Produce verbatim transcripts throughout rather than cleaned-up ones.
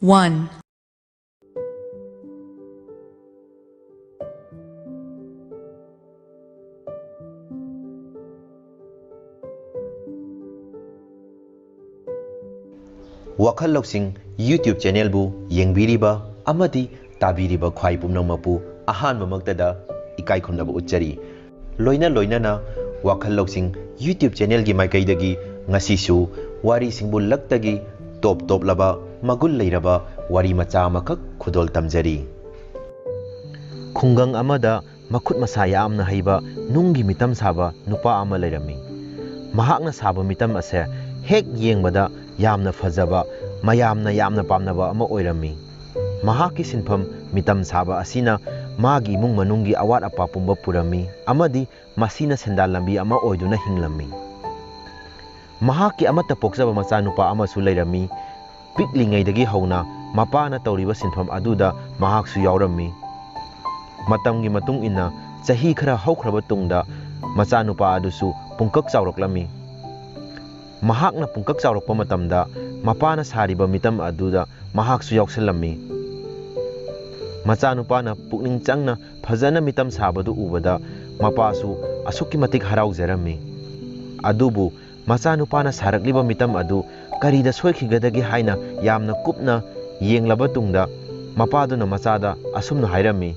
One. ꯋꯥꯈꯜ ꯂꯧꯁꯤꯡ YouTube ꯆꯦꯅꯦꯜꯕꯨ ꯌꯦꯡꯕꯤꯔꯤꯕ ꯑꯃꯗꯤ ꯇꯥꯕꯤꯔꯤꯕ ꯈ꯭ꯋꯥꯏ ꯄꯨꯝꯅꯃꯛꯄꯨ ꯑꯍꯥꯟꯕꯃꯛꯇꯗ ꯏꯀꯥꯏ ꯈꯨꯝꯅꯕ ꯎꯠꯆꯔꯤ꯫ ꯂꯣꯏꯅ ꯂꯣꯏꯅꯅ ꯋꯥꯈꯜ ꯂꯧꯁꯤꯡ YouTube ꯆꯦꯅꯦꯜꯒꯤ ꯃꯥꯏꯀꯩꯗꯒꯤ ꯉꯁꯤꯁꯨ ꯋꯥꯔꯤꯁꯤꯡꯕꯨ ꯂꯛꯇꯒꯤ ꯇꯣꯞ ꯇꯣꯞꯂꯕ ꯃꯒꯨꯟ ꯂꯩꯔꯕ ꯋꯥꯔꯤ ꯃꯆꯥ ꯑꯃꯈꯛ ꯈꯨꯗꯣꯜ ꯇꯝꯖꯔꯤ꯫ ꯈꯨꯡꯒꯪ ꯑꯃꯗ ꯃꯈꯨꯠ ꯃꯁꯥ ꯌꯥꯝꯅ ꯍꯩꯕ ꯅꯨꯡꯒꯤ ꯃꯤꯇꯝ ꯁꯥꯕ ꯅꯨꯄꯥ ꯑꯃ ꯂꯩꯔꯝꯃꯤ꯫ ꯃꯍꯥꯛꯅ ꯁꯥꯕ ꯃꯤꯇꯝ ꯑꯁꯦ ꯍꯦꯛ ꯌꯦꯡꯕꯗ ꯌꯥꯝꯅ ꯐꯖꯕ, ꯃꯌꯥꯝꯅ ꯌꯥꯝꯅ ꯄꯥꯝꯅꯕ ꯑꯃ ꯑꯣꯏꯔꯝꯃꯤ꯫ ꯃꯍꯥꯛꯀꯤ ꯁꯤꯟꯐꯝ ꯃꯤꯇꯝ ꯁꯥꯕ ꯑꯁꯤꯅ ꯃꯥꯒꯤ ꯏꯃꯨꯡ ꯃꯅꯨꯡꯒꯤ ꯑꯋꯥꯠ ꯑꯄꯥ ꯄꯨꯝꯕ ꯄꯨꯔꯝꯃꯤ ꯑꯃꯗꯤ ꯃꯁꯤꯅ ꯁꯦꯟꯗꯥꯟ ꯂꯝꯕꯤ ꯑꯃ ꯑꯣꯏꯗꯨꯅ ꯍꯤꯡꯂꯝꯃꯤ꯫ ꯃꯍꯥꯛꯀꯤ ꯑꯃꯠꯇ ꯄꯣꯛꯆꯕ ꯃꯆꯥꯅꯨꯄꯥ ꯑꯃꯁꯨ ꯂꯩꯔꯝꯃꯤ꯫ ꯄꯤꯛꯂꯤꯉꯩꯗꯒꯤ ꯍꯧꯅ ꯃꯄꯥꯅ ꯇꯧꯔꯤꯕ ꯁꯤꯟꯐꯝ ꯑꯗꯨꯗ ꯃꯍꯥꯛꯁꯨ ꯌꯥꯎꯔꯝꯃꯤ꯫ ꯃꯇꯝꯒꯤ ꯃꯇꯨꯡ ꯏꯟꯅ ꯆꯍꯤ ꯈꯔ ꯍꯧꯈ꯭ꯔꯕ ꯇꯨꯡꯗ ꯃꯆꯥꯅꯨꯄꯥ ꯑꯗꯨꯁꯨ ꯄꯨꯡꯀꯛ ꯆꯥꯎꯔꯛꯂꯝꯃꯤ꯫ ꯃꯍꯥꯛꯅ ꯄꯨꯡꯀꯛ ꯆꯥꯎꯔꯛꯄ ꯃꯇꯝꯗ ꯃꯄꯥꯅ ꯁꯥꯔꯤꯕ ꯃꯤꯇꯝ ꯑꯗꯨꯗ ꯃꯍꯥꯛꯁꯨ ꯌꯥꯎꯁꯜꯂꯝꯃꯤ꯫ ꯃꯆꯥꯅꯨꯄꯥꯅ ꯄꯨꯛꯅꯤꯡ ꯆꯪꯅ ꯐꯖꯅ ꯃꯤꯇꯝ ꯁꯥꯕꯗꯨ ꯎꯕꯗ ꯃꯄꯥꯁꯨ ꯑꯁꯨꯛꯀꯤ ꯃꯇꯤꯛ ꯍꯔꯥꯎꯖꯔꯝꯃꯤ꯫ ꯑꯗꯨꯕꯨ ꯃꯆꯥꯅꯨꯄꯥꯅ ꯁꯥꯔꯛꯂꯤꯕ ꯃꯤꯇꯝ ꯑꯗꯨ ꯀꯔꯤꯗ ꯁꯣꯏꯈꯤꯒꯗꯒꯦ ꯍꯥꯏꯅ ꯌꯥꯝꯅ ꯀꯨꯞꯅ ꯌꯦꯡꯂꯕ ꯇꯨꯡꯗ ꯃꯄꯥꯗꯨꯅ ꯃꯆꯥꯗ ꯑꯁꯨꯝꯅ ꯍꯥꯏꯔꯝꯃꯤ,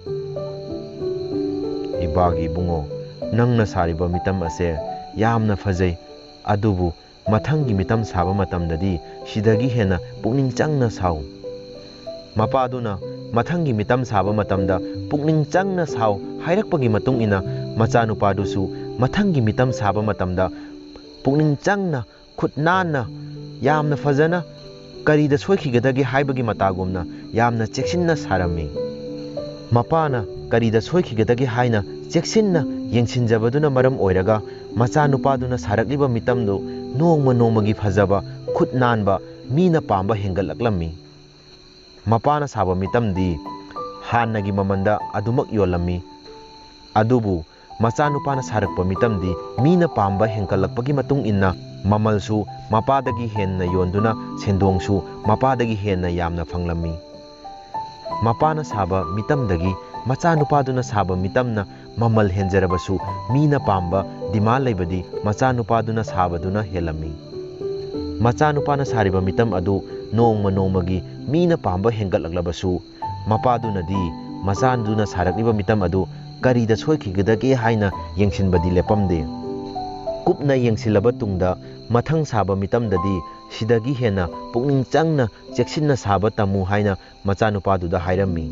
"ꯏꯕꯥꯒꯤ ꯏꯕꯨꯡꯉꯣ, ꯅꯪꯅ ꯁꯥꯔꯤꯕ ꯃꯤꯇꯝ ꯑꯁꯦ ꯌꯥꯝꯅ ꯐꯖꯩ, ꯑꯗꯨꯕꯨ ꯃꯊꯪꯒꯤ ꯃꯤꯇꯝ ꯁꯥꯕ ꯃꯇꯝꯗꯗꯤ ꯁꯤꯗꯒꯤ ꯍꯦꯟꯅ ꯄꯨꯛꯅꯤꯡ ꯆꯪꯅ ꯁꯥꯎ꯫" ꯃꯄꯥꯗꯨꯅ ꯃꯊꯪꯒꯤ ꯃꯤꯇꯝ ꯁꯥꯕ ꯃꯇꯝꯗ ꯄꯨꯛꯅꯤꯡ ꯆꯪꯅ ꯁꯥꯎ ꯍꯥꯏꯔꯛꯄꯒꯤ ꯃꯇꯨꯡ ꯏꯟꯅ ꯃꯆꯥꯅꯨꯄꯥꯗꯨꯁꯨ ꯃꯊꯪꯒꯤ ꯃꯤꯇꯝ ꯁꯥꯕ ꯃꯇꯝꯗ ꯄꯨꯛꯅꯤꯡ ꯆꯪꯅ, ꯈꯨꯠ ꯅꯥꯟꯅ, ꯌꯥꯝꯅ ꯐꯖꯅ ꯀꯔꯤꯗ ꯁꯣꯏꯈꯤꯒꯗꯒꯦ ꯍꯥꯏꯕꯒꯤ ꯃꯇꯥꯒꯨꯝꯅ ꯌꯥꯝꯅ ꯆꯦꯛꯁꯤꯟꯅ ꯁꯥꯔꯝꯃꯤ꯫ ꯃꯄꯥꯅ ꯀꯔꯤꯗ ꯁꯣꯏꯈꯤꯒꯗꯒꯦ ꯍꯥꯏꯅ ꯆꯦꯛꯁꯤꯟꯅ ꯌꯦꯡꯁꯤꯟꯖꯕꯗꯨꯅ ꯃꯔꯝ ꯑꯣꯏꯔꯒ ꯃꯆꯥꯅꯨꯄꯥꯗꯨꯅ ꯁꯥꯔꯛꯂꯤꯕ ꯃꯤꯇꯝꯗꯨ ꯅꯣꯡꯃ ꯅꯣꯡꯃꯒꯤ ꯐꯖꯕ, ꯈꯨꯠ ꯅꯥꯟꯕ, ꯃꯤꯅ ꯄꯥꯝꯕ ꯍꯦꯟꯒꯠꯂꯛꯂꯝꯃꯤ꯫ ꯃꯄꯥꯅ ꯁꯥꯕ ꯃꯤꯇꯝꯗꯤ ꯍꯥꯟꯅꯒꯤ ꯃꯃꯜꯗ ꯑꯗꯨꯃꯛ ꯌꯣꯜꯂꯝꯃꯤ꯫ ꯑꯗꯨꯕꯨ ꯃꯆꯥꯅꯨꯄꯥꯅ ꯁꯥꯔꯛꯄ ꯃꯤꯇꯝꯗꯤ ꯃꯤꯅ ꯄꯥꯝꯕ ꯍꯦꯟꯒꯠꯂꯛꯄꯒꯤ ꯃꯇꯨꯡ ꯏꯟꯅ ꯃꯃꯜꯁꯨ ꯃꯄꯥꯗꯒꯤ ꯍꯦꯟꯅ ꯌꯣꯟꯗꯨꯅ ꯁꯦꯟꯗꯣꯡꯁꯨ ꯃꯄꯥꯗꯒꯤ ꯍꯦꯟꯅ ꯌꯥꯝꯅ ꯐꯪꯂꯝꯃꯤ꯫ ꯃꯄꯥꯅ ꯁꯥꯕ ꯃꯤꯇꯝꯗꯒꯤ ꯃꯆꯥꯅꯨꯄꯥꯗꯨꯅ ꯁꯥꯕ ꯃꯤꯇꯝꯅ ꯃꯃꯜ ꯍꯦꯟꯖꯔꯕꯁꯨ, ꯃꯤꯅ ꯄꯥꯝꯕ ꯗꯤꯃꯥꯟ ꯂꯩꯕꯗꯤ ꯃꯆꯥꯅꯨꯄꯥꯗꯨꯅ ꯁꯥꯕꯗꯨꯅ ꯍꯦꯜꯂꯝꯃꯤ꯫ ꯃꯆꯥꯅꯨꯄꯥꯅ ꯁꯥꯔꯤꯕ ꯃꯤꯇꯝ ꯑꯗꯨ ꯅꯣꯡꯃ ꯅꯣꯡꯃꯒꯤ ꯃꯤꯅ ꯄꯥꯝꯕ ꯍꯦꯟꯒꯠꯂꯛꯂꯕꯁꯨ, ꯃꯄꯥꯗꯨꯅꯗꯤ ꯃꯆꯥꯗꯨꯅ ꯁꯥꯔꯛꯂꯤꯕ ꯃꯤꯇꯝ ꯑꯗꯨ ꯀꯔꯤꯗ ꯁꯣꯏꯈꯤꯒꯗꯒꯦ ꯍꯥꯏꯅ ꯌꯦꯡꯁꯤꯟꯕꯗꯤ ꯂꯦꯞꯄꯝꯗꯦ꯫ ꯀꯨꯞꯅ ꯌꯦꯡꯁꯤꯜꯂꯕ ꯇꯨꯡꯗ, ꯃꯊꯪ ꯁꯥꯕ ꯃꯤꯇꯝꯗꯗꯤ ꯁꯤꯗꯒꯤ ꯍꯦꯟꯅ ꯄꯨꯛꯅꯤꯡ ꯆꯪꯅ ꯆꯦꯛꯁꯤꯟꯅ ꯁꯥꯕ ꯇꯝꯃꯨ ꯍꯥꯏꯅ ꯃꯆꯥꯅꯨꯄꯥꯗꯨꯗ ꯍꯥꯏꯔꯝꯃꯤ꯫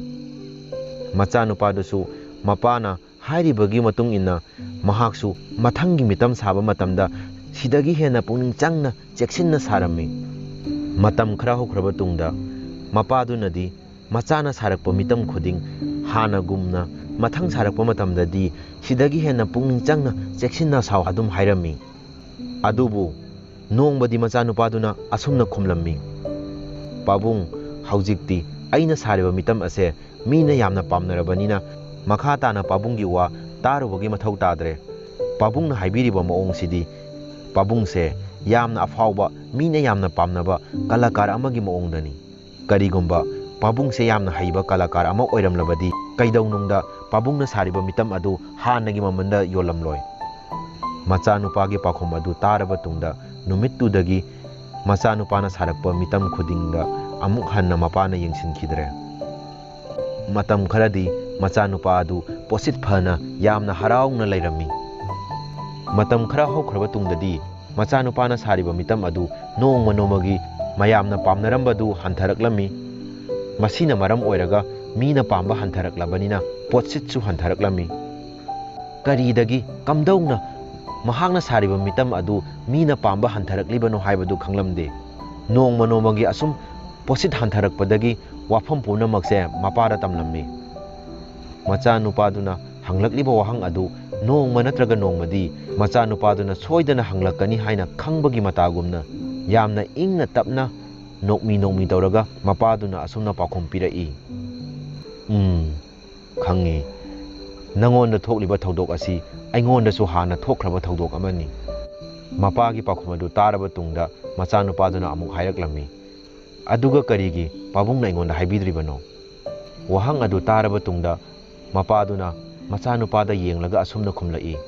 ꯃꯆꯥꯅꯨꯄꯥꯗꯨꯁꯨ ꯃꯄꯥꯅ ꯍꯥꯏꯔꯤꯕꯒꯤ ꯃꯇꯨꯡ ꯏꯟꯅ ꯃꯍꯥꯛꯁꯨ ꯃꯊꯪꯒꯤ ꯃꯤꯇꯝ ꯁꯥꯕ ꯃꯇꯝꯗ ꯁꯤꯗꯒꯤ ꯍꯦꯟꯅ ꯄꯨꯛꯅꯤꯡ ꯆꯪꯅ ꯆꯦꯛꯁꯤꯟꯅ ꯁꯥꯔꯝꯃꯤ꯫ ꯃꯇꯝ ꯈꯔ ꯍꯧꯈ꯭ꯔꯕ ꯇꯨꯡꯗ, ꯃꯄꯥꯗꯨꯅꯗꯤ ꯃꯆꯥꯅ ꯁꯥꯔꯛꯄ ꯃꯤꯇꯝ ꯈꯨꯗꯤꯡ ꯍꯥꯟꯅꯒꯨꯝꯅ ꯃꯊꯪ ꯁꯥꯔꯛꯄ ꯃꯇꯝꯗꯗꯤ ꯁꯤꯗꯒꯤ ꯍꯦꯟꯅ ꯄꯨꯛꯅꯤꯡ ꯆꯪꯅ ꯆꯦꯛꯁꯤꯟꯅ ꯁꯥꯎ ꯑꯗꯨꯝ ꯍꯥꯏꯔꯝꯃꯤ꯫ ꯑꯗꯨꯕꯨ ꯅꯣꯡꯃꯗꯤ ꯃꯆꯥꯅꯨꯄꯥꯗꯨꯅ ꯑꯁꯨꯝꯅ ꯈꯨꯝꯂꯝꯃꯤ, "ꯄꯥꯕꯨꯡ, ꯍꯧꯖꯤꯛꯇꯤ ꯑꯩꯅ ꯁꯥꯔꯤꯕ ꯃꯤꯇꯝ ꯑꯁꯦ ꯃꯤꯅ ꯌꯥꯝꯅ ꯄꯥꯝꯅꯔꯕꯅꯤꯅ, ꯃꯈꯥ ꯇꯥꯅ ꯄꯥꯕꯨꯡꯒꯤ ꯋꯥ ꯇꯥꯔꯨꯕꯒꯤ ꯃꯊꯧ ꯇꯥꯗ꯭ꯔꯦ꯫ ꯄꯥꯕꯨꯡꯅ ꯍꯥꯏꯕꯤꯔꯤꯕ ꯃꯑꯣꯡꯁꯤꯗꯤ ꯄꯥꯕꯨꯡꯁꯦ ꯌꯥꯝꯅ ꯑꯐꯥꯎꯕ, ꯃꯤꯅ ꯌꯥꯝꯅ ꯄꯥꯝꯅꯕ ꯀꯂꯥꯀꯥꯔ ꯑꯃꯒꯤ ꯃꯑꯣꯡꯗꯅꯤ꯫ ꯀꯔꯤꯒꯨꯝꯕ ꯄꯥꯕꯨꯡꯁꯦ ꯌꯥꯝꯅ ꯍꯩꯕ ꯀꯂꯥꯀꯥꯔ ꯑꯃ ꯑꯣꯏꯔꯝꯂꯕꯗꯤ, ꯀꯩꯗꯧꯅꯨꯡꯗ ꯄꯥꯕꯨꯡꯅ ꯁꯥꯔꯤꯕ ꯃꯤꯇꯝ ꯑꯗꯨ ꯍꯥꯟꯅꯒꯤ ꯃꯃꯜꯗ ꯌꯣꯜꯂꯝꯂꯣꯏ꯫" ꯃꯆꯥꯅꯨꯄꯥꯒꯤ ꯄꯥꯎꯈꯨꯝ ꯑꯗꯨ ꯇꯥꯔꯕ ꯇꯨꯡꯗ, ꯅꯨꯃꯤꯠꯇꯨꯗꯒꯤ ꯃꯆꯥꯅꯨꯄꯥꯅ ꯁꯥꯔꯛꯄ ꯃꯤꯇꯝ ꯈꯨꯗꯤꯡꯗ ꯑꯃꯨꯛ ꯍꯟꯅ ꯃꯄꯥꯅ ꯌꯦꯡꯁꯤꯟꯈꯤꯗ꯭ꯔꯦ꯫ ꯃꯇꯝ ꯈꯔꯗꯤ ꯃꯆꯥꯅꯨꯄꯥ ꯑꯗꯨ ꯄꯣꯠꯁꯤꯠ ꯐꯅ ꯌꯥꯝꯅ ꯍꯔꯥꯎꯅ ꯂꯩꯔꯝꯃꯤ꯫ ꯃꯇꯝ ꯈꯔ ꯍꯧꯈ꯭ꯔꯕ ꯇꯨꯡꯗꯗꯤ ꯃꯆꯥꯅꯨꯄꯥꯅ ꯁꯥꯔꯤꯕ ꯃꯤꯇꯝ ꯑꯗꯨ ꯅꯣꯡꯃ ꯅꯣꯡꯃꯒꯤ ꯃꯌꯥꯝꯅ ꯄꯥꯝꯅꯔꯝꯕꯗꯨ ꯍꯟꯊꯔꯛꯂꯝꯃꯤ꯫ ꯃꯁꯤꯅ ꯃꯔꯝ ꯑꯣꯏꯔꯒ ꯃꯤꯅ ꯄꯥꯝꯕ ꯍꯟꯊꯔꯛꯂꯕꯅꯤꯅ ꯄꯣꯠꯁꯤꯠꯁꯨ ꯍꯟꯊꯔꯛꯂꯝꯃꯤ꯫ ꯀꯔꯤꯗꯒꯤ ꯀꯝꯗꯧꯅ ꯃꯍꯥꯛꯅ ꯁꯥꯔꯤꯕ ꯃꯤꯇꯝ ꯑꯗꯨ ꯃꯤꯅ ꯄꯥꯝꯕ ꯍꯟꯊꯔꯛꯂꯤꯕꯅꯣ ꯍꯥꯏꯕꯗꯨ ꯈꯪꯂꯝꯗꯦ꯫ ꯅꯣꯡꯃ ꯅꯣꯡꯃꯒꯤ ꯑꯁꯨꯝ ꯄꯣꯠꯁꯤꯠ ꯍꯟꯊꯔꯛꯄꯗꯒꯤ ꯋꯥꯐꯝ ꯄꯨꯝꯅꯃꯛꯁꯦ ꯃꯄꯥꯗ ꯇꯝꯂꯝꯃꯤ꯫ ꯃꯆꯥꯅꯨꯄꯥꯗꯨꯅ ꯍꯪꯂꯛꯂꯤꯕ ꯋꯥꯍꯪ ꯑꯗꯨ ꯅꯣꯡꯃ ꯅꯠꯇ꯭ꯔꯒ ꯅꯣꯡꯃꯗꯤ ꯃꯆꯥꯅꯨꯄꯥꯗꯨꯅ ꯁꯣꯏꯗꯅ ꯍꯪꯂꯛꯀꯅꯤ ꯍꯥꯏꯅ ꯈꯪꯕꯒꯤ ꯃꯇꯥꯒꯨꯝꯅ, ꯌꯥꯝꯅ ꯏꯪꯅ ꯇꯞꯅ, ꯅꯣꯛꯃꯤ ꯅꯣꯛꯃꯤ ꯇꯧꯔꯒ ꯃꯄꯥꯗꯨꯅ ꯑꯁꯨꯝꯅ ꯄꯥꯎꯈꯨꯝ ꯄꯤꯔꯛꯏ, "ꯎꯝ, ꯈꯪꯉꯤ꯫ ꯅꯉꯣꯟꯗ ꯊꯣꯛꯂꯤꯕ ꯊꯧꯗꯣꯛ ꯑꯁꯤ ꯑꯩꯉꯣꯟꯗꯁꯨ ꯍꯥꯟꯅ ꯊꯣꯛꯈ꯭ꯔꯕ ꯊꯧꯗꯣꯛ ꯑꯃꯅꯤ꯫ ꯃꯄꯥꯒꯤ ꯄꯥꯎꯈꯨꯝ ꯑꯗꯨ ꯇꯥꯔꯕ ꯇꯨꯡꯗ ꯃꯆꯥꯅꯨꯄꯥꯗꯨꯅ ꯑꯃꯨꯛ ꯍꯥꯏꯔꯛꯂꯝꯃꯤ, "ꯑꯗꯨꯒ ꯀꯔꯤꯒꯤ ꯄꯥꯕꯨꯡꯅ ꯑꯩꯉꯣꯟꯗ ꯍꯥꯏꯕꯤꯗ꯭ꯔꯤꯕꯅꯣ?" ꯋꯥꯍꯪ ꯑꯗꯨ ꯇꯥꯔꯕ ꯇꯨꯡꯗ ꯃꯄꯥꯗꯨꯅ ꯃꯆꯥꯅꯨꯄꯥꯗ ꯌꯦꯡꯂꯒ ꯑꯁꯨꯝꯅ ꯈꯨꯝꯂꯛꯏ,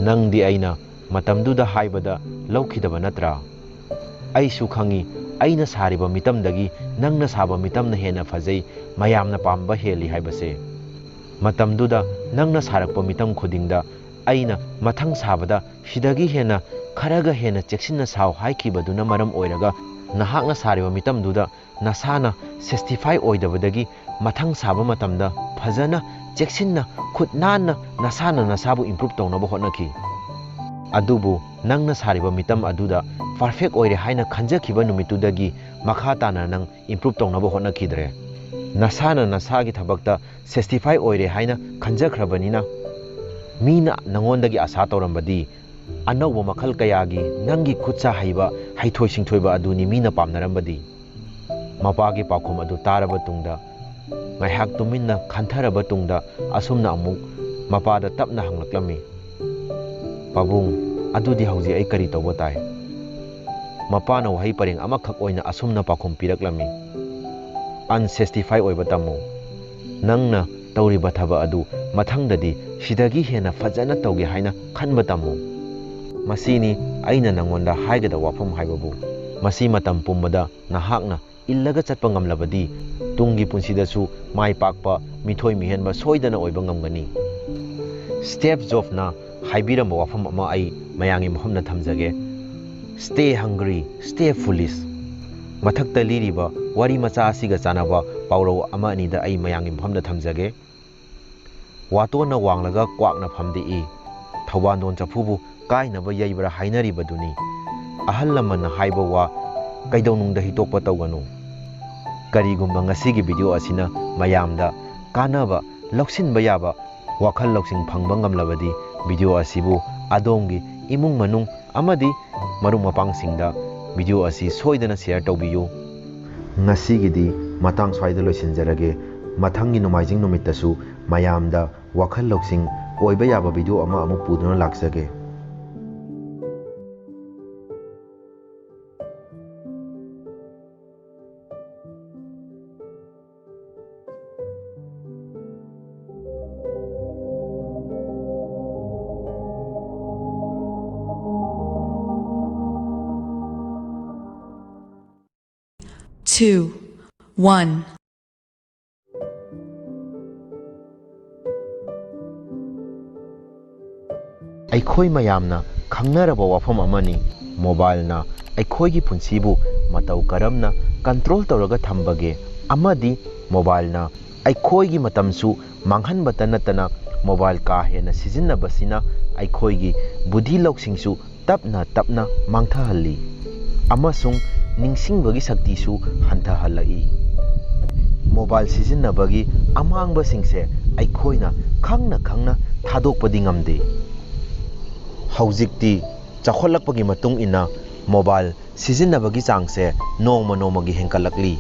"ꯅꯪꯗꯤ ꯑꯩꯅ ꯃꯇꯝꯗꯨꯗ ꯍꯥꯏꯕꯗ ꯂꯧꯈꯤꯗꯕ ꯅꯠꯇ꯭ꯔꯥ? ꯑꯩꯁꯨ ꯈꯪꯏ, ꯑꯩꯅ ꯁꯥꯔꯤꯕ ꯃꯤꯇꯝꯗꯒꯤ ꯅꯪꯅ ꯁꯥꯕ ꯃꯤꯇꯝꯅ ꯍꯦꯟꯅ ꯐꯖꯩ, ꯃꯌꯥꯝꯅ ꯄꯥꯝꯕ ꯍꯦꯜꯂꯤ ꯍꯥꯏꯕꯁꯦ꯫ ꯃꯇꯝꯗꯨꯗ ꯅꯪꯅ ꯁꯥꯔꯛꯄ ꯃꯤꯇꯝ ꯈꯨꯗꯤꯡꯗ ꯑꯩꯅ ꯃꯊꯪ ꯁꯥꯕꯗ ꯁꯤꯗꯒꯤ ꯍꯦꯟꯅ, ꯈꯔꯒ ꯍꯦꯟꯅ ꯆꯦꯛꯁꯤꯟꯅ ꯁꯥꯎ ꯍꯥꯏꯈꯤꯕꯗꯨꯅ ꯃꯔꯝ ꯑꯣꯏꯔꯒ ꯅꯍꯥꯛꯅ ꯁꯥꯔꯤꯕ ꯃꯤꯇꯝꯗꯨꯗ ꯅꯁꯥꯅ ꯁꯦꯇꯤꯁꯐꯥꯏ ꯑꯣꯏꯗꯕꯗꯒꯤ ꯃꯊꯪ ꯁꯥꯕ ꯃꯇꯝꯗ ꯐꯖꯅ, ꯆꯦꯛꯁꯤꯟꯅ, ꯈꯨꯠ ꯅꯥꯟꯅ ꯅꯁꯥꯅ ꯅꯁꯥꯕꯨ ꯏꯝꯄ꯭ꯔꯨꯞ ꯇꯧꯅꯕ ꯍꯣꯠꯅꯈꯤ꯫ ꯑꯗꯨꯕꯨ ꯅꯪꯅ ꯁꯥꯔꯤꯕ ꯃꯤꯇꯝ ꯑꯗꯨꯗ ꯄꯔꯐꯦꯛ ꯑꯣꯏꯔꯦ ꯍꯥꯏꯅ ꯈꯟꯖꯈꯤꯕ ꯅꯨꯃꯤꯠꯇꯨꯗꯒꯤ ꯃꯈꯥ ꯇꯥꯅ ꯅꯪ ꯏꯝꯄ꯭ꯔꯨꯞ ꯇꯧꯅꯕ ꯍꯣꯠꯅꯈꯤꯗ꯭ꯔꯦ꯫ ꯅꯁꯥꯅ ꯅꯁꯥꯒꯤ ꯊꯕꯛꯇ ꯁꯦꯇꯤꯁꯐꯥꯏ ꯑꯣꯏꯔꯦ ꯍꯥꯏꯅ ꯈꯟꯖꯈ꯭ꯔꯕꯅꯤꯅ ꯃꯤꯅ ꯅꯉꯣꯟꯗꯒꯤ ꯑꯁꯥ ꯇꯧꯔꯝꯕꯗꯤ ꯑꯅꯧꯕ ꯃꯈꯜ ꯀꯌꯥꯒꯤ ꯅꯪꯒꯤ ꯈꯨꯠ ꯁꯥ ꯍꯩꯕ, ꯍꯩꯊꯣꯏ ꯁꯤꯡꯊꯣꯏꯕ ꯑꯗꯨꯅꯤ ꯃꯤꯅ ꯄꯥꯝꯅꯔꯝꯕꯗꯤ꯫ ꯃꯄꯥꯒꯤ ꯄꯥꯎꯈꯨꯝ ꯑꯗꯨ ꯇꯥꯔꯕ ꯇꯨꯡꯗ, ꯉꯥꯏꯍꯥꯛ ꯇꯨꯃꯤꯟꯅ ꯈꯟꯊꯔꯕ ꯇꯨꯡꯗ ꯑꯁꯨꯝꯅ ꯑꯃꯨꯛ ꯃꯄꯥꯗ ꯇꯞꯅ ꯍꯪꯂꯛꯂꯝꯃꯤ, "ꯄꯥꯕꯨꯡ, ꯑꯗꯨꯗꯤ ꯍꯧꯖꯤꯛ ꯑꯩ ꯀꯔꯤ ꯇꯧꯕ ꯇꯥꯏ?" ꯃꯄꯥꯅ ꯋꯥꯍꯩ ꯄꯔꯦꯡ ꯑꯃꯈꯛ ꯑꯣꯏꯅ ꯑꯁꯨꯝꯅ ꯄꯥꯎꯈꯨꯝ ꯄꯤꯔꯛꯂꯝꯃꯤ, "ꯑꯟꯁꯦꯇꯤꯁꯐꯥꯏ ꯑꯣꯏꯕ ꯇꯝꯃꯨ꯫ ꯅꯪꯅ ꯇꯧꯔꯤꯕ ꯊꯕꯛ ꯑꯗꯨ ꯃꯊꯪꯗꯗꯤ ꯁꯤꯗꯒꯤ ꯍꯦꯟꯅ ꯐꯖꯅ ꯇꯧꯒꯦ ꯍꯥꯏꯅ ꯈꯟꯕ ꯇꯝꯃꯨ꯫" ꯃꯁꯤꯅꯤ ꯑꯩꯅ ꯅꯉꯣꯟꯗ ꯍꯥꯏꯒꯗꯕ ꯋꯥꯐꯝ ꯍꯥꯏꯕꯕꯨ꯫ ꯃꯁꯤ ꯃꯇꯝ ꯄꯨꯝꯕꯗ ꯅꯍꯥꯛꯅ ꯏꯜꯂꯒ ꯆꯠꯄ ꯉꯝꯂꯕꯗꯤ ꯇꯨꯡꯒꯤ ꯄꯨꯟꯁꯤꯗꯁꯨ ꯃꯥꯏ ꯄꯥꯛꯄ, ꯃꯤꯊꯣꯏ ꯃꯤꯍꯦꯟꯕ ꯁꯣꯏꯗꯅ ꯑꯣꯏꯕ ꯉꯝꯒꯅꯤ꯫ ꯁ꯭ꯇꯤꯚ ꯖꯣꯕꯅ ꯍꯥꯏꯕꯤꯔꯝꯕ ꯋꯥꯐꯝ ꯑꯃ ꯑꯩ ꯃꯌꯥꯝꯒꯤ ꯃꯐꯝꯗ ꯊꯝꯖꯒꯦ, "Stay hungry, stay foolish꯫" ꯃꯊꯛꯇ ꯂꯤꯔꯤꯕ ꯋꯥꯔꯤ ꯃꯆꯥ ꯑꯁꯤꯒ ꯆꯥꯟꯅꯕ ꯄꯥꯎꯔꯧ ꯑꯃ ꯑꯅꯤꯗ ꯑꯩ ꯃꯌꯥꯝꯒꯤ ꯃꯐꯝꯗ ꯊꯝꯖꯒꯦ꯫ "ꯋꯥꯇꯣꯟꯅ ꯋꯥꯡꯂꯒ ꯀ꯭ꯋꯥꯛꯅ ꯐꯝꯗꯦꯛꯏ, ꯊꯧꯕꯥꯟꯗꯣꯟ ꯆꯐꯨꯕꯨ ꯀꯥꯏꯅꯕ ꯌꯩꯕ꯭ꯔꯥ" ꯍꯥꯏꯅꯔꯤꯕꯗꯨꯅꯤ꯫ ꯑꯍꯜ ꯂꯃꯟꯅ ꯍꯥꯏꯕ ꯋꯥ ꯀꯩꯗꯧꯅꯨꯡꯗ ꯍꯤꯇꯣꯛꯄ ꯇꯧꯒꯅꯨ꯫ ꯀꯔꯤꯒꯨꯝꯕ ꯉꯁꯤꯒꯤ ꯚꯤꯗꯤꯑꯣ ꯑꯁꯤꯅ ꯃꯌꯥꯝꯗ ꯀꯥꯟꯅꯕ, ꯂꯧꯁꯤꯟꯕ ꯌꯥꯕ ꯋꯥꯈꯜ ꯂꯧꯁꯤꯡ ꯐꯪꯕ ꯉꯝꯂꯕꯗꯤ ꯚꯤꯗꯤꯑꯣ ꯑꯁꯤꯕꯨ ꯑꯗꯣꯝꯒꯤ ꯏꯃꯨꯡ ꯃꯅꯨꯡ ꯑꯃꯗꯤ ꯃꯔꯨꯞ ꯃꯄꯥꯡꯁꯤꯡꯗ ꯚꯤꯗꯤꯑꯣ ꯑꯁꯤ ꯁꯣꯏꯗꯅ ꯁꯤꯌꯔ ꯇꯧꯕꯤꯌꯨ꯫ ꯉꯁꯤꯒꯤꯗꯤ ꯃꯇꯥꯡ ꯁ꯭ꯋꯥꯏꯗ ꯂꯣꯏꯁꯤꯟꯖꯔꯒꯦ꯫ ꯃꯊꯪꯒꯤ ꯅꯣꯡꯃꯥꯏꯖꯤꯡ ꯅꯨꯃꯤꯠꯇꯁꯨ ꯃꯌꯥꯝꯗ ꯋꯥꯈꯜ ꯂꯧꯁꯤꯡ ꯑꯣꯏꯕ ꯌꯥꯕ ꯚꯤꯗꯤꯑꯣ ꯑꯃ ꯑꯃꯨꯛ ꯄꯨꯗꯨꯅ ꯂꯥꯛꯆꯒꯦ꯫ two, one. ꯑꯩꯈꯣꯏ ꯃꯌꯥꯝꯅ ꯈꯪꯅꯔꯕ ꯋꯥꯐꯝ ꯑꯃꯅꯤ꯫ ꯃꯣꯕꯥꯏꯜꯅ ꯑꯩꯈꯣꯏꯒꯤ ꯄꯨꯟꯁꯤꯕꯨ ꯃꯇꯧ ꯀꯔꯝꯅ ꯀꯟꯇ꯭ꯔꯣꯜ ꯇꯧꯔꯒ ꯊꯝꯕꯒꯦ ꯑꯃꯗꯤ ꯃꯣꯕꯥꯏꯜꯅ ꯑꯩꯈꯣꯏꯒꯤ ꯃꯇꯝꯁꯨ ꯃꯥꯡꯍꯟꯕꯇ ꯅꯠꯇꯅ ꯃꯣꯕꯥꯏꯜ ꯀꯥ ꯍꯦꯟꯅ ꯁꯤꯖꯤꯟꯅꯕꯁꯤꯅ ꯑꯩꯈꯣꯏꯒꯤ ꯕꯨꯙꯤ ꯂꯧꯁꯤꯡꯁꯨ ꯇꯞꯅ ꯇꯞꯅ ꯃꯥꯡꯊꯍꯜꯂꯤ ꯑꯃꯁꯨꯡ ꯅꯤꯡꯁꯤꯡꯕꯒꯤ ꯁꯛꯇꯤꯁꯨ ꯍꯟꯊꯍꯜꯂꯛꯏ꯫ ꯃꯣꯕꯥꯏꯜ ꯁꯤꯖꯤꯟꯅꯕꯒꯤ ꯑꯃꯥꯡꯕꯁꯤꯡꯁꯦ ꯑꯩꯈꯣꯏꯅ ꯈꯪꯅ ꯈꯪꯅ ꯊꯥꯗꯣꯛꯄꯗꯤ ꯉꯝꯗꯦ꯫ ꯍꯧꯖꯤꯛꯇꯤ ꯆꯥꯎꯈꯠꯂꯛꯄꯒꯤ ꯃꯇꯨꯡ ꯏꯟꯅ ꯃꯣꯕꯥꯏꯜ ꯁꯤꯖꯤꯟꯅꯕꯒꯤ ꯆꯥꯡꯁꯦ ꯅꯣꯡꯃ ꯅꯣꯡꯃꯒꯤ ꯍꯦꯟꯒꯠꯂꯛꯂꯤ꯫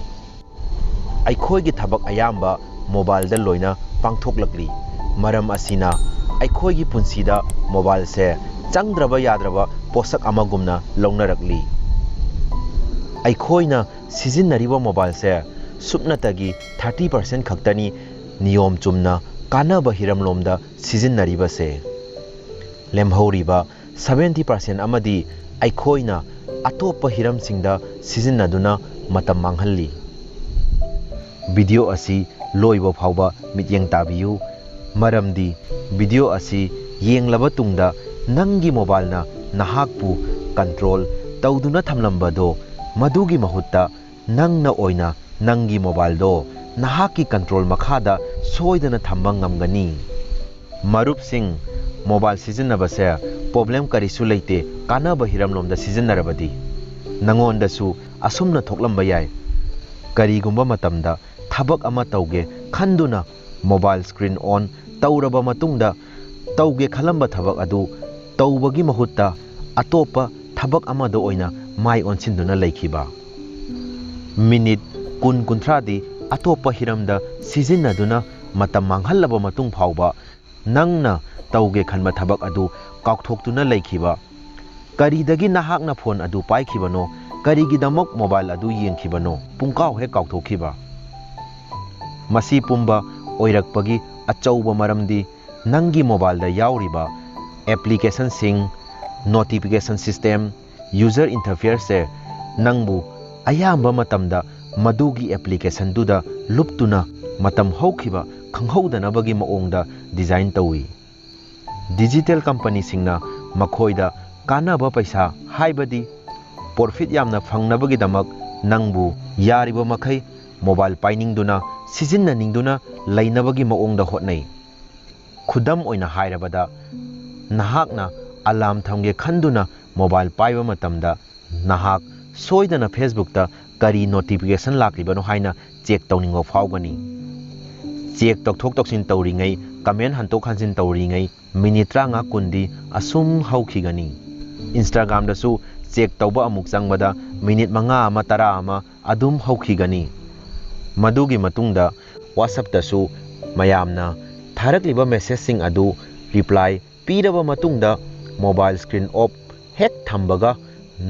ꯑꯩꯈꯣꯏꯒꯤ ꯊꯕꯛ ꯑꯌꯥꯝꯕ ꯃꯣꯕꯥꯏꯜꯗ ꯂꯣꯏꯅ ꯄꯥꯡꯊꯣꯛꯂꯛꯂꯤ꯫ ꯃꯔꯝ ꯑꯁꯤꯅ ꯑꯩꯈꯣꯏꯒꯤ ꯄꯨꯟꯁꯤꯗ ꯃꯣꯕꯥꯏꯜꯁꯦ ꯆꯪꯗ꯭ꯔꯕ ꯌꯥꯗ꯭ꯔꯕ ꯄꯣꯠꯁꯛ ꯑꯃꯒꯨꯝꯅ ꯂꯧꯅꯔꯛꯂꯤ꯫ ꯑꯩꯈꯣꯏꯅ ꯁꯤꯖꯤꯟꯅꯔꯤꯕ ꯃꯣꯕꯥꯏꯜꯁꯦ ꯁꯨꯞꯅꯇꯒꯤ thirty percent ꯈꯛꯇꯅꯤ ꯅꯤꯌꯣꯝ ꯆꯨꯝꯅ ꯀꯥꯟꯅꯕ ꯍꯤꯔꯝꯂꯣꯝꯗ ꯁꯤꯖꯤꯟꯅꯔꯤꯕꯁꯦ꯫ ꯂꯦꯝꯍꯧꯔꯤꯕ seventy percent ꯑꯃꯗꯤ ꯑꯩꯈꯣꯏꯅ ꯑꯇꯣꯞꯄ ꯍꯤꯔꯝꯁꯤꯡꯗ ꯁꯤꯖꯤꯟꯅꯗꯨꯅ ꯃꯇꯝ ꯃꯥꯡꯍꯜꯂꯤ꯫ ꯚꯤꯗꯤꯑꯣ ꯑꯁꯤ ꯂꯣꯏꯕ ꯐꯥꯎꯕ ꯃꯤꯠꯌꯦꯡ ꯇꯥꯕꯤꯌꯨ, ꯃꯔꯝꯗꯤ ꯚꯤꯗꯤꯑꯣ ꯑꯁꯤ ꯌꯦꯡꯂꯕ ꯇꯨꯡꯗ ꯅꯪꯒꯤ ꯃꯣꯕꯥꯏꯜꯅ ꯅꯍꯥꯛꯄꯨ ꯀꯟꯇ꯭ꯔꯣꯜ ꯇꯧꯗꯨꯅ ꯊꯝꯂꯝꯕꯗꯣ, ꯃꯗꯨꯒꯤ ꯃꯍꯨꯠꯇ ꯅꯪꯅ ꯑꯣꯏꯅ ꯅꯪꯒꯤ ꯃꯣꯕꯥꯏꯜꯗꯣ ꯅꯍꯥꯛꯀꯤ ꯀꯟꯇ꯭ꯔꯣꯜ ꯃꯈꯥꯗ ꯁꯣꯏꯗꯅ ꯊꯝꯕ ꯉꯝꯒꯅꯤ꯫ ꯃꯔꯨꯞꯁꯤꯡ, ꯃꯣꯕꯥꯏꯜ ꯁꯤꯖꯤꯟꯅꯕꯁꯦ ꯄ꯭ꯔꯣꯕ꯭ꯂꯦꯝ ꯀꯔꯤꯁꯨ ꯂꯩꯇꯦ, ꯀꯥꯟꯅꯕ ꯍꯤꯔꯝꯂꯣꯝꯗ ꯁꯤꯖꯤꯟꯅꯔꯕꯗꯤ꯫ ꯅꯉꯣꯟꯗꯁꯨ ꯑꯁꯨꯝꯅ ꯊꯣꯛꯂꯝꯕ ꯌꯥꯏ꯫ ꯀꯔꯤꯒꯨꯝꯕ ꯃꯇꯝꯗ ꯊꯕꯛ ꯑꯃ ꯇꯧꯒꯦ ꯈꯟꯗꯨꯅ ꯃꯣꯕꯥꯏꯜ ꯁ꯭ꯀ꯭ꯔꯤꯟ ꯑꯣꯟ ꯇꯧꯔꯕ ꯃꯇꯨꯡꯗ ꯇꯧꯒꯦ ꯈꯜꯂꯝꯕ ꯊꯕꯛ ꯑꯗꯨ ꯇꯧꯕꯒꯤ ꯃꯍꯨꯠꯇ ꯑꯇꯣꯞꯄ ꯊꯕꯛ ꯑꯃꯗ ꯑꯣꯏꯅ ꯃꯥꯏ ꯑꯣꯟꯁꯤꯟꯗꯨꯅ ꯂꯩꯈꯤꯕ꯫ ꯃꯤꯅꯤꯠ ꯀꯨꯟ ꯀꯨꯟꯊ꯭ꯔꯥꯗꯤ ꯑꯇꯣꯞꯄ ꯍꯤꯔꯝꯗ ꯁꯤꯖꯤꯟꯅꯗꯨꯅ ꯃꯇꯝ ꯃꯥꯡꯍꯜꯂꯕ ꯃꯇꯨꯡ ꯐꯥꯎꯕ ꯅꯪꯅ ꯇꯧꯒꯦ ꯈꯟꯕ ꯊꯕꯛ ꯑꯗꯨ ꯀꯥꯎꯊꯣꯛꯇꯨꯅ ꯂꯩꯈꯤꯕ꯫ ꯀꯔꯤꯗꯒꯤ ꯅꯍꯥꯛꯅ ꯐꯣꯟ ꯑꯗꯨ ꯄꯥꯏꯈꯤꯕꯅꯣ, ꯀꯔꯤꯒꯤꯗꯃꯛ ꯃꯣꯕꯥꯏꯜ ꯑꯗꯨ ꯌꯦꯡꯈꯤꯕꯅꯣ, ꯄꯨꯡꯀꯥꯎ ꯍꯦꯛ ꯀꯥꯎꯊꯣꯛꯈꯤꯕ꯫ ꯃꯁꯤ ꯄꯨꯝꯕ ꯑꯣꯏꯔꯛꯄꯒꯤ ꯑꯆꯧꯕ ꯃꯔꯝꯗꯤ ꯅꯪꯒꯤ ꯃꯣꯕꯥꯏꯜꯗ ꯌꯥꯎꯔꯤꯕ ꯑꯦꯄ꯭ꯂꯤꯀꯦꯁꯟꯁꯤꯡ, ꯅꯣꯇꯤꯐꯤꯀꯦꯁꯟ ꯁꯤꯁꯇꯦꯝ, ꯌꯨꯖꯔ ꯏꯟꯇꯔꯐꯦꯁꯁꯦ ꯅꯪꯕꯨ ꯑꯌꯥꯝꯕ ꯃꯇꯝꯗ ꯃꯗꯨꯒꯤ applicationꯗꯨꯗ ꯂꯨꯞꯇꯨꯅ ꯃꯇꯝ ꯍꯧꯈꯤꯕ ꯈꯪꯍꯧꯗꯅꯕꯒꯤ ꯃꯑꯣꯡꯗ design ꯇꯧꯏ꯫ Digital companyꯁꯤꯡꯅ ꯃꯈꯣꯏꯗ ꯀꯥꯟꯅꯕ ꯄꯩꯁꯥ, ꯍꯥꯏꯕꯗꯤ profit ꯌꯥꯝꯅ ꯐꯪꯅꯕꯒꯤꯗꯃꯛ ꯅꯪꯕꯨ ꯌꯥꯔꯤꯕ ꯃꯈꯩ mobile ꯄꯥꯏꯅꯤꯡꯗꯨꯅ, ꯁꯤꯖꯤꯟꯅꯅꯤꯡꯗꯨꯅ ꯂꯩꯅꯕꯒꯤ ꯃꯑꯣꯡꯗ ꯍꯣꯠꯅꯩ꯫ ꯈꯨꯗꯝ ꯑꯣꯏꯅ ꯍꯥꯏꯔꯕꯗ, ꯅꯍꯥꯛꯅ alarm ꯊꯝꯒꯦ ꯈꯟꯗꯨꯅ mobile ꯄꯥꯏꯕ ꯃꯇꯝꯗ, ꯅꯍꯥꯛ ꯁꯣꯏꯗꯅ Facebookꯇ ꯀꯔꯤ notification ꯂꯥꯛꯂꯤꯕꯅꯣ ꯍꯥꯏꯅ check ꯇꯧꯅꯤꯡꯕ ꯐꯥꯎꯒꯅꯤ꯫ Check ꯇꯧꯊꯣꯛ ꯇꯧꯁꯤꯟ ꯇꯧꯔꯤꯉꯩ, comment ꯍꯟꯗꯣꯛ ꯍꯟꯖꯤꯟ ꯇꯧꯔꯤꯉꯩ, minute ꯇꯔꯥꯃꯉꯥ ꯀꯨꯟꯗꯤ ꯑꯁꯨꯝ ꯍꯧꯈꯤꯒꯅꯤ꯫ Instagramꯗꯁꯨ check ꯇꯧꯕ ꯑꯃꯨꯛ ꯆꯪꯕꯗ minute ꯃꯉꯥ ꯑꯃ, ꯇꯔꯥ ꯑꯃ ꯑꯗꯨꯝ ꯍꯧꯈꯤꯒꯅꯤ꯫ ꯃꯗꯨꯒꯤ ꯃꯇꯨꯡꯗ WhatsAppꯇꯁꯨ ꯃꯌꯥꯝꯅ ꯊꯥꯔꯛꯂꯤꯕ messageꯁꯤꯡ ꯑꯗꯨ reply ꯄꯤꯔꯕ ꯃꯇꯨꯡꯗ, mobile screen off ꯍꯦꯛ ꯊꯝꯕꯒ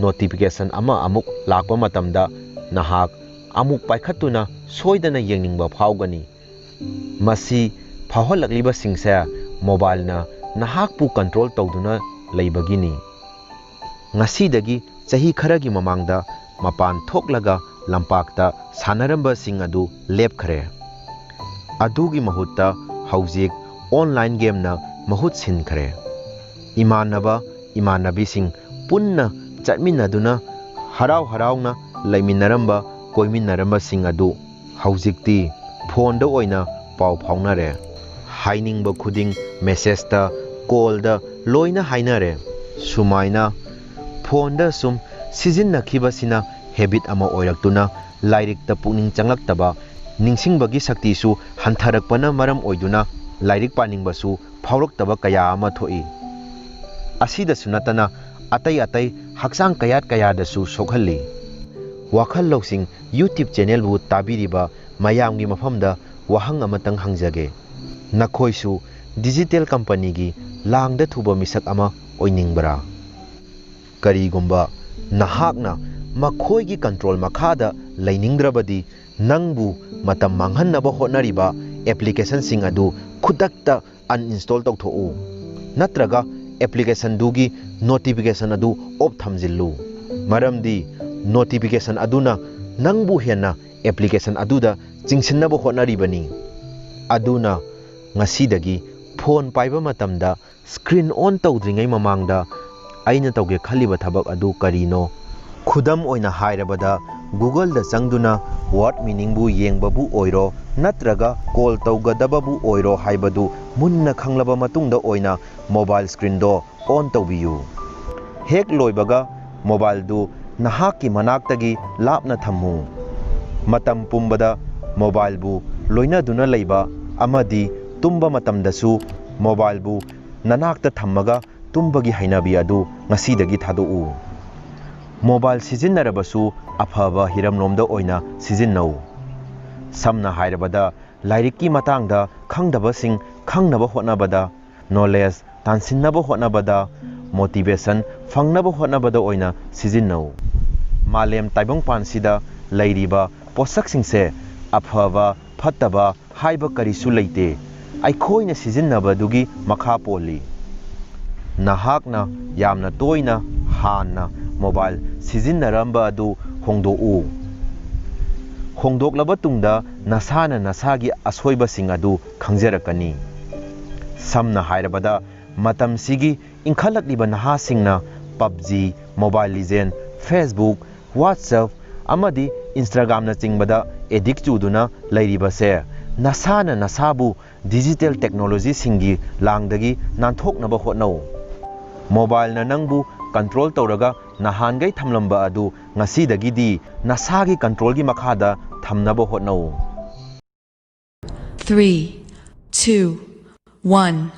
notification ꯑꯃ ꯑꯃꯨꯛ ꯂꯥꯛꯄ ꯃꯇꯝꯗ, ꯅꯍꯥꯛ ꯑꯃꯨꯛ ꯄꯥꯏꯈꯠꯇꯨꯅ ꯁꯣꯏꯗꯅ ꯌꯦꯡꯅꯤꯡꯕ ꯐꯥꯎꯒꯅꯤ꯫ ꯃꯁꯤ ꯐꯥꯎꯍꯜꯂꯛꯂꯤꯕꯁꯤꯡꯁꯦ mobileꯅ ꯅꯍꯥꯛꯄꯨ control ꯇꯧꯗꯨꯅ ꯂꯩꯕꯒꯤꯅꯤ꯫ ꯉꯁꯤꯗꯒꯤ ꯆꯍꯤ ꯈꯔꯒꯤ ꯃꯃꯥꯡꯗ ꯃꯄꯥꯟ ꯊꯣꯛꯂꯒ ꯂꯝꯄꯥꯛꯇ ꯁꯥꯟꯅꯔꯝꯕꯁꯤꯡ ꯑꯗꯨ ꯂꯦꯞꯈ꯭ꯔꯦ꯫ ꯑꯗꯨꯒꯤ ꯃꯍꯨꯠꯇ ꯍꯧꯖꯤꯛ online gameꯅ ꯃꯍꯨꯠ ꯁꯤꯟꯈ꯭ꯔꯦ꯫ ꯏꯃꯥꯟꯅꯕ ꯏꯃꯥꯟꯅꯕꯤꯁꯤꯡ ꯄꯨꯟꯅ ꯆꯠꯃꯤꯟꯅꯗꯨꯅ ꯍꯔꯥꯎ ꯍꯔꯥꯎꯅ ꯂꯩꯃꯤꯟꯅꯔꯝꯕ, ꯀꯣꯏꯃꯤꯟꯅꯔꯝꯕꯁꯤꯡ ꯑꯗꯨ ꯍꯧꯖꯤꯛꯇꯤ phoneꯗ ꯑꯣꯏꯅ ꯄꯥꯎ ꯐꯥꯎꯅꯔꯦ꯫ ꯍꯥꯏꯅꯤꯡꯕ ꯈꯨꯗꯤꯡ messageꯇ, callꯗ ꯂꯣꯏꯅ ꯍꯥꯏꯅꯔꯦ꯫ ꯁꯨꯃꯥꯏꯅ phoneꯗ ꯁꯨꯝ ꯁꯤꯖꯤꯟꯅꯈꯤꯕꯁꯤꯅ habit ꯑꯃ ꯑꯣꯏꯔꯛꯇꯨꯅ ꯂꯥꯏꯔꯤꯛꯇ ꯄꯨꯛꯅꯤꯡ ꯆꯪꯂꯛꯇꯕ, ꯅꯤꯡꯁꯤꯡꯕꯒꯤ ꯁꯛꯇꯤꯁꯨ ꯍꯟꯊꯔꯛꯄꯅ ꯃꯔꯝ ꯑꯣꯏꯗꯨꯅ ꯂꯥꯏꯔꯤꯛ ꯄꯥꯅꯤꯡꯕꯁꯨ ꯐꯥꯎꯔꯛꯇꯕ ꯀꯌꯥ ꯑꯃ ꯊꯣꯛꯏ꯫ ꯑꯁꯤꯗꯁꯨ ꯅꯠꯇꯅ ꯑꯇꯩ ꯑꯇꯩ ꯍꯛꯆꯥꯡ ꯀꯌꯥꯠ ꯀꯌꯥꯗꯁꯨ ꯁꯣꯛꯍꯜꯂꯤ꯫ ꯋꯥꯈꯜ ꯂꯧꯁꯤꯡ YouTube channelꯕꯨ ꯇꯥꯕꯤꯔꯤꯕ ꯃꯌꯥꯝꯒꯤ ꯃꯐꯝꯗ ꯋꯥꯍꯪ ꯑꯃꯇꯪ ꯍꯪꯖꯒꯦ꯫ ꯅꯈꯣꯏꯁꯨ digital companyꯒꯤ ꯂꯥꯡꯗ ꯊꯨꯕ ꯃꯤꯁꯛ ꯑꯃ ꯑꯣꯏꯅꯤꯡꯕ꯭ꯔꯥ? ꯀꯔꯤꯒꯨꯝꯕ ꯅꯍꯥꯛꯅ ꯃꯈꯣꯏꯒꯤ control ꯃꯈꯥꯗ ꯂꯩꯅꯤꯡꯗ꯭ꯔꯕꯗꯤ, ꯅꯪꯕꯨ ꯃꯇꯝ ꯃꯥꯡꯍꯟꯅꯕ ꯍꯣꯠꯅꯔꯤꯕ applicationꯁꯤꯡ ꯑꯗꯨ ꯈꯨꯗꯛꯇ uninstall ꯇꯧꯊꯣꯛꯎ, ꯅꯠꯇ꯭ꯔꯒ applicationꯗꯨꯒꯤ notification ꯑꯗꯨ off ꯊꯝꯖꯤꯜꯂꯨ, ꯃꯔꯝꯗꯤ notification ꯑꯗꯨꯅ ꯅꯪꯕꯨ ꯍꯦꯟꯅ ꯑꯦꯄ꯭ꯂꯤꯀꯦꯁꯟ ꯑꯗꯨꯗ ꯆꯤꯡꯁꯤꯟꯅꯕ ꯍꯣꯠꯅꯔꯤꯕꯅꯤ꯫ ꯑꯗꯨꯅ ꯉꯁꯤꯗꯒꯤ ꯐꯣꯟ ꯄꯥꯏꯕ ꯃꯇꯝꯗ ꯁ꯭ꯀ꯭ꯔꯤꯟ ꯑꯣꯟ ꯇꯧꯗ꯭ꯔꯤꯉꯩ ꯃꯃꯥꯡꯗ ꯑꯩꯅ ꯇꯧꯒꯦ ꯈꯜꯂꯤꯕ ꯊꯕꯛ ꯑꯗꯨ ꯀꯔꯤꯅꯣ? ꯈꯨꯗꯝ ꯑꯣꯏꯅ ꯍꯥꯏꯔꯕꯗ, Google-ꯗ ꯆꯪꯗꯨꯅ ꯋꯥꯔꯗ ꯃꯤꯅꯤꯡꯕꯨ ꯌꯦꯡꯕꯕꯨ ꯑꯣꯏꯔꯣ, ꯅꯠꯇ꯭ꯔꯒ ꯀꯣꯜ ꯇꯧꯒꯗꯕꯕꯨ ꯑꯣꯏꯔꯣ ꯍꯥꯏꯕꯗꯨ ꯃꯨꯟꯅ ꯈꯪꯂꯕ ꯃꯇꯨꯡꯗ ꯑꯣꯏꯅ ꯃꯣꯕꯥꯏꯜ ꯁ꯭ꯀ꯭ꯔꯤꯟꯗꯣ ꯑꯣꯟ ꯇꯧꯕꯤꯌꯨ꯫ ꯍꯦꯛ ꯂꯣꯏꯕꯒ ꯃꯣꯕꯥꯏꯜꯗꯨ ꯅꯍꯥꯛꯀꯤ ꯃꯅꯥꯛꯇꯒꯤ ꯂꯥꯞꯅ ꯊꯝꯃꯨ꯫ ꯃꯇꯝ ꯄꯨꯝꯕꯗ ꯃꯣꯕꯥꯏꯜꯕꯨ ꯂꯣꯏꯅꯗꯨꯅ ꯂꯩꯕ ꯑꯃꯗꯤ ꯇꯨꯝꯕ ꯃꯇꯝꯗꯁꯨ ꯃꯣꯕꯥꯏꯜꯕꯨ ꯅꯅꯥꯛꯇ ꯊꯝꯃꯒ ꯇꯨꯝꯕꯒꯤ ꯍꯩꯅꯕꯤ ꯑꯗꯨ ꯉꯁꯤꯗꯒꯤ ꯊꯥꯗꯣꯛꯎ꯫ ꯃꯣꯕꯥꯏꯜ ꯁꯤꯖꯤꯟꯅꯔꯕꯁꯨ ꯑꯐꯕ ꯍꯤꯔꯝꯂꯣꯝꯗ ꯑꯣꯏꯅ ꯁꯤꯖꯤꯟꯅꯧ꯫ ꯁꯝꯅ ꯍꯥꯏꯔꯕꯗ, ꯂꯥꯏꯔꯤꯛꯀꯤ ꯃꯇꯥꯡꯗ ꯈꯪꯗꯕꯁꯤꯡ ꯈꯪꯅꯕ ꯍꯣꯠꯅꯕꯗ, ꯅꯣꯂꯦꯖ ꯇꯥꯟꯁꯤꯟꯅꯕ ꯍꯣꯠꯅꯕꯗ, ꯃꯣꯇꯤꯚꯦꯁꯟ ꯐꯪꯅꯕ ꯍꯣꯠꯅꯕꯗ ꯑꯣꯏꯅ ꯁꯤꯖꯤꯟꯅꯧ꯫ ꯃꯥꯂꯦꯝ ꯇꯥꯏꯕꯪꯄꯥꯟꯁꯤꯗ ꯂꯩꯔꯤꯕ ꯄꯣꯠꯁꯛꯁꯤꯡꯁꯦ ꯑꯐꯕ, ꯐꯠꯇꯕ ꯍꯥꯏꯕ ꯀꯔꯤꯁꯨ ꯂꯩꯇꯦ꯫ ꯑꯩꯈꯣꯏꯅ ꯁꯤꯖꯤꯟꯅꯕꯗꯨꯒꯤ ꯃꯈꯥ ꯄꯣꯜꯂꯤ꯫ ꯅꯍꯥꯛꯅ ꯌꯥꯝꯅ ꯇꯣꯏꯅ ꯍꯥꯟꯅ ꯃꯣꯕꯥꯏꯜ ꯁꯤꯖꯤꯟꯅꯔꯝꯕ ꯑꯗꯨ ꯍꯣꯡꯗꯣꯛꯎ꯫ ꯍꯣꯡꯗꯣꯛꯂꯕ ꯇꯨꯡꯗ ꯅꯁꯥꯅ ꯅꯁꯥꯒꯤ ꯑꯁꯣꯏꯕꯁꯤꯡ ꯑꯗꯨ ꯈꯪꯖꯔꯛꯀꯅꯤ꯫ ꯁꯝꯅ ꯍꯥꯏꯔꯕꯗ, ꯃꯇꯝꯁꯤꯒꯤ ꯏꯟꯈꯠꯂꯛꯂꯤꯕ ꯅꯍꯥꯁꯤꯡꯅ PUBG, Mobile Legend, Facebook, WhatsApp ꯑꯃꯗꯤ Instagram-ꯅꯆꯤꯡꯕꯗ ꯑꯦꯗꯤꯛ ꯆꯨꯗꯨꯅ ꯂꯩꯔꯤꯕꯁꯦ, ꯅꯁꯥꯅ ꯅꯁꯥꯕꯨ ꯗꯤꯖꯤꯇꯦꯜ ꯇꯦꯛꯅꯣꯂꯣꯖꯤꯁꯤꯡꯒꯤ ꯂꯥꯡꯗꯒꯤ ꯅꯥꯟꯊꯣꯛꯅꯕ ꯍꯣꯠꯅꯧ꯫ ꯃꯣꯕꯥꯏꯜꯅ ꯅꯪꯕꯨ ꯀꯟꯇ꯭ꯔꯣꯜ ꯇꯧꯔꯒ ꯅꯍꯥꯟꯒꯩ ꯊꯝꯂꯝꯕ ꯑꯗꯨ ꯉꯁꯤꯗꯒꯤꯗꯤ ꯅꯁꯥꯒꯤ ꯀꯟꯇ꯭ꯔꯣꯜꯒꯤ ꯃꯈꯥꯗ ꯊꯝꯅꯕ ꯍꯣꯠꯅꯧ꯫ Three, two, one.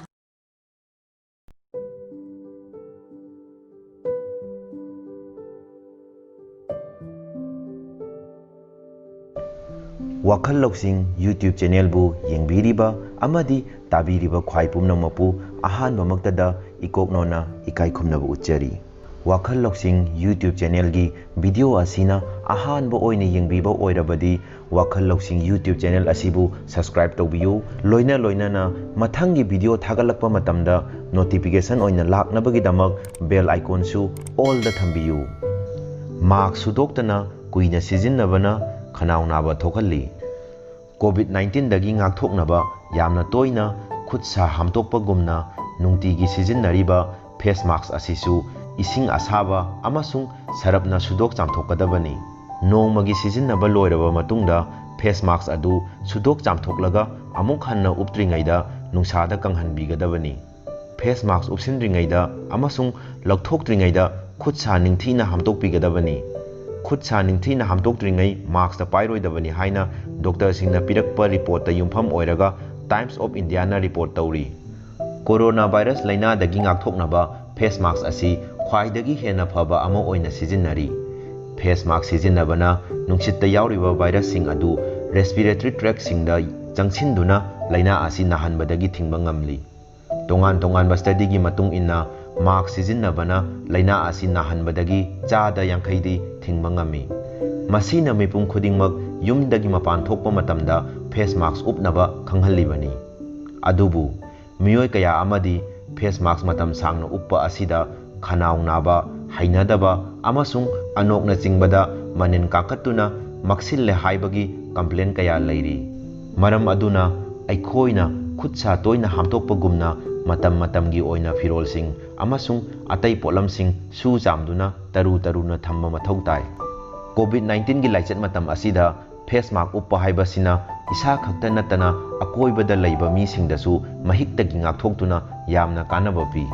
ꯋꯥꯈꯜ ꯂꯧꯁꯤꯡ YouTube ꯆꯦꯅꯦꯜꯕꯨ ꯌꯦꯡꯕꯤꯔꯤꯕ ꯑꯃꯗꯤ ꯇꯥꯕꯤꯔꯤꯕ ꯈ꯭ꯋꯥꯏ ꯄꯨꯝꯅꯃꯛꯄꯨ ꯑꯍꯥꯟꯕꯃꯛꯇꯗ ꯏꯀꯣꯛꯅꯣꯅ ꯏꯀꯥꯏ ꯈꯨꯝꯅꯕ ꯎꯠꯆꯔꯤ꯫ ꯋꯥꯈꯜ ꯂꯧꯁꯤꯡ YouTube ꯆꯦꯅꯦꯜꯒꯤ ꯚꯤꯗꯤꯑꯣ ꯑꯁꯤꯅ ꯑꯍꯥꯟꯕ ꯑꯣꯏꯅ ꯌꯦꯡꯕꯤꯕ ꯑꯣꯏꯔꯕꯗꯤ, ꯋꯥꯈꯜ ꯂꯧꯁꯤꯡ YouTube ꯆꯦꯅꯦꯜ ꯑꯁꯤꯕꯨ ꯁꯕꯁꯀ꯭ꯔꯥꯏꯕ ꯇꯧꯕꯤꯌꯨ꯫ ꯂꯣꯏꯅ ꯂꯣꯏꯅꯅ ꯃꯊꯪꯒꯤ ꯚꯤꯗꯤꯑꯣ ꯊꯥꯒꯠꯂꯛꯄ ꯃꯇꯝꯗ ꯅꯣꯇꯤꯐꯤꯀꯦꯁꯟ ꯑꯣꯏꯅ ꯂꯥꯛꯅꯕꯒꯤꯗꯃꯛ ꯕꯦꯜ ꯑꯥꯏꯀꯣꯟꯁꯨ ꯑꯣꯜꯗ ꯊꯝꯕꯤꯌꯨ꯫ ꯃꯥꯔꯛ ꯁꯨꯗꯣꯛꯇꯅ ꯀꯨꯏꯅ ꯁꯤꯖꯤꯟꯅꯕꯅ ꯈꯅꯥꯎ ꯅꯥꯕ ꯊꯣꯛꯍꯜꯂꯤ꯫ ꯀꯣꯚꯤꯗ ꯅꯥꯏꯟꯇꯤꯟꯗꯒꯤ ꯉꯥꯛꯊꯣꯛꯅꯕ ꯌꯥꯝꯅ ꯇꯣꯏꯅ ꯈꯨꯠ ꯁꯥ ꯍꯥꯝꯗꯣꯛꯄꯒꯨꯝꯅ ꯅꯨꯡꯇꯤꯒꯤ ꯁꯤꯖꯤꯟꯅꯔꯤꯕ ꯐꯦꯁ ꯃꯥꯛꯁ ꯑꯁꯤꯁꯨ ꯏꯁꯤꯡ ꯑꯁꯥꯕ ꯑꯃꯁꯨꯡ ꯁꯔꯞꯅ ꯁꯨꯗꯣꯛ ꯆꯥꯝꯊꯣꯛꯀꯗꯕꯅꯤ꯫ ꯅꯣꯡꯃꯒꯤ ꯁꯤꯖꯤꯟꯅꯕ ꯂꯣꯏꯔꯕ ꯃꯇꯨꯡꯗ ꯐꯦꯁ ꯃꯥꯛꯁ ꯑꯗꯨ ꯁꯨꯗꯣꯛ ꯆꯥꯝꯊꯣꯛꯂꯒ ꯑꯃꯨꯛ ꯍꯟꯅ ꯎꯞꯇ꯭ꯔꯤꯉꯩꯗ ꯅꯨꯡꯁꯥꯗ ꯀꯪꯍꯟꯕꯤꯒꯗꯕꯅꯤ꯫ ꯐꯦꯁ ꯃꯥꯛꯁ ꯎꯞꯁꯤꯟꯗ꯭ꯔꯤꯉꯩꯗ ꯑꯃꯁꯨꯡ ꯂꯧꯊꯣꯛꯇ꯭ꯔꯤꯉꯩꯗ ꯈꯨꯠ ꯁꯥ ꯅꯤꯡꯊꯤꯅ ꯍꯥꯝꯗꯣꯛꯄꯤꯒꯗꯕꯅꯤ꯫ ꯈꯨꯠ ꯁꯥ ꯅꯤꯡꯊꯤꯅ ꯍꯥꯝꯗꯣꯛꯇ꯭ꯔꯤꯉꯩ ꯃꯥꯛꯁꯇ ꯄꯥꯏꯔꯣꯏꯗꯕꯅꯤ ꯍꯥꯏꯅ ꯗꯣꯛꯇꯔꯁꯤꯡꯅ ꯄꯤꯔꯛꯄ ꯔꯤꯄꯣꯔꯠꯇ ꯌꯨꯝꯐꯝ ꯑꯣꯏꯔꯒ ꯇꯥꯏꯝꯁ ꯑꯣꯐ ꯏꯟꯗꯤꯌꯥꯅ ꯔꯤꯄꯣꯔꯠ ꯇꯧꯔꯤ꯫ ꯀꯣꯔꯣꯅꯥ ꯚꯥꯏꯔꯁ ꯂꯥꯏꯅꯥꯗꯒꯤ ꯉꯥꯛꯊꯣꯛꯅꯕ ꯐꯦꯁ ꯃꯥꯛꯁ ꯑꯁꯤ ꯈ꯭ꯋꯥꯏꯗꯒꯤ ꯍꯦꯟꯅ ꯐꯕ ꯑꯃ ꯑꯣꯏꯅ ꯁꯤꯖꯤꯟꯅꯔꯤ꯫ ꯐꯦꯁ ꯃꯥꯛꯁ ꯁꯤꯖꯤꯟꯅꯕꯅ ꯅꯨꯡꯁꯤꯠꯇ ꯌꯥꯎꯔꯤꯕ ꯚꯥꯏꯔꯁꯁꯤꯡ ꯑꯗꯨ ꯔꯦꯁꯄꯤꯔꯦꯇꯔꯤ ꯇ꯭ꯔꯦꯛꯁꯤꯡꯗ ꯆꯪꯁꯤꯟꯗꯨꯅ ꯂꯥꯏꯅꯥ ꯑꯁꯤ ꯅꯥꯍꯟꯕꯗꯒꯤ ꯊꯤꯡꯕ ꯉꯝꯂꯤ꯫ ꯇꯣꯉꯥꯟ ꯇꯣꯉꯥꯟꯕ ꯁ꯭ꯇꯗꯤꯒꯤ ꯃꯇꯨꯡ ꯏꯟꯅ, ꯃꯥꯛꯁ ꯁꯤꯖꯤꯟꯅꯕꯅ ꯂꯥꯏꯅꯥ ꯑꯁꯤ ꯅꯥꯍꯟꯕꯗꯒꯤ ꯆꯥꯗ ꯌꯥꯡꯈꯩꯗꯤ ꯊꯤꯡꯕ ꯉꯝꯃꯤ꯫ ꯃꯁꯤꯅ ꯃꯤꯄꯨꯝ ꯈꯨꯗꯤꯡꯃꯛ ꯌꯨꯝꯗꯒꯤ ꯃꯄꯥꯟ ꯊꯣꯛꯄ ꯃꯇꯝꯗ ꯐꯦꯁ ꯃꯥꯛꯁ ꯎꯞꯅꯕ ꯈꯪꯍꯜꯂꯤꯕꯅꯤ꯫ ꯑꯗꯨꯕꯨ ꯃꯤꯑꯣꯏ ꯀꯌꯥ ꯑꯃꯗꯤ ꯐꯦꯁ ꯃꯥꯛꯁ ꯃꯇꯝ ꯁꯥꯡꯅ ꯎꯞꯄ ꯑꯁꯤꯗ ꯈꯅꯥꯎ ꯅꯥꯕ, ꯍꯩꯅꯗꯕ ꯑꯃꯁꯨꯡ ꯑꯅꯣꯛꯅꯆꯤꯡꯕꯗ ꯃꯅꯤꯟ ꯀꯥꯡꯈꯠꯇꯨꯅ ꯃꯛꯁꯤꯜꯂꯦ ꯍꯥꯏꯕꯒꯤ ꯀꯝꯄ꯭ꯂꯦꯟ ꯀꯌꯥ ꯂꯩꯔꯤ꯫ ꯃꯔꯝ ꯑꯗꯨꯅ ꯑꯩꯈꯣꯏꯅ ꯈꯨꯠ ꯁꯥ ꯇꯣꯏꯅ ꯍꯥꯝꯗꯣꯛꯄꯒꯨꯝꯅ ꯃꯇꯝ ꯃꯇꯝꯒꯤ ꯑꯣꯏꯅ ꯐꯤꯔꯣꯜꯁꯤꯡ ꯑꯃꯁꯨꯡ ꯑꯇꯩ ꯄꯣꯠꯂꯝꯁꯤꯡ ꯁꯨ ꯆꯥꯝꯗꯨꯅ ꯇꯔꯨ ꯇꯔꯨꯅ ꯊꯝꯕ ꯃꯊꯧ ꯇꯥꯏ꯫ ꯀꯣꯚꯤꯗ ꯅꯥꯏꯟꯇꯤꯟꯒꯤ ꯂꯥꯏꯆꯠ ꯃꯇꯝ ꯑꯁꯤꯗ ꯐꯦꯁ ꯃꯥꯛ ꯎꯞꯄ ꯍꯥꯏꯕꯁꯤꯅ ꯏꯁꯥ ꯈꯛꯇ ꯅꯠꯇꯅ ꯑꯀꯣꯏꯕꯗ ꯂꯩꯕ ꯃꯤꯁꯤꯡꯗꯁꯨ ꯃꯍꯤꯛꯇꯒꯤ ꯉꯥꯛꯊꯣꯛꯇꯨꯅ ꯌꯥꯝꯅ ꯀꯥꯟꯅꯕ ꯄꯤ꯫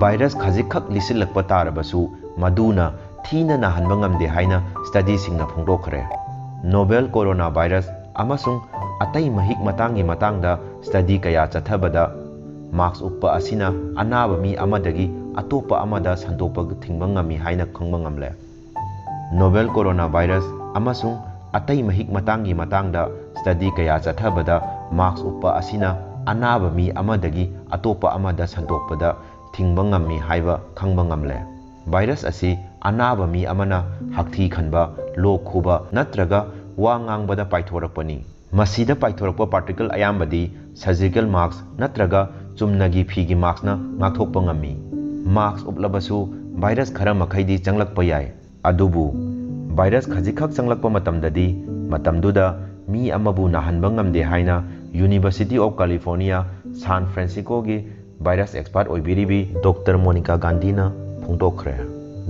ꯚꯥꯏꯔꯁ ꯈꯖꯤꯛꯈꯛ ꯂꯤꯁꯤꯜꯂꯛꯄ ꯇꯥꯔꯕꯁꯨ ꯃꯗꯨꯅ ꯊꯤꯅ ꯅꯥꯍꯟꯕ ꯉꯝꯗꯦ ꯍꯥꯏꯅ ꯁ꯭ꯇꯗꯤꯁꯤꯡꯅ ꯐꯣꯡꯗꯣꯛꯈ꯭ꯔꯦ꯫ ꯅꯣꯚꯦꯜ ꯀꯣꯔꯣꯅꯥ ꯚꯥꯏꯔꯁ ꯑꯃꯁꯨꯡ ꯑꯇꯩ ꯃꯍꯤꯛ ꯃꯇꯥꯡꯒꯤ ꯃꯇꯥꯡꯗ ꯁ꯭ꯇꯗꯤ ꯀꯌꯥ ꯆꯠꯊꯕꯗ, ꯃꯥꯛꯁ ꯎꯞꯄ ꯑꯁꯤꯅ ꯑꯅꯥꯕ ꯃꯤ ꯑꯃꯗꯒꯤ ꯑꯇꯣꯞꯄ ꯑꯃꯗ ꯁꯟꯗꯣꯛꯄ ꯊꯤꯡꯕ ꯉꯝꯃꯤ ꯍꯥꯏꯅ ꯈꯪꯕ ꯉꯝꯂꯦ꯫ ꯅꯣꯚꯦꯜ ꯀꯣꯔꯣꯅꯥ ꯚꯥꯏꯔꯁ ꯑꯃꯁꯨꯡ ꯑꯇꯩ ꯃꯍꯤꯛ ꯃꯇꯥꯡꯒꯤ ꯃꯇꯥꯡꯗ ꯁ꯭ꯇꯗꯤ ꯀꯌꯥ ꯆꯠꯊꯕꯗ, ꯃꯥꯛꯁ ꯎꯞꯄ ꯑꯁꯤꯅ ꯑꯅꯥꯕ ꯃꯤ ꯑꯃꯗꯒꯤ ꯑꯇꯣꯞꯄ ꯑꯃꯗ ꯁꯟꯗꯣꯛꯄꯗ ꯊꯤꯡꯕ ꯉꯝꯃꯤ ꯍꯥꯏꯕ ꯈꯪꯕ ꯉꯝꯂꯦ꯫ ꯚꯥꯏꯔꯁ ꯑꯁꯤ ꯑꯅꯥꯕ ꯃꯤ ꯑꯃꯅ ꯍꯛꯊꯤ ꯈꯟꯕ, ꯂꯣꯛ ꯈꯨꯕ ꯅꯠꯇ꯭ꯔꯒ ꯋꯥ ꯉꯥꯡꯕꯗ ꯄꯥꯏꯊꯣꯔꯛꯄꯅꯤ꯫ ꯃꯁꯤꯗ ꯄꯥꯏꯊꯣꯔꯛꯄ ꯄꯥꯔꯇꯤꯀꯜ ꯑꯌꯥꯝꯕꯗꯤ ꯁꯔꯖꯤꯀꯦꯜ ꯃꯥꯛꯁ ꯅꯠꯇ꯭ꯔꯒ ꯆꯨꯝꯅꯒꯤ ꯐꯤꯒꯤ ꯃꯥꯛꯁꯅ ꯉꯥꯛꯊꯣꯛꯄ ꯉꯝꯃꯤ꯫ ꯃꯥꯛꯁ ꯎꯞꯂꯕꯁꯨ ꯚꯥꯏꯔꯁ ꯈꯔ ꯃꯈꯩꯗꯤ ꯆꯪꯂꯛꯄ ꯌꯥꯏ, ꯑꯗꯨꯕꯨ ꯚꯥꯏꯔꯁ ꯈꯖꯤꯛꯈꯛ ꯆꯪꯂꯛꯄ ꯃꯇꯝꯗꯗꯤ, ꯃꯇꯝꯗꯨꯗ ꯃꯤ ꯑꯃꯕꯨ ꯅꯥꯍꯟꯕ ꯉꯝꯗꯦ ꯍꯥꯏꯅ University of California, San Franciscoꯒꯤ ꯚꯥꯏꯔꯁ ꯑꯦꯛꯁꯄꯥꯔꯠ ꯑꯣꯏꯕꯤꯔꯤꯕꯤ ꯗꯣꯛꯇꯔ ꯃꯣꯅꯤꯀꯥ ꯒꯥꯟꯙꯤꯅ ꯐꯣꯡꯗꯣꯛꯈ꯭ꯔꯦ꯫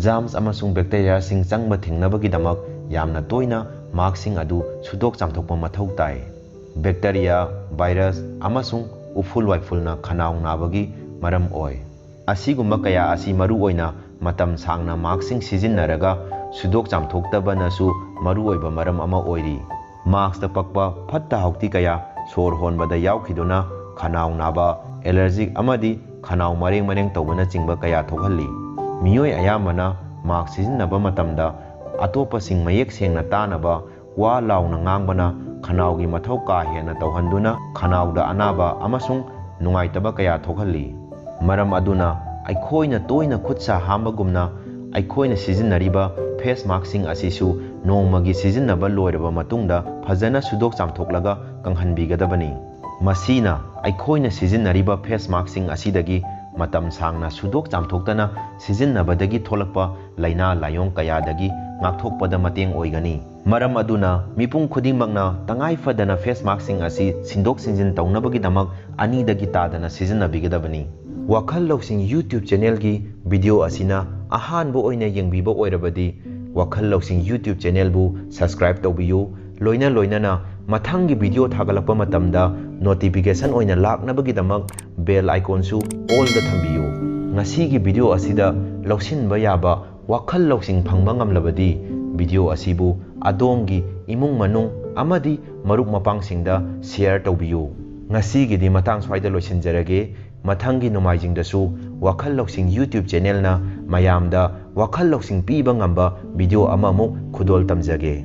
ꯖꯥꯝꯁ ꯑꯃꯁꯨꯡ ꯕꯦꯛꯇꯦꯔꯤꯌꯥꯁꯤꯡ ꯆꯪꯕ ꯊꯤꯡꯅꯕꯒꯤꯗꯃꯛ ꯌꯥꯝꯅ ꯇꯣꯏꯅ ꯃꯥꯛꯁꯁꯤꯡ ꯑꯗꯨ ꯁꯨꯗꯣꯛ ꯆꯥꯝꯊꯣꯛꯄ ꯃꯊꯧ ꯇꯥꯏ꯫ ꯕꯦꯛꯇꯦꯔꯤꯌꯥ, ꯚꯥꯏꯔꯁ ꯑꯃꯁꯨꯡ ꯎꯐꯨꯜ ꯋꯥꯏꯐꯨꯜꯅ ꯈꯅꯥꯎ ꯅꯥꯕꯒꯤ ꯃꯔꯝ ꯑꯣꯏ꯫ ꯑꯁꯤꯒꯨꯝꯕ ꯀꯌꯥ ꯑꯁꯤ ꯃꯔꯨꯑꯣꯏꯅ ꯃꯇꯝ ꯁꯥꯡꯅ ꯃꯥꯛꯁꯁꯤꯡ ꯁꯤꯖꯤꯟꯅꯔꯒ ꯁꯨꯗꯣꯛ ꯆꯥꯝꯊꯣꯛꯇꯕꯅꯁꯨ ꯃꯔꯨꯑꯣꯏꯕ ꯃꯔꯝ ꯑꯃ ꯑꯣꯏꯔꯤ꯫ ꯃꯥꯛꯁꯇ ꯄꯛꯄ ꯐꯠꯇ ꯍꯥꯎꯊꯤ ꯀꯌꯥ ꯁꯣꯔ ꯍꯣꯟꯕꯗ ꯌꯥꯎꯈꯤꯗꯨꯅ ꯈꯅꯥꯎ ꯅꯥꯕ, ꯑꯦꯂꯔꯖꯤꯛ ꯑꯃꯗꯤ ꯈꯅꯥꯎ ꯃꯔꯦꯡ ꯃꯔꯦꯡ ꯇꯧꯕꯅꯆꯤꯡꯕ ꯀꯌꯥ ꯊꯣꯛꯍꯜꯂꯤ꯫ ꯃꯤꯑꯣꯏ ꯑꯌꯥꯝꯕꯅ ꯃꯥꯛꯁ ꯁꯤꯖꯤꯟꯅꯕ ꯃꯇꯝꯗ ꯑꯇꯣꯞꯄꯁꯤꯡ ꯃꯌꯦꯛ ꯁꯦꯡꯅ ꯇꯥꯅꯕ ꯋꯥ ꯂꯥꯎꯅ ꯉꯥꯡꯕꯅ ꯈꯅꯥꯎꯒꯤ ꯃꯊꯧ ꯀꯥ ꯍꯦꯟꯅ ꯇꯧꯍꯟꯗꯨꯅ ꯈꯅꯥꯎꯗ ꯑꯅꯥꯕ ꯑꯃꯁꯨꯡ ꯅꯨꯡꯉꯥꯏꯇꯕ ꯀꯌꯥ ꯊꯣꯛꯍꯜꯂꯤ꯫ ꯃꯔꯝ ꯑꯗꯨꯅ ꯑꯩꯈꯣꯏꯅ ꯇꯣꯏꯅ ꯈꯨꯠ ꯁꯥ ꯍꯥꯝꯕꯒꯨꯝꯅ ꯑꯩꯈꯣꯏꯅ ꯁꯤꯖꯤꯟꯅꯔꯤꯕ ꯐꯦꯁ ꯃꯥꯛꯁꯁꯤꯡ ꯑꯁꯤꯁꯨ ꯅꯣꯡꯃꯒꯤ ꯁꯤꯖꯤꯟꯅꯕ ꯂꯣꯏꯔꯕ ꯃꯇꯨꯡꯗ ꯐꯖꯅ ꯁꯨꯗꯣꯛ ꯆꯥꯝꯊꯣꯛꯂꯒ ꯀꯪꯍꯟꯕꯤꯒꯗꯕꯅꯤ꯫ ꯃꯁꯤꯅ ꯑꯩꯈꯣꯏꯅ ꯁꯤꯖꯤꯟꯅꯔꯤꯕ ꯐꯦꯁ ꯃꯥꯛꯁꯁꯤꯡ ꯑꯁꯤꯗꯒꯤ ꯃꯇꯝ ꯁꯥꯡꯅ ꯁꯨꯗꯣꯛ ꯆꯥꯝꯊꯣꯛꯇꯅ ꯁꯤꯖꯤꯟꯅꯕꯗꯒꯤ ꯊꯣꯛꯂꯛꯄ ꯂꯥꯏꯅꯥ ꯂꯥꯏꯑꯣꯡ ꯀꯌꯥꯗꯒꯤ ꯉꯥꯛꯊꯣꯛꯄꯗ ꯃꯇꯦꯡ ꯑꯣꯏꯒꯅꯤ꯫ ꯃꯔꯝ ꯑꯗꯨꯅ ꯃꯤꯄꯨꯝ ꯈꯨꯗꯤꯡꯃꯛꯅ ꯇꯉꯥꯏ ꯐꯗꯅ ꯐꯦꯁ ꯃꯥꯛꯁꯁꯤꯡ ꯑꯁꯤ ꯁꯤꯟꯗꯣꯛ ꯁꯤꯟꯖꯤꯟ ꯇꯧꯅꯕꯒꯤꯗꯃꯛ ꯑꯅꯤꯗꯒꯤ ꯇꯥꯗꯅ ꯁꯤꯖꯤꯟꯅꯕꯤꯒꯗꯕꯅꯤ꯫ ꯋꯥꯈꯜ ꯂꯧꯁꯤꯡ YouTube ꯆꯦꯅꯦꯜꯒꯤ ꯚꯤꯗꯤꯑꯣ ꯑꯁꯤꯅ ꯑꯍꯥꯟꯕ ꯑꯣꯏꯅ ꯌꯦꯡꯕꯤꯕ ꯑꯣꯏꯔꯕꯗꯤ, ꯋꯥꯈꯜ ꯂꯧꯁꯤꯡ YouTube ꯆꯦꯅꯦꯜꯕꯨ ꯁꯕꯁꯀ꯭ꯔꯥꯏꯕ ꯇꯧꯕꯤꯌꯨ꯫ ꯂꯣꯏꯅ ꯂꯣꯏꯅꯅ ꯃꯊꯪꯒꯤ ꯚꯤꯗꯤꯑꯣ ꯊꯥꯒꯠꯂꯛꯄ ꯃꯇꯝꯗ ꯅꯣꯇꯤꯐꯤꯀꯦꯁꯟ ꯑꯣꯏꯅ ꯂꯥꯛꯅꯕꯒꯤꯗꯃꯛ ꯕꯦꯜ ꯑꯥꯏꯀꯣꯟꯁꯨ ꯑꯣꯜꯗ ꯊꯝꯕꯤꯌꯨ꯫ ꯉꯁꯤꯒꯤ ꯚꯤꯗꯤꯑꯣ ꯑꯁꯤꯗ ꯂꯧꯁꯤꯟꯕ ꯌꯥꯕ ꯋꯥꯈꯜ ꯂꯧꯁꯤꯡ ꯐꯪꯕ ꯉꯝꯂꯕꯗꯤ, ꯚꯤꯗꯤꯑꯣ ꯑꯁꯤꯕꯨ ꯑꯗꯣꯝꯒꯤ ꯏꯃꯨꯡ ꯃꯅꯨꯡ ꯑꯃꯗꯤ ꯃꯔꯨꯞ ꯃꯄꯥꯡꯁꯤꯡꯗ ꯁꯦꯌꯔ ꯇꯧꯕꯤꯌꯨ꯫ ꯉꯁꯤꯒꯤꯗꯤ ꯃꯇꯥꯡ ꯁ꯭ꯋꯥꯏꯗ ꯂꯣꯏꯁꯤꯟꯖꯔꯒꯦ꯫ ꯃꯊꯪꯒꯤ ꯅꯣꯡꯃꯥꯏꯖꯤꯡꯗꯁꯨ ꯋꯥꯈꯜ ꯂꯧꯁꯤꯡ YouTube ꯆꯦꯅꯦꯜꯅ ꯃꯌꯥꯝꯗ ꯋꯥꯈꯜ ꯂꯧꯁꯤꯡ ꯄꯤꯕ ꯉꯝꯕ ꯚꯤꯗꯤꯑꯣ ꯑꯃꯃꯨꯛ ꯈꯨꯗꯣꯜ ꯇꯝꯖꯒꯦ꯫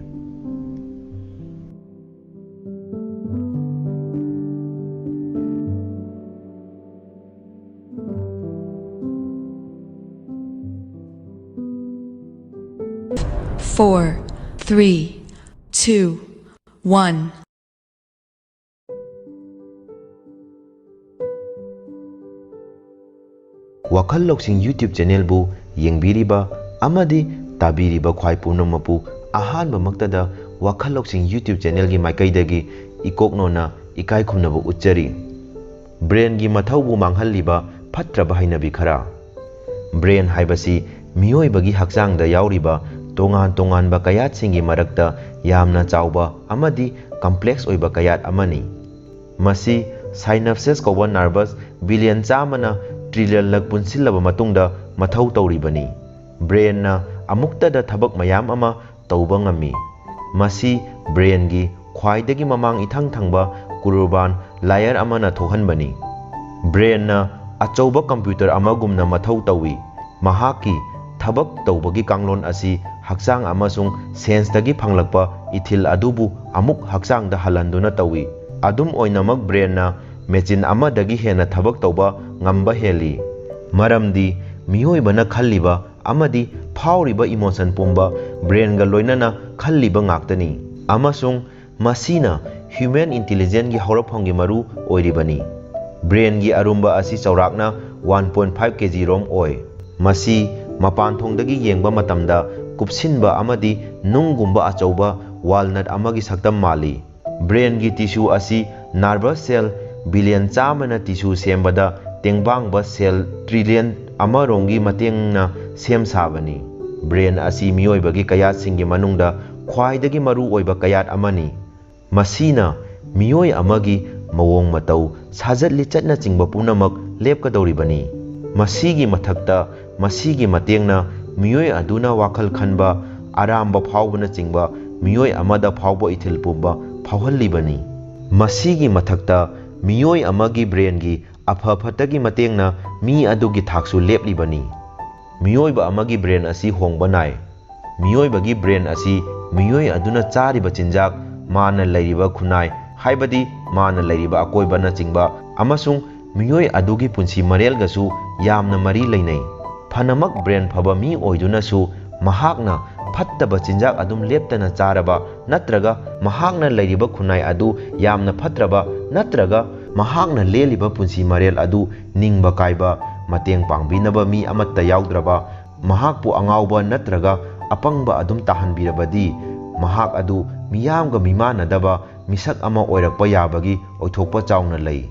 Four, three, two, one. ꯋꯥꯈꯜ ꯂꯧꯁꯤꯡ YouTube ꯆꯦꯅꯦꯜꯕꯨ ꯌꯦꯡꯕꯤꯔꯤꯕ ꯑꯃꯗꯤ ꯇꯥꯕꯤꯔꯤꯕ ꯈ꯭ꯋꯥꯏ ꯄꯨꯝꯅꯃꯛꯄꯨ ꯑꯍꯥꯟꯕꯃꯛꯇꯗ ꯋꯥꯈꯜ ꯂꯧꯁꯤꯡ YouTube ꯆꯦꯅꯦꯜꯒꯤ ꯃꯥꯏꯀꯩꯗꯒꯤ ꯏꯀꯣꯛꯅꯣꯅ ꯏꯀꯥꯏ ꯈꯨꯝꯅꯕ ꯎꯠꯆꯔꯤ꯫ ꯕ꯭ꯔꯦꯟꯒꯤ ꯃꯊꯧꯕꯨ ꯃꯥꯡꯍꯜꯂꯤꯕ ꯐꯠꯇ꯭ꯔꯕ ꯍꯩꯅꯕꯤ ꯈꯔ꯫ ꯕ꯭ꯔꯦꯟ ꯍꯥꯏꯕꯁꯤ ꯃꯤꯑꯣꯏꯕꯒꯤ ꯍꯛꯆꯥꯡꯗ ꯌꯥꯎꯔꯤꯕ ꯇꯣꯉꯥꯟ ꯇꯣꯉꯥꯟꯕ ꯀꯌꯥꯠꯁꯤꯡꯒꯤ ꯃꯔꯛꯇ ꯌꯥꯝꯅ ꯆꯥꯎꯕ ꯑꯃꯗꯤ ꯀꯝꯄ꯭ꯂꯦꯛꯁ ꯑꯣꯏꯕ ꯀꯌꯥꯠ ꯑꯃꯅꯤ꯫ ꯃꯁꯤ ꯁꯥꯏꯅꯞꯁꯦꯁ ꯀꯧꯕ ꯅꯔꯚꯁ ꯕꯤꯂꯤꯌꯟ ꯆꯥꯝꯃꯅ ꯇ꯭ꯔꯤꯂꯤꯌꯟꯂꯛ ꯄꯨꯟꯁꯤꯜꯂꯕ ꯃꯇꯨꯡꯗ ꯃꯊꯧ ꯇꯧꯔꯤꯕꯅꯤ꯫ ꯕ꯭ꯔꯦꯟꯅ ꯑꯃꯨꯛꯇꯗ ꯊꯕꯛ ꯃꯌꯥꯝ ꯑꯃ ꯇꯧꯕ ꯉꯝꯃꯤ꯫ ꯃꯁꯤ ꯕ꯭ꯔꯦꯟꯒꯤ ꯈ꯭ꯋꯥꯏꯗꯒꯤ ꯃꯃꯥꯡ ꯏꯊꯪ ꯊꯪꯕ ꯀꯨꯔꯨꯔꯕꯥꯟ ꯂꯥꯌꯔ ꯑꯃꯅ ꯊꯣꯛꯍꯟꯕꯅꯤ꯫ ꯕ꯭ꯔꯦꯟꯅ ꯑꯆꯧꯕ ꯀꯝꯄ꯭ꯌꯨꯇꯔ ꯑꯃꯒꯨꯝꯅ ꯃꯊꯧ ꯇꯧꯏ꯫ ꯃꯍꯥꯛꯀꯤ ꯊꯕꯛ ꯇꯧꯕꯒꯤ ꯀꯥꯡꯂꯣꯟ ꯑꯁꯤ ꯍꯛꯆꯥꯡ ꯑꯃꯁꯨꯡ ꯁꯦꯟꯁꯇꯒꯤ ꯐꯪꯂꯛꯄ ꯏꯊꯤꯜ ꯑꯗꯨꯕꯨ ꯑꯃꯨꯛ ꯍꯛꯆꯥꯡꯗ ꯍꯜꯍꯟꯗꯨꯅ ꯇꯧꯏ꯫ ꯑꯗꯨꯝ ꯑꯣꯏꯅꯃꯛ, ꯕ꯭ꯔꯦꯟꯅ ꯃꯦꯆꯤꯟ ꯑꯃꯗꯒꯤ ꯍꯦꯟꯅ ꯊꯕꯛ ꯇꯧꯕ ꯉꯝꯕ ꯍꯦꯜꯂꯤ, ꯃꯔꯝꯗꯤ ꯃꯤꯑꯣꯏꯕꯅ ꯈꯜꯂꯤꯕ ꯑꯃꯗꯤ ꯐꯥꯎꯔꯤꯕ ꯏꯃꯣꯁꯟ ꯄꯨꯝꯕ ꯕ꯭ꯔꯦꯟꯒ ꯂꯣꯏꯅꯅ ꯈꯜꯂꯤꯕ ꯉꯥꯛꯇꯅꯤ, ꯑꯃꯁꯨꯡ ꯃꯁꯤꯅ ꯍ꯭ꯌꯨꯃꯦꯟ ꯏꯟꯇꯤꯂꯤꯖꯦꯟꯒꯤ ꯍꯧꯔꯛꯐꯝꯒꯤ ꯃꯔꯨ ꯑꯣꯏꯔꯤꯕꯅꯤ꯫ ꯕ꯭ꯔꯦꯟꯒꯤ ꯑꯔꯨꯝꯕ ꯑꯁꯤ ꯆꯥꯎꯔꯥꯛꯅ ꯋꯥꯟ ꯄꯣꯏꯟ ꯐꯥꯏꯚ ꯀꯦꯖꯤ ꯔꯣꯝ ꯑꯣꯏ꯫ ꯃꯁꯤ ꯃꯄꯥꯟꯊꯣꯡꯗꯒꯤ ꯌꯦꯡꯕ ꯃꯇꯝꯗ ꯀꯨꯞꯁꯤꯟꯕ ꯑꯃꯗꯤ ꯅꯨꯡꯒꯨꯝꯕ ꯑꯆꯧꯕ ꯋꯥꯜꯅꯠ ꯑꯃꯒꯤ ꯁꯛꯇꯝ ꯃꯥꯜꯂꯤ꯫ ꯕ꯭ꯔꯦꯟꯒꯤ ꯇꯤꯁꯨ ꯑꯁꯤ ꯅꯔꯚꯁ ꯁꯦꯜ ꯕꯤꯂꯤꯌꯟ ꯆꯥꯝꯃꯅ ꯇꯤꯁꯨ ꯁꯦꯝꯕꯗ ꯇꯦꯡꯕꯥꯡꯕ ꯁꯦꯜ ꯇ꯭ꯔꯤꯂꯤꯌꯟ ꯑꯃꯔꯣꯝꯒꯤ ꯃꯇꯦꯡꯅ ꯁꯦꯝ ꯁꯥꯕꯅꯤ꯫ ꯕ꯭ꯔꯦꯟ ꯑꯁꯤ ꯃꯤꯑꯣꯏꯕꯒꯤ ꯀꯌꯥꯠꯁꯤꯡꯒꯤ ꯃꯅꯨꯡꯗ ꯈ꯭ꯋꯥꯏꯗꯒꯤ ꯃꯔꯨ ꯑꯣꯏꯕ ꯀꯌꯥꯠ ꯑꯃꯅꯤ꯫ ꯃꯁꯤꯅ ꯃꯤꯑꯣꯏ ꯑꯃꯒꯤ ꯃꯑꯣꯡ ꯃꯇꯧ, ꯁꯥꯖꯠ ꯂꯤꯆꯠꯅꯆꯤꯡꯕ ꯄꯨꯝꯅꯃꯛ ꯂꯦꯞꯀꯗꯧꯔꯤꯕꯅꯤ꯫ ꯃꯁꯤꯒꯤ ꯃꯊꯛꯇ, ꯃꯁꯤꯒꯤ ꯃꯇꯦꯡꯅ ꯃꯤꯑꯣꯏ ꯑꯗꯨꯅ ꯋꯥꯈꯜ ꯈꯟꯕ, ꯑꯔꯥꯝꯕ ꯐꯥꯎꯕꯅꯆꯤꯡꯕ ꯃꯤꯑꯣꯏ ꯑꯃꯗ ꯐꯥꯎꯕ ꯏꯊꯤꯜ ꯄꯨꯝꯕ ꯐꯥꯎꯍꯜꯂꯤꯕꯅꯤ꯫ ꯃꯁꯤꯒꯤ ꯃꯊꯛꯇ, ꯃꯤꯑꯣꯏ ꯑꯃꯒꯤ ꯕ꯭ꯔꯦꯟꯒꯤ ꯑꯐ ꯐꯠꯇꯒꯤ ꯃꯇꯦꯡꯅ ꯃꯤ ꯑꯗꯨꯒꯤ ꯊꯥꯛꯁꯨ ꯂꯦꯞꯂꯤꯕꯅꯤ꯫ ꯃꯤꯑꯣꯏꯕ ꯑꯃꯒꯤ ꯕ꯭ꯔꯦꯟ ꯑꯁꯤ ꯍꯣꯡꯕ ꯅꯥꯏ꯫ ꯃꯤꯑꯣꯏꯕꯒꯤ ꯕ꯭ꯔꯦꯟ ꯑꯁꯤ ꯃꯤꯑꯣꯏ ꯑꯗꯨꯅ ꯆꯥꯔꯤꯕ ꯆꯤꯟꯖꯥꯛ, ꯃꯥꯅ ꯂꯩꯔꯤꯕ ꯈꯨꯟꯅꯥꯏ, ꯍꯥꯏꯕꯗꯤ ꯃꯥꯅ ꯂꯩꯔꯤꯕ ꯑꯀꯣꯏꯕꯅꯆꯤꯡꯕ, ꯑꯃꯁꯨꯡ ꯃꯤꯑꯣꯏ ꯑꯗꯨꯒꯤ ꯄꯨꯟꯁꯤ ꯃꯔꯦꯜꯒꯁꯨ ꯌꯥꯝꯅ ꯃꯔꯤ ꯂꯩꯅꯩ꯫ ꯐꯅꯃꯛ ꯕ꯭ꯔꯦꯟ ꯐꯕ ꯃꯤ ꯑꯣꯏꯗꯨꯅꯁꯨ, ꯃꯍꯥꯛꯅ ꯐꯠꯇꯕ ꯆꯤꯟꯖꯥꯛ ꯑꯗꯨꯝ ꯂꯦꯞꯇꯅ ꯆꯥꯔꯕ ꯅꯠꯇ꯭ꯔꯒ ꯃꯍꯥꯛꯅ ꯂꯩꯔꯤꯕ ꯈꯨꯟꯅꯥꯏ ꯑꯗꯨ ꯌꯥꯝꯅ ꯐꯠꯇ꯭ꯔꯕ ꯅꯠꯇ꯭ꯔꯒ ꯃꯍꯥꯛꯅ ꯂꯦꯜꯂꯤꯕ ꯄꯨꯟꯁꯤ ꯃꯔꯦꯜ ꯑꯗꯨ ꯅꯤꯡꯕ ꯀꯥꯏꯕ, ꯃꯇꯦꯡ ꯄꯥꯡꯕꯤꯅꯕ ꯃꯤ ꯑꯃꯠꯇ ꯌꯥꯎꯗ꯭ꯔꯕ, ꯃꯍꯥꯛꯄꯨ ꯑꯉꯥꯎꯕ ꯅꯠꯇ꯭ꯔꯒ ꯑꯄꯪꯕ ꯑꯗꯨꯝ ꯇꯥꯍꯟꯕꯤꯔꯕꯗꯤ, ꯃꯍꯥꯛ ꯑꯗꯨ ꯃꯤꯌꯥꯝꯒ ꯃꯤꯃꯥꯟꯅꯗꯕ ꯃꯤꯁꯛ ꯑꯃ ꯑꯣꯏꯔꯛꯄ ꯌꯥꯕꯒꯤ ꯑꯣꯏꯊꯣꯛꯄ ꯆꯥꯎꯅ ꯂꯩ꯫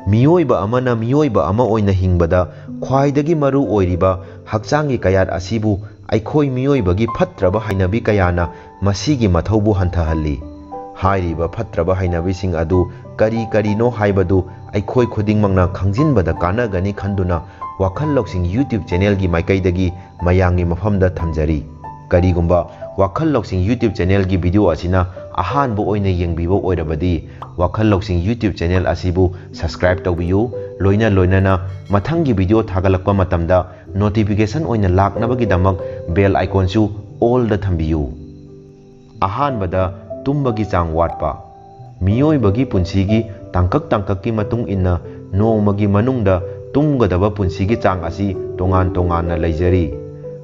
ꯃꯤꯑꯣꯏꯕ ꯑꯃꯅ ꯃꯤꯑꯣꯏꯕ ꯑꯃ ꯑꯣꯏꯅ ꯍꯤꯡꯕꯗ ꯈ꯭ꯋꯥꯏꯗꯒꯤ ꯃꯔꯨ ꯑꯣꯏꯔꯤꯕ ꯍꯛꯆꯥꯡꯒꯤ ꯀꯌꯥꯠ ꯑꯁꯤꯕꯨ ꯑꯩꯈꯣꯏ ꯃꯤꯑꯣꯏꯕꯒꯤ ꯐꯠꯇ꯭ꯔꯕ ꯍꯩꯅꯕꯤ ꯀꯌꯥꯅ ꯃꯁꯤꯒꯤ ꯃꯊꯧꯕꯨ ꯍꯟꯊꯍꯜꯂꯤ꯫ ꯍꯥꯏꯔꯤꯕ ꯐꯠꯇ꯭ꯔꯕ ꯍꯩꯅꯕꯤꯁꯤꯡ ꯑꯗꯨ ꯀꯔꯤ ꯀꯔꯤꯅꯣ ꯍꯥꯏꯕꯗꯨ ꯑꯩꯈꯣꯏ ꯈꯨꯗꯤꯡꯃꯛꯅ ꯈꯪꯖꯤꯟꯕꯗ ꯀꯥꯟꯅꯒꯅꯤ ꯈꯟꯗꯨꯅ ꯋꯥꯈꯜ ꯂꯧꯁꯤꯡ YouTube ꯆꯦꯅꯦꯜꯒꯤ ꯃꯥꯏꯀꯩꯗꯒꯤ ꯃꯌꯥꯝꯒꯤ ꯃꯐꯝꯗ ꯊꯝꯖꯔꯤ꯫ ꯀꯔꯤꯒꯨꯝꯕ ꯋꯥꯈꯜ ꯂꯧꯁꯤꯡ YouTube ꯆꯦꯅꯦꯜꯒꯤ ꯚꯤꯗꯤꯑꯣ ꯑꯁꯤꯅ ꯑꯍꯥꯟꯕ ꯑꯣꯏꯅ ꯌꯦꯡꯕꯤꯕ ꯑꯣꯏꯔꯕꯗꯤ, ꯋꯥꯈꯜ ꯂꯧꯁꯤꯡ YouTube ꯆꯦꯅꯦꯜ ꯑꯁꯤꯕꯨ subscribe ꯇꯧꯕꯤꯌꯨ꯫ ꯂꯣꯏꯅ ꯂꯣꯏꯅꯅ ꯃꯊꯪꯒꯤ ꯚꯤꯗꯤꯑꯣ ꯊꯥꯒꯠꯂꯛꯄ ꯃꯇꯝꯗ notification ꯑꯣꯏꯅ ꯂꯥꯛꯅꯕꯒꯤꯗꯃꯛ bell iconꯁꯨ allꯗ ꯊꯝꯕꯤꯌꯨ꯫ ꯑꯍꯥꯟꯕꯗ, ꯇꯨꯝꯕꯒꯤ ꯆꯥꯡ ꯋꯥꯠꯄ꯫ ꯃꯤꯑꯣꯏꯕꯒꯤ ꯄꯨꯟꯁꯤꯒꯤ ꯇꯥꯡꯀꯛ ꯇꯥꯡꯀꯛꯀꯤ ꯃꯇꯨꯡ ꯏꯟꯅ ꯅꯣꯡꯃꯒꯤ ꯃꯅꯨꯡꯗ ꯇꯨꯝꯒꯗꯕ ꯄꯨꯟꯁꯤꯒꯤ ꯆꯥꯡ ꯑꯁꯤ ꯇꯣꯉꯥꯟ ꯇꯣꯉꯥꯟꯅ ꯂꯩꯖꯔꯤ꯫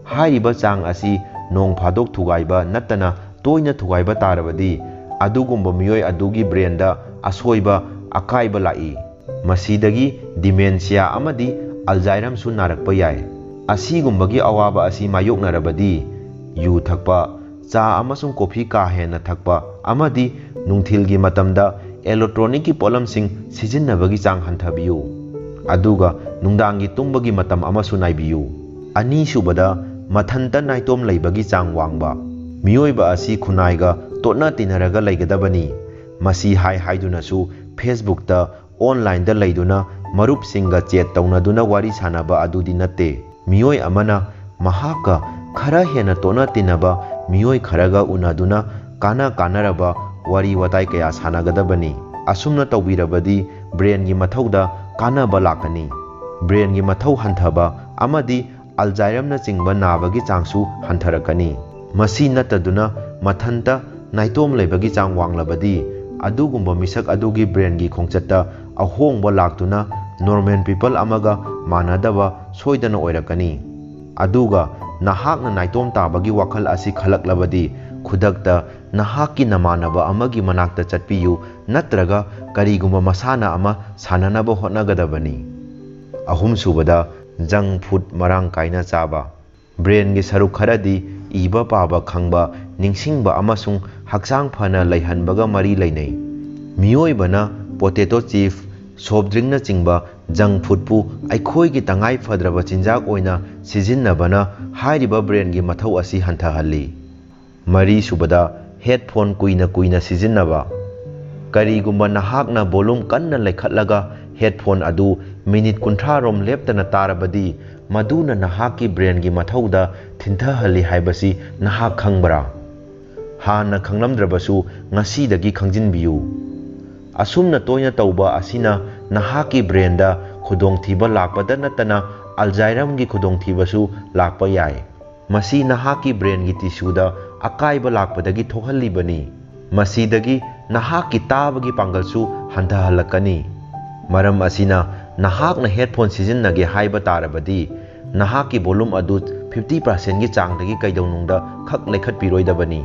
ꯍꯥꯏꯔꯤꯕ ꯆꯥꯡ ꯑꯁꯤ ꯅꯣꯡ ꯐꯥꯗꯣꯛ ꯊꯨꯒꯥꯏꯕ ꯅꯠꯇꯅ ꯇꯣꯏꯅ ꯊꯨꯒꯥꯏꯕ ꯇꯥꯔꯕꯗꯤ, ꯑꯗꯨꯒꯨꯝꯕ ꯃꯤꯑꯣꯏ ꯑꯗꯨꯒꯤ brainꯗ ꯑꯁꯣꯏꯕ, ꯑꯀꯥꯏꯕ ꯂꯥꯛꯏ꯫ ꯃꯁꯤꯗꯒꯤ dementia ꯑꯃꯗꯤ Alzheimerꯁꯨ ꯅꯥꯔꯛꯄ ꯌꯥꯏ꯫ ꯑꯁꯤꯒꯨꯝꯕꯒꯤ ꯑꯋꯥꯕ ꯑꯁꯤ ꯃꯥꯌꯣꯛꯅꯔꯕꯗꯤ, ꯌꯨ ꯊꯛꯄ, ꯆꯥ ꯑꯃꯁꯨꯡ ꯀꯣꯐꯤ ꯀꯥ ꯍꯦꯟꯅ ꯊꯛꯄ ꯑꯃꯗꯤ ꯅꯨꯡꯊꯤꯜꯒꯤ ꯃꯇꯝꯗ electronicꯀꯤ ꯄꯣꯠꯂꯝꯁꯤꯡ ꯁꯤꯖꯤꯟꯅꯕꯒꯤ ꯆꯥꯡ ꯍꯟꯊꯕꯤꯌꯨ꯫ ꯑꯗꯨꯒ ꯅꯨꯡꯗꯥꯡꯒꯤ ꯇꯨꯝꯕꯒꯤ ꯃꯇꯝ ꯑꯃꯁꯨ ꯅꯥꯏꯕꯤꯌꯨ꯫ ꯑꯅꯤꯁꯨꯕꯗ, ꯃꯊꯟꯇ ꯅꯥꯏꯇꯣꯝ ꯂꯩꯕꯒꯤ ꯆꯥꯡ ꯋꯥꯡꯕ꯫ ꯃꯤꯑꯣꯏꯕ ꯑꯁꯤ ꯈꯨꯟꯅꯥꯏꯒ ꯇꯣꯠꯅ ꯇꯤꯟꯅꯔꯒ ꯂꯩꯒꯗꯕꯅꯤ꯫ ꯃꯁꯤ ꯍꯥꯏ ꯍꯥꯏꯗꯨꯅꯁꯨ Facebookꯇ onlineꯗ ꯂꯩꯗꯨꯅ ꯃꯔꯨꯞꯁꯤꯡꯒ chat ꯇꯧꯅꯗꯨꯅ ꯋꯥꯔꯤ ꯁꯥꯟꯅꯕ ꯑꯗꯨꯗꯤ ꯅꯠꯇꯦ꯫ ꯃꯤꯑꯣꯏ ꯑꯃꯅ ꯃꯍꯥꯛꯀ ꯈꯔ ꯍꯦꯟꯅ ꯇꯣꯠꯅ ꯇꯤꯟꯅꯕ ꯃꯤꯑꯣꯏ ꯈꯔꯒ ꯎꯅꯗꯨꯅ ꯀꯥꯟꯅ ꯀꯥꯟꯅꯔꯕ ꯋꯥꯔꯤ ꯋꯥꯇꯥꯏ ꯀꯌꯥ ꯁꯥꯟꯅꯒꯗꯕꯅꯤ꯫ ꯑꯁꯨꯝꯅ ꯇꯧꯕꯤꯔꯕꯗꯤ brainꯒꯤ ꯃꯊꯧꯗ ꯀꯥꯟꯅꯕ ꯂꯥꯛꯀꯅꯤ꯫ Brainꯒꯤ ꯃꯊꯧ ꯍꯟꯊꯕ ꯑꯃꯗꯤ Alzheimerꯅꯆꯤꯡꯕ ꯅꯥꯕꯒꯤ ꯆꯥꯡꯁꯨ ꯍꯟꯊꯔꯛꯀꯅꯤ꯫ ꯃꯁꯤ ꯅꯠꯇꯗꯨꯅ ꯃꯊꯟꯇ ꯅꯥꯏꯇꯣꯝ ꯂꯩꯕꯒꯤ ꯆꯥꯡ ꯋꯥꯡꯂꯕꯗꯤ, ꯑꯗꯨꯒꯨꯝꯕ ꯃꯤꯁꯛ ꯑꯗꯨꯒꯤ brainꯒꯤ ꯈꯣꯡꯆꯠꯇ ꯑꯍꯣꯡꯕ ꯂꯥꯛꯇꯨꯅ normal people ꯑꯃꯒ ꯃꯥꯟꯅꯗꯕ ꯁꯣꯏꯗꯅ ꯑꯣꯏꯔꯛꯀꯅꯤ꯫ ꯑꯗꯨꯒ ꯅꯍꯥꯛꯅ ꯅꯥꯏꯇꯣꯝ ꯇꯥꯕꯒꯤ ꯋꯥꯈꯜ ꯑꯁꯤ ꯈꯜꯂꯛꯂꯕꯗꯤ, ꯈꯨꯗꯛꯇ ꯅꯍꯥꯛꯀꯤ ꯅꯃꯥꯟꯅꯕ ꯑꯃꯒꯤ ꯃꯅꯥꯛꯇ ꯆꯠꯄꯤꯌꯨ, ꯅꯠꯇ꯭ꯔꯒ ꯀꯔꯤꯒꯨꯝꯕ ꯃꯁꯥꯟꯅ ꯑꯃ ꯁꯥꯟꯅꯅꯕ ꯍꯣꯠꯅꯒꯗꯕꯅꯤ꯫ ꯑꯍꯨꯝꯁꯨꯕꯗ, junk food ꯃꯔꯥꯡ ꯀꯥꯏꯅ ꯆꯥꯕ꯫ Brainꯒꯤ ꯁꯔꯨꯛ ꯈꯔꯗꯤ ꯏꯕ ꯄꯥꯕ ꯈꯪꯕ, ꯅꯤꯡꯁꯤꯡꯕ ꯑꯃꯁꯨꯡ ꯍꯛꯆꯥꯡ ꯐꯅ ꯂꯩꯍꯟꯕꯒ ꯃꯔꯤ ꯂꯩꯅꯩ꯫ ꯃꯤꯑꯣꯏꯕꯅ ꯄꯣꯇꯦꯇꯣ ꯆꯤꯞꯁ, ꯁꯣꯐ ꯗ꯭ꯔꯤꯡꯅꯆꯤꯡꯕ ꯖꯪꯛ ꯐꯨꯗꯄꯨ ꯑꯩꯈꯣꯏꯒꯤ ꯇꯉꯥꯏ ꯐꯗ꯭ꯔꯕ ꯆꯤꯟꯖꯥꯛ ꯑꯣꯏꯅ ꯁꯤꯖꯤꯟꯅꯕꯅ ꯍꯥꯏꯔꯤꯕ ꯕ꯭ꯔꯦꯟꯒꯤ ꯃꯊꯧ ꯑꯁꯤ ꯍꯟꯊꯍꯜꯂꯤ꯫ ꯃꯔꯤꯁꯨꯕꯗ, ꯍꯦꯗꯐꯣꯟ ꯀꯨꯏꯅ ꯀꯨꯏꯅ ꯁꯤꯖꯤꯟꯅꯕ꯫ ꯀꯔꯤꯒꯨꯝꯕ ꯅꯍꯥꯛꯅ ꯚꯣꯂꯨꯝ ꯀꯟꯅ ꯂꯩꯈꯠꯂꯒ ꯍꯦꯗꯐꯣꯟ ꯑꯗꯨ ꯃꯤꯅꯤꯠ ꯀꯨꯟꯊ꯭ꯔꯥ ꯔꯣꯝ ꯂꯦꯞꯇꯅ ꯇꯥꯔꯕꯗꯤ, ꯃꯗꯨꯅ ꯅꯍꯥꯛꯀꯤ ꯕ꯭ꯔꯦꯟꯒꯤ ꯃꯊꯧꯗ ꯊꯤꯟꯊꯍꯜꯂꯤ ꯍꯥꯏꯕꯁꯤ ꯅꯍꯥꯛ ꯈꯪꯕ꯭ꯔꯥ? ꯍꯥꯟꯅ ꯈꯪꯂꯝꯗ꯭ꯔꯕꯁꯨ ꯉꯁꯤꯗꯒꯤ ꯈꯪꯖꯤꯟꯕꯤꯌꯨ꯫ ꯑꯁꯨꯝꯅ ꯇꯣꯏꯅ ꯇꯧꯕ ꯑꯁꯤꯅ ꯅꯍꯥꯛꯀꯤ ꯕ꯭ꯔꯦꯟꯗ ꯈꯨꯗꯣꯡꯊꯤꯕ ꯂꯥꯛꯄꯗ ꯅꯠꯇꯅ ꯑꯜꯖꯥꯏꯔꯝꯒꯤ ꯈꯨꯗꯣꯡꯊꯤꯕꯁꯨ ꯂꯥꯛꯄ ꯌꯥꯏ꯫ ꯃꯁꯤ ꯅꯍꯥꯛꯀꯤ ꯕ꯭ꯔꯦꯟꯒꯤ ꯇꯤꯁꯨꯗ ꯑꯀꯥꯏꯕ ꯂꯥꯛꯄꯗꯒꯤ ꯊꯣꯛꯍꯜꯂꯤꯕꯅꯤ꯫ ꯃꯁꯤꯗꯒꯤ ꯅꯍꯥꯛꯀꯤ ꯇꯥꯕꯒꯤ ꯄꯥꯡꯒꯜꯁꯨ ꯍꯟꯊꯍꯜꯂꯛꯀꯅꯤ꯫ ꯃꯔꯝ ꯑꯁꯤꯅ, ꯅꯍꯥꯛꯅ ꯍꯦꯗꯐꯣꯟ ꯁꯤꯖꯤꯟꯅꯒꯦ ꯍꯥꯏꯕ ꯇꯥꯔꯕꯗꯤ, ꯅꯍꯥꯛꯀꯤ ꯚꯣꯂꯨꯝ ꯑꯗꯨ ꯐꯤꯐꯇꯤ ꯄꯥꯔꯁꯦꯟꯒꯤ ꯆꯥꯡꯗꯒꯤ ꯀꯩꯗꯧꯅꯨꯡꯗ ꯈꯛ ꯂꯩꯈꯠꯄꯤꯔꯣꯏꯗꯕꯅꯤ꯫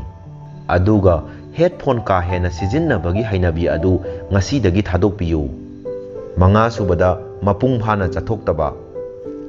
ꯑꯗꯨꯒ ꯍꯦꯗꯐꯣꯟ ꯀꯥ ꯍꯦꯟꯅ ꯁꯤꯖꯤꯟꯅꯕꯒꯤ ꯍꯩꯅꯕꯤ ꯑꯗꯨ ꯉꯁꯤꯗꯒꯤ ꯊꯥꯗꯣꯛꯄꯤꯌꯨ꯫ ꯃꯉꯥꯁꯨꯕꯗ, ꯃꯄꯨꯡ ꯐꯥꯅ ꯆꯠꯊꯣꯛꯇꯕ꯫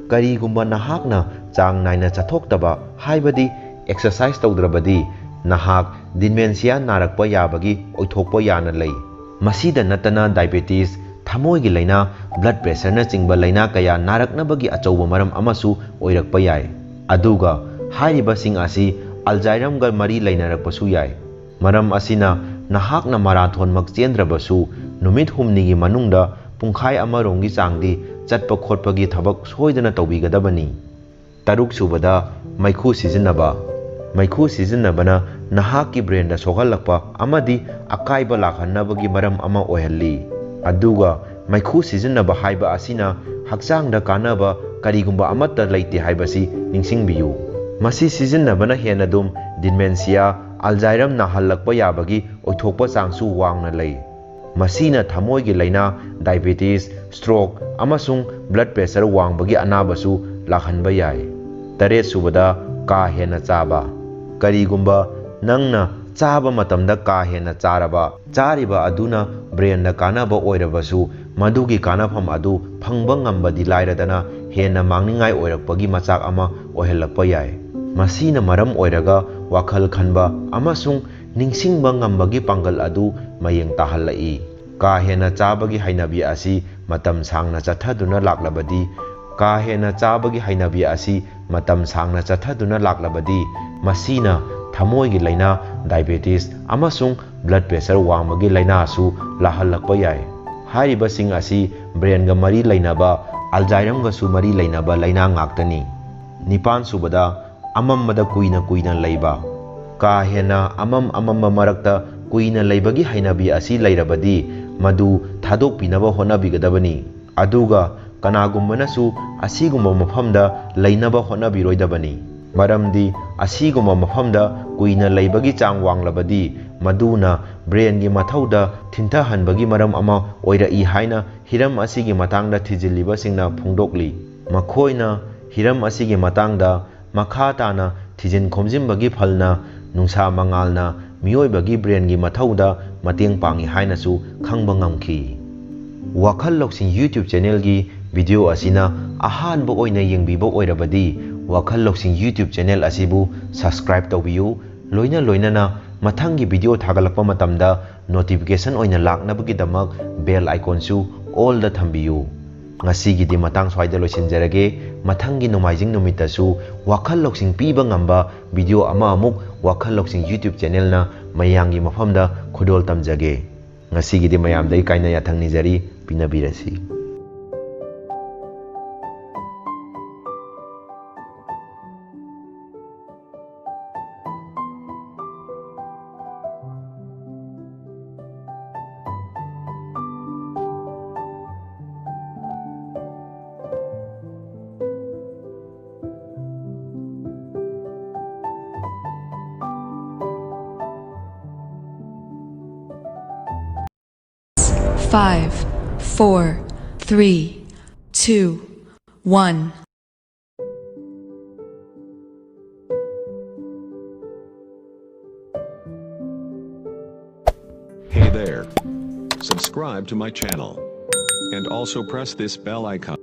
ꯀꯔꯤꯒꯨꯝꯕ ꯅꯍꯥꯛꯅ ꯆꯥꯡ ꯅꯥꯏꯅ ꯆꯠꯊꯣꯛꯇꯕ, ꯍꯥꯏꯕꯗꯤ ꯑꯦꯛꯁꯔꯁꯥꯏꯖ ꯇꯧꯗ꯭ꯔꯕꯗꯤ, ꯅꯍꯥꯛ ꯗꯤꯃꯦꯟꯁꯤꯌꯥ ꯅꯥꯔꯛꯄ ꯌꯥꯕꯒꯤ ꯑꯣꯏꯊꯣꯛꯄ ꯌꯥꯅ ꯂꯩ꯫ ꯃꯁꯤꯗ ꯅꯠꯇꯅ ꯗꯥꯏꯕꯦꯇꯤꯁ, ꯊꯃꯣꯏꯒꯤ ꯂꯥꯏꯅꯥ, ꯕ꯭ꯂꯗ ꯄ꯭ꯔꯦꯁꯔꯅꯆꯤꯡꯕ ꯂꯥꯏꯅꯥ ꯀꯌꯥ ꯅꯥꯔꯛꯅꯕꯒꯤ ꯑꯆꯧꯕ ꯃꯔꯝ ꯑꯃꯁꯨ ꯑꯣꯏꯔꯛꯄ ꯌꯥꯏ꯫ ꯑꯗꯨꯒ ꯍꯥꯏꯔꯤꯕꯁꯤꯡ ꯑꯁꯤ ꯑꯜꯖꯥꯏꯔꯝꯒ ꯃꯔꯤ ꯂꯩꯅꯔꯛꯄꯁꯨ ꯌꯥꯏ꯫ ꯃꯔꯝ ꯑꯁꯤꯅ, ꯅꯍꯥꯛꯅ ꯃꯥꯔꯥꯊꯣꯟꯃꯛ ꯆꯦꯟꯗ꯭ꯔꯕꯁꯨ, ꯅꯨꯃꯤꯠ ꯍꯨꯝꯅꯤꯒꯤ ꯃꯅꯨꯡꯗ ꯄꯨꯡꯈꯥꯏ ꯑꯃꯔꯣꯝꯒꯤ ꯆꯥꯡꯗꯤ ꯆꯠꯄ ꯈꯣꯠꯄꯒꯤ ꯊꯕꯛ ꯁꯣꯏꯗꯅ ꯇꯧꯕꯤꯒꯗꯕꯅꯤ꯫ ꯇꯔꯨꯛꯁꯨꯕꯗ, ꯃꯩꯈꯨ ꯁꯤꯖꯤꯟꯅꯕ꯫ ꯃꯩꯈꯨ ꯁꯤꯖꯤꯟꯅꯕꯅ ꯅꯍꯥꯛꯀꯤ ꯕ꯭ꯔꯦꯟꯗ ꯁꯣꯛꯍꯜꯂꯛꯄ ꯑꯃꯗꯤ ꯑꯀꯥꯏꯕ ꯂꯥꯛꯍꯟꯅꯕꯒꯤ ꯃꯔꯝ ꯑꯃ ꯑꯣꯏꯍꯜꯂꯤ꯫ ꯑꯗꯨꯒ ꯃꯩꯈꯨ ꯁꯤꯖꯤꯟꯅꯕ ꯍꯥꯏꯕ ꯑꯁꯤꯅ ꯍꯛꯆꯥꯡꯗ ꯀꯥꯟꯅꯕ ꯀꯔꯤꯒꯨꯝꯕ ꯑꯃꯠꯇ ꯂꯩꯇꯦ ꯍꯥꯏꯕꯁꯤ ꯅꯤꯡꯁꯤꯡꯕꯤꯌꯨ꯫ ꯃꯁꯤ ꯁꯤꯖꯤꯟꯅꯕꯅ ꯍꯦꯟꯅ ꯑꯗꯨꯝ ꯗꯤꯃꯦꯟꯁꯤꯌꯥ, ꯑꯜꯖꯥꯏꯔꯝ ꯅꯥꯍꯜꯂꯛꯄ ꯌꯥꯕꯒꯤ ꯑꯣꯏꯊꯣꯛꯄ ꯆꯥꯡꯁꯨ ꯋꯥꯡꯅ ꯂꯩ꯫ ꯃꯁꯤꯅ ꯊꯃꯣꯏꯒꯤ ꯂꯥꯏꯅꯥ, ꯗꯥꯏꯕꯦꯇꯤꯁ, ꯁ꯭ꯇ꯭ꯔꯣꯛ ꯑꯃꯁꯨꯡ ꯕ꯭ꯂꯗ ꯄ꯭ꯔꯦꯁꯔ ꯋꯥꯡꯕꯒꯤ ꯑꯅꯥꯕꯁꯨ ꯂꯥꯛꯍꯟꯕ ꯌꯥꯏ꯫ ꯇꯔꯦꯠꯁꯨꯕꯗ, ꯀꯥ ꯍꯦꯟꯅ ꯆꯥꯕ꯫ ꯀꯔꯤꯒꯨꯝꯕ ꯅꯪꯅ ꯆꯥꯕ ꯃꯇꯝꯗ ꯀꯥ ꯍꯦꯟꯅ ꯆꯥꯔꯕ, ꯆꯥꯔꯤꯕ ꯑꯗꯨꯅ ꯕ꯭ꯔꯦꯟꯗ ꯀꯥꯟꯅꯕ ꯑꯣꯏꯔꯕꯁꯨ, ꯃꯗꯨꯒꯤ ꯀꯥꯟꯅꯐꯝ ꯑꯗꯨ ꯐꯪꯕ ꯉꯝꯕꯗꯤ ꯂꯥꯏꯔꯗꯅ ꯍꯦꯟꯅ ꯃꯥꯡꯅꯤꯡꯉꯥꯏ ꯑꯣꯏꯔꯛꯄꯒꯤ ꯃꯆꯥꯛ ꯑꯃ ꯑꯣꯏꯍꯜꯂꯛꯄ ꯌꯥꯏ꯫ ꯃꯁꯤꯅ ꯃꯔꯝ ꯑꯣꯏꯔꯒ ꯋꯥꯈꯜ ꯈꯟꯕ ꯑꯃꯁꯨꯡ ꯅꯤꯡꯁꯤꯡꯕ ꯉꯝꯕꯒꯤ ꯄꯥꯡꯒꯜ ꯑꯗꯨ ꯃꯌꯦꯡ ꯇꯥꯍꯜꯂꯛꯏ꯫ ꯀꯥ ꯍꯦꯟꯅ ꯆꯥꯕꯒꯤ ꯍꯩꯅꯕꯤ ꯑꯁꯤ ꯃꯇꯝ ꯁꯥꯡꯅ ꯆꯠꯊꯗꯨꯅ ꯂꯥꯛꯂꯕꯗꯤ, ꯀꯥ ꯍꯦꯟꯅ ꯆꯥꯕꯒꯤ ꯍꯩꯅꯕꯤ ꯑꯁꯤ ꯃꯇꯝ ꯁꯥꯡꯅ ꯆꯠꯊꯗꯨꯅ ꯂꯥꯛꯂꯕꯗꯤ, ꯃꯁꯤꯅ ꯊꯃꯣꯏꯒꯤ ꯂꯥꯏꯅꯥ, ꯗꯥꯏꯕꯦꯇꯤꯁ ꯑꯃꯁꯨꯡ ꯕ꯭ꯂꯗ ꯄ꯭ꯔꯦꯁꯔ ꯋꯥꯡꯕꯒꯤ ꯂꯥꯏꯅꯥꯁꯨ ꯂꯥꯛꯍꯜꯂꯛꯄ ꯌꯥꯏ꯫ ꯍꯥꯏꯔꯤꯕꯁꯤꯡ ꯑꯁꯤ ꯕ꯭ꯔꯦꯟꯒ ꯃꯔꯤ ꯂꯩꯅꯕ, ꯑꯜꯖꯥꯏꯔꯝꯒꯁꯨ ꯃꯔꯤ ꯂꯩꯅꯕ ꯂꯥꯏꯅꯥ ꯉꯥꯛꯇꯅꯤ꯫ ꯅꯤꯄꯥꯟ ꯁꯨꯕꯗ, ꯑꯃꯝꯕꯗ ꯀꯨꯏꯅ ꯀꯨꯏꯅ ꯂꯩꯕ꯫ ꯀꯥ ꯍꯦꯟꯅ ꯑꯃꯝ ꯑꯃꯝꯕ ꯃꯔꯛꯇ ꯀꯨꯏꯅ ꯂꯩꯕꯒꯤ ꯍꯩꯅꯕꯤ ꯑꯁꯤ ꯂꯩꯔꯕꯗꯤ, ꯃꯗꯨ ꯊꯥꯗꯣꯛꯄꯤꯅꯕ ꯍꯣꯠꯅꯕꯤꯒꯗꯕꯅꯤ꯫ ꯑꯗꯨꯒ ꯀꯅꯥꯒꯨꯝꯕꯅꯁꯨ ꯑꯁꯤꯒꯨꯝꯕ ꯃꯐꯝꯗ ꯂꯩꯅꯕ ꯍꯣꯠꯅꯕꯤꯔꯣꯏꯗꯕꯅꯤ, ꯃꯔꯝꯗꯤ ꯑꯁꯤꯒꯨꯝꯕ ꯃꯐꯝꯗ ꯀꯨꯏꯅ ꯂꯩꯕꯒꯤ ꯆꯥꯡ ꯋꯥꯡꯂꯕꯗꯤ, ꯃꯗꯨꯅ ꯕ꯭ꯔꯦꯟꯒꯤ ꯃꯊꯧꯗ ꯊꯤꯟꯊꯍꯟꯕꯒꯤ ꯃꯔꯝ ꯑꯃ ꯑꯣꯏꯔꯛꯏ ꯍꯥꯏꯅ ꯍꯤꯔꯝ ꯑꯁꯤꯒꯤ ꯃꯇꯥꯡꯗ ꯊꯤꯖꯤꯜꯂꯤꯕꯁꯤꯡꯅ ꯐꯣꯡꯗꯣꯛꯂꯤ꯫ ꯃꯈꯣꯏꯅ ꯍꯤꯔꯝ ꯑꯁꯤꯒꯤ ꯃꯇꯥꯡꯗ ꯃꯈꯥ ꯇꯥꯅ ꯊꯤꯖꯤꯟ ꯈꯣꯝꯖꯤꯟꯕꯒꯤ ꯐꯜꯅ, ꯅꯨꯡꯁꯥ ꯃꯉꯥꯜꯅ ꯃꯤꯑꯣꯏꯕꯒꯤ ꯕ꯭ꯔꯦꯟꯒꯤ ꯃꯊꯧꯗ ꯃꯇꯦꯡ ꯄꯥꯡꯏ ꯍꯥꯏꯅꯁꯨ ꯈꯪꯕ ꯉꯝꯈꯤ꯫ ꯋꯥꯈꯜ ꯂꯧꯁꯤꯡ YouTube ꯆꯦꯅꯦꯜꯒꯤ ꯚꯤꯗꯤꯑꯣ ꯑꯁꯤꯅ ꯑꯍꯥꯟꯕ ꯑꯣꯏꯅ ꯌꯦꯡꯕꯤꯕ ꯑꯣꯏꯔꯕꯗꯤ, ꯋꯥꯈꯜ ꯂꯧꯁꯤꯡ YouTube ꯆꯦꯅꯦꯜ ꯑꯁꯤꯕꯨ subscribe ꯇꯧꯕꯤꯌꯨ꯫ ꯂꯣꯏꯅ ꯂꯣꯏꯅꯅ ꯃꯊꯪꯒꯤ ꯚꯤꯗꯤꯑꯣ ꯊꯥꯒꯠꯂꯛꯄ ꯃꯇꯝꯗ notification ꯑꯣꯏꯅ ꯂꯥꯛꯅꯕꯒꯤꯗꯃꯛ bell iconꯁꯨ allꯗ ꯊꯝꯕꯤꯌꯨ꯫ ꯉꯁꯤꯒꯤꯗꯤ ꯃꯇꯥꯡ ꯁ꯭ꯋꯥꯏꯗ ꯂꯣꯏꯁꯤꯟꯖꯔꯒꯦ꯫ ꯃꯊꯪꯒꯤ ꯅꯣꯡꯃꯥꯏꯖꯤꯡ ꯅꯨꯃꯤꯠꯇꯁꯨ ꯋꯥꯈꯜ ꯂꯧꯁꯤꯡ ꯄꯤꯕ ꯉꯝꯕ ꯚꯤꯗꯤꯑꯣ ꯑꯃ ꯑꯃꯨꯛ ꯋꯥꯈꯜ ꯂꯧꯁꯤꯡ YouTube ꯆꯦꯅꯦꯜꯅ ꯃꯌꯥꯝꯒꯤ ꯃꯐꯝꯗ ꯈꯨꯗꯣꯜ ꯇꯝꯖꯒꯦ꯫ ꯉꯁꯤꯒꯤꯗꯤ ꯃꯌꯥꯝꯗ ꯑꯩ ꯀꯥꯏꯅ ꯌꯥꯊꯪ ꯅꯤꯖꯔꯤ, ꯄꯤꯅꯕꯤꯔꯁꯤ꯫ Five, four, three, two, one. Hey there. Subscribe to my channel. And also press this bell icon.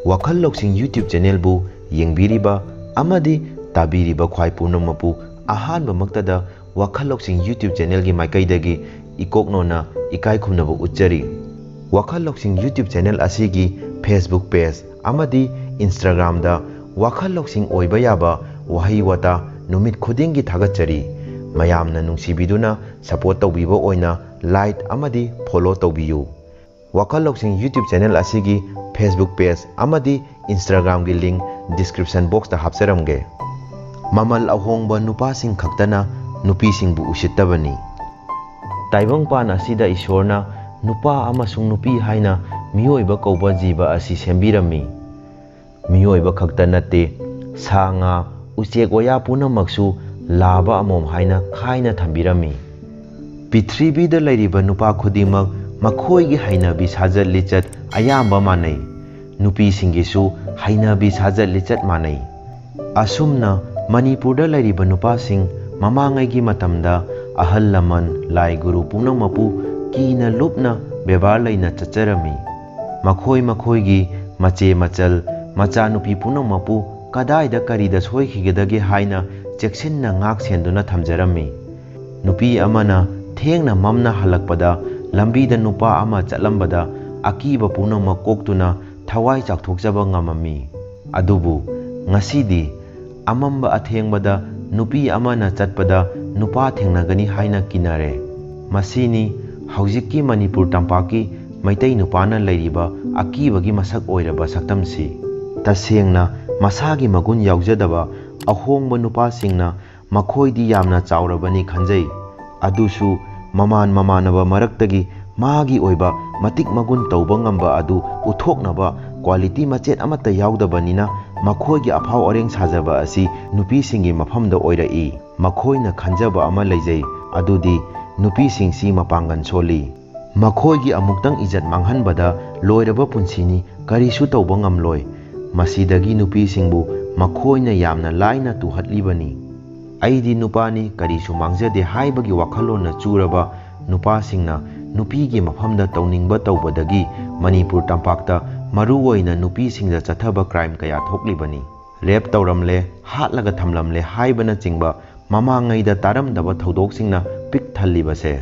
ꯋꯥꯈꯜ ꯂꯧꯁꯤꯡ YouTube ꯆꯦꯅꯦꯜꯕꯨ ꯌꯦꯡꯕꯤꯔꯤꯕ ꯑꯃꯗꯤ ꯇꯥꯕꯤꯔꯤꯕ ꯈ꯭ꯋꯥꯏ ꯄꯨꯝꯅꯃꯛꯄꯨ ꯑꯍꯥꯟꯕꯃꯛꯇꯗ ꯋꯥꯈꯜ ꯂꯧꯁꯤꯡ YouTube ꯆꯦꯅꯦꯜꯒꯤ ꯃꯥꯏꯀꯩꯗꯒꯤ ꯏꯀꯣꯛꯅꯣꯅ ꯏꯀꯥꯏ ꯈꯨꯝꯅꯕ ꯎꯠꯆꯔꯤ꯫ ꯋꯥꯈꯜ ꯂꯧꯁꯤꯡ YouTube ꯆꯦꯅꯦꯜ ꯑꯁꯤꯒꯤ Facebook ꯄꯦꯖ ꯑꯃꯗꯤ Instagram ꯗ ꯋꯥꯈꯜ ꯂꯧꯁꯤꯡ ꯑꯣꯏꯕ ꯌꯥꯕ ꯋꯥꯍꯩ ꯋꯥꯇꯥ ꯅꯨꯃꯤꯠ ꯈꯨꯗꯤꯡꯒꯤ ꯊꯥꯒꯠꯆꯔꯤ꯫ ꯃꯌꯥꯝꯅ ꯅꯨꯡꯁꯤꯕꯤꯗꯨꯅ ꯁꯄꯣꯔꯠ ꯇꯧꯕꯤꯕ ꯑꯣꯏꯅ ꯂꯥꯏꯛ ꯑꯃꯗꯤ ꯐꯣꯂꯣ ꯇꯧꯕꯤꯌꯨ꯫ ꯋꯥꯈꯜ ꯂꯧꯁꯤꯡ YouTube ꯆꯦꯅꯦꯜ ꯑꯁꯤꯒꯤ Facebook ꯄꯦꯖ ꯑꯃꯗꯤ Instagram ꯒꯤ ꯂꯤꯡꯛ ꯗꯤꯁꯀ꯭ꯔꯤꯞꯁꯟ ꯕꯣꯛꯁꯇ ꯍꯥꯞꯆꯔꯝꯒꯦ꯫ ꯃꯃꯜ ꯑꯍꯣꯡꯕ ꯅꯨꯄꯥꯁꯤꯡ ꯈꯛꯇꯅ ꯅꯨꯄꯤꯁꯤꯡꯕꯨ ꯎꯁꯤꯠꯇꯕꯅꯤ꯫ ꯇꯥꯏꯕꯪꯄꯥꯟ ꯑꯁꯤꯗ ꯏꯁꯣꯔꯅ ꯅꯨꯄꯥ ꯑꯃꯁꯨꯡ ꯅꯨꯄꯤ ꯍꯥꯏꯅ ꯃꯤꯑꯣꯏꯕ ꯀꯧꯕ ꯖꯤꯕ ꯑꯁꯤ ꯁꯦꯝꯕꯤꯔꯝꯃꯤ꯫ ꯃꯤꯑꯣꯏꯕ ꯈꯛꯇ ꯅꯠꯇꯦ, ꯁꯥ ꯉꯥ, ꯎꯆꯦꯛ ꯋꯥꯌꯥ ꯄꯨꯝꯅꯃꯛꯁꯨ ꯂꯥꯕ ꯑꯃꯣꯝ ꯍꯥꯏꯅ ꯈꯥꯏꯅ ꯊꯝꯕꯤꯔꯝꯃꯤ꯫ ꯄ꯭ꯔꯤꯊꯤꯕꯤꯗ ꯂꯩꯔꯤꯕ ꯅꯨꯄꯥ ꯈꯨꯗꯤꯡꯃꯛ ꯃꯈꯣꯏꯒꯤ ꯍꯩꯅꯕꯤ ꯁꯥꯖꯠ ꯂꯤꯆꯠ ꯑꯌꯥꯝꯕ ꯃꯥꯟꯅꯩ꯫ ꯅꯨꯄꯤꯁꯤꯡꯒꯤꯁꯨ ꯍꯩꯅꯕꯤ ꯁꯥꯖꯠ ꯂꯤꯆꯠ ꯃꯥꯟꯅꯩ꯫ ꯑꯁꯨꯝꯅ ꯃꯅꯤꯄꯨꯔꯗ ꯂꯩꯔꯤꯕ ꯅꯨꯄꯥꯁꯤꯡ ꯃꯃꯥꯡꯉꯩꯒꯤ ꯃꯇꯝꯗ ꯑꯍꯜ ꯂꯃꯟ, ꯂꯥꯏ ꯒꯨꯔꯨ ꯄꯨꯝꯅꯃꯛꯄꯨ ꯀꯤꯅ ꯂꯨꯞꯅ ꯕꯦꯕꯥꯔ ꯂꯩꯅ ꯆꯠꯆꯔꯝꯃꯤ꯫ ꯃꯈꯣꯏ ꯃꯈꯣꯏꯒꯤ ꯃꯆꯦ ꯃꯆꯜ, ꯃꯆꯥꯅꯨꯄꯤ ꯄꯨꯝꯅꯃꯛꯄꯨ ꯀꯗꯥꯏꯗ ꯀꯔꯤꯗ ꯁꯣꯏꯈꯤꯒꯗꯒꯦ ꯍꯥꯏꯅ ꯆꯦꯛꯁꯤꯟꯅ ꯉꯥꯛ ꯁꯦꯟꯗꯨꯅ ꯊꯝꯖꯔꯝꯃꯤ꯫ ꯅꯨꯄꯤ ꯑꯃꯅ ꯊꯦꯡꯅ ꯃꯝꯅ ꯍꯜꯂꯛꯄꯗ ꯂꯝꯕꯤꯗ ꯅꯨꯄꯥ ꯑꯃ ꯆꯠꯂꯝꯕꯗ ꯑꯀꯤꯕ ꯄꯨꯝꯅꯃꯛ ꯀꯣꯛꯇꯨꯅ ꯊꯋꯥꯏ ꯆꯥꯎꯊꯣꯛꯆꯕ ꯉꯝꯃꯝꯃꯤ꯫ ꯑꯗꯨꯕꯨ ꯉꯁꯤꯗꯤ ꯑꯃꯝꯕ ꯑꯊꯦꯡꯕꯗ ꯅꯨꯄꯤ ꯑꯃꯅ ꯆꯠꯄꯗ ꯅꯨꯄꯥ ꯊꯦꯡꯅꯒꯅꯤ ꯍꯥꯏꯅ ꯀꯤꯅꯔꯦ꯫ ꯃꯁꯤꯅꯤ ꯍꯧꯖꯤꯛꯀꯤ ꯃꯅꯤꯄꯨꯔ ꯇꯝꯄꯥꯛꯀꯤ ꯃꯩꯇꯩ ꯅꯨꯄꯥꯅ ꯂꯩꯔꯤꯕ ꯑꯀꯤꯕꯒꯤ ꯃꯁꯛ ꯑꯣꯏꯔꯕ ꯁꯛꯇꯝꯁꯤ꯫ ꯇꯁꯦꯡꯅ ꯃꯁꯥꯒꯤ ꯃꯒꯨꯟ ꯌꯥꯎꯖꯗꯕ ꯑꯍꯣꯡꯕ ꯅꯨꯄꯥꯁꯤꯡꯅ ꯃꯈꯣꯏꯗꯤ ꯌꯥꯝꯅ ꯆꯥꯎꯔꯕꯅꯤ ꯈꯟꯖꯩ꯫ ꯑꯗꯨꯁꯨ ꯃꯃꯥꯟ ꯃꯃꯥꯟꯅꯕ ꯃꯔꯛꯇꯒꯤ ꯃꯥꯒꯤ ꯑꯣꯏꯕ ꯃꯇꯤꯛ ꯃꯒꯨꯟ ꯇꯧꯕ ꯉꯝꯕ ꯑꯗꯨ ꯎꯠꯊꯣꯛꯅꯕ ꯀ꯭ꯋꯥꯂꯤꯇꯤ ꯃꯆꯦꯠ ꯑꯃꯠꯇ ꯌꯥꯎꯗꯕꯅꯤꯅ ꯃꯈꯣꯏꯒꯤ ꯑꯐꯥꯎ ꯑꯔꯦꯡ ꯁꯥꯖꯕ ꯑꯁꯤ ꯅꯨꯄꯤꯁꯤꯡꯒꯤ ꯃꯐꯝꯗ ꯑꯣꯏꯔꯛꯏ꯫ ꯃꯈꯣꯏꯅ ꯈꯟꯖꯕ ꯑꯃ ꯂꯩꯖꯩ, ꯑꯗꯨꯗꯤ ꯅꯨꯄꯤꯁꯤꯡꯁꯤ ꯃꯄꯥꯡꯒꯜ ꯁꯣꯜꯂꯤ꯫ ꯃꯈꯣꯏꯒꯤ ꯑꯃꯨꯛꯇꯪ ꯏꯖꯠ ꯃꯥꯡꯍꯟꯕꯗ ꯂꯣꯏꯔꯕ ꯄꯨꯟꯁꯤꯅꯤ, ꯀꯔꯤꯁꯨ ꯇꯧꯕ ꯉꯝꯂꯣꯏ꯫ ꯃꯁꯤꯗꯒꯤ ꯅꯨꯄꯤꯁꯤꯡꯕꯨ ꯃꯈꯣꯏꯅ ꯌꯥꯝꯅ ꯂꯥꯏꯅ ꯇꯨꯍꯠꯂꯤꯕꯅꯤ꯫ "ꯑꯩꯗꯤ ꯅꯨꯄꯥꯅꯤ, ꯀꯔꯤꯁꯨ ꯃꯥꯡꯖꯗꯦ" ꯍꯥꯏꯕꯒꯤ ꯋꯥꯈꯜꯂꯣꯟꯅ ꯆꯨꯔꯕ ꯅꯨꯄꯥꯁꯤꯡꯅ ꯅꯨꯄꯤꯒꯤ ꯃꯐꯝꯗ ꯇꯧꯅꯤꯡꯕ ꯇꯧꯕꯗꯒꯤ ꯃꯅꯤꯄꯨꯔ ꯇꯝꯄꯥꯛꯇ ꯃꯔꯨꯑꯣꯏꯅ ꯅꯨꯄꯤꯁꯤꯡꯗ ꯆꯠꯊꯕ ꯀ꯭ꯔꯥꯏꯝ ꯀꯌꯥ ꯊꯣꯛꯂꯤꯕꯅꯤ꯫ ꯔꯦꯞ ꯇꯧꯔꯝꯂꯦ, ꯍꯥꯠꯂꯒ ꯊꯝꯂꯝꯂꯦ ꯍꯥꯏꯕꯅꯆꯤꯡꯕ ꯃꯃꯥꯡꯉꯩꯗ ꯇꯥꯔꯝꯗꯕ ꯊꯧꯗꯣꯛꯁꯤꯡꯅ ꯄꯤꯛ ꯊꯜꯂꯤꯕꯁꯦ꯫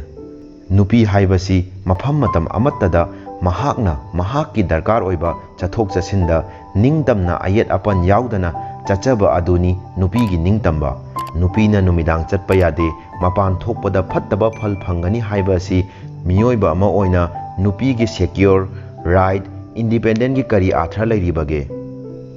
ꯅꯨꯄꯤ ꯍꯥꯏꯕꯁꯤ ꯃꯐꯝ ꯃꯇꯝ ꯑꯃꯠꯇꯗ ꯃꯍꯥꯛꯅ ꯃꯍꯥꯛꯀꯤ ꯗꯔꯀꯥꯔ ꯑꯣꯏꯕ ꯆꯠꯊꯣꯛ ꯆꯠꯁꯤꯟꯗ ꯅꯤꯡꯇꯝꯅ ꯑꯌꯦꯠ ꯑꯄꯟ ꯌꯥꯎꯗꯅ ꯆꯠꯆꯕ ꯑꯗꯨꯅꯤ ꯅꯨꯄꯤꯒꯤ ꯅꯤꯡꯇꯝꯕ꯫ ꯅꯨꯄꯤꯅ ꯅꯨꯃꯤꯗꯥꯡ ꯆꯠꯄ ꯌꯥꯗꯦ, ꯃꯄꯥꯟ ꯊꯣꯛꯄꯗ ꯐꯠꯇꯕ ꯐꯜ ꯐꯪꯒꯅꯤ ꯍꯥꯏꯕ ꯑꯁꯤ ꯃꯤꯑꯣꯏꯕ ꯑꯃ ꯑꯣꯏꯅ ꯅꯨꯄꯤꯒꯤ secure, right, independentꯀꯤ ꯀꯔꯤ ꯑꯥꯊ꯭ꯔ ꯂꯩꯔꯤꯕꯒꯦ?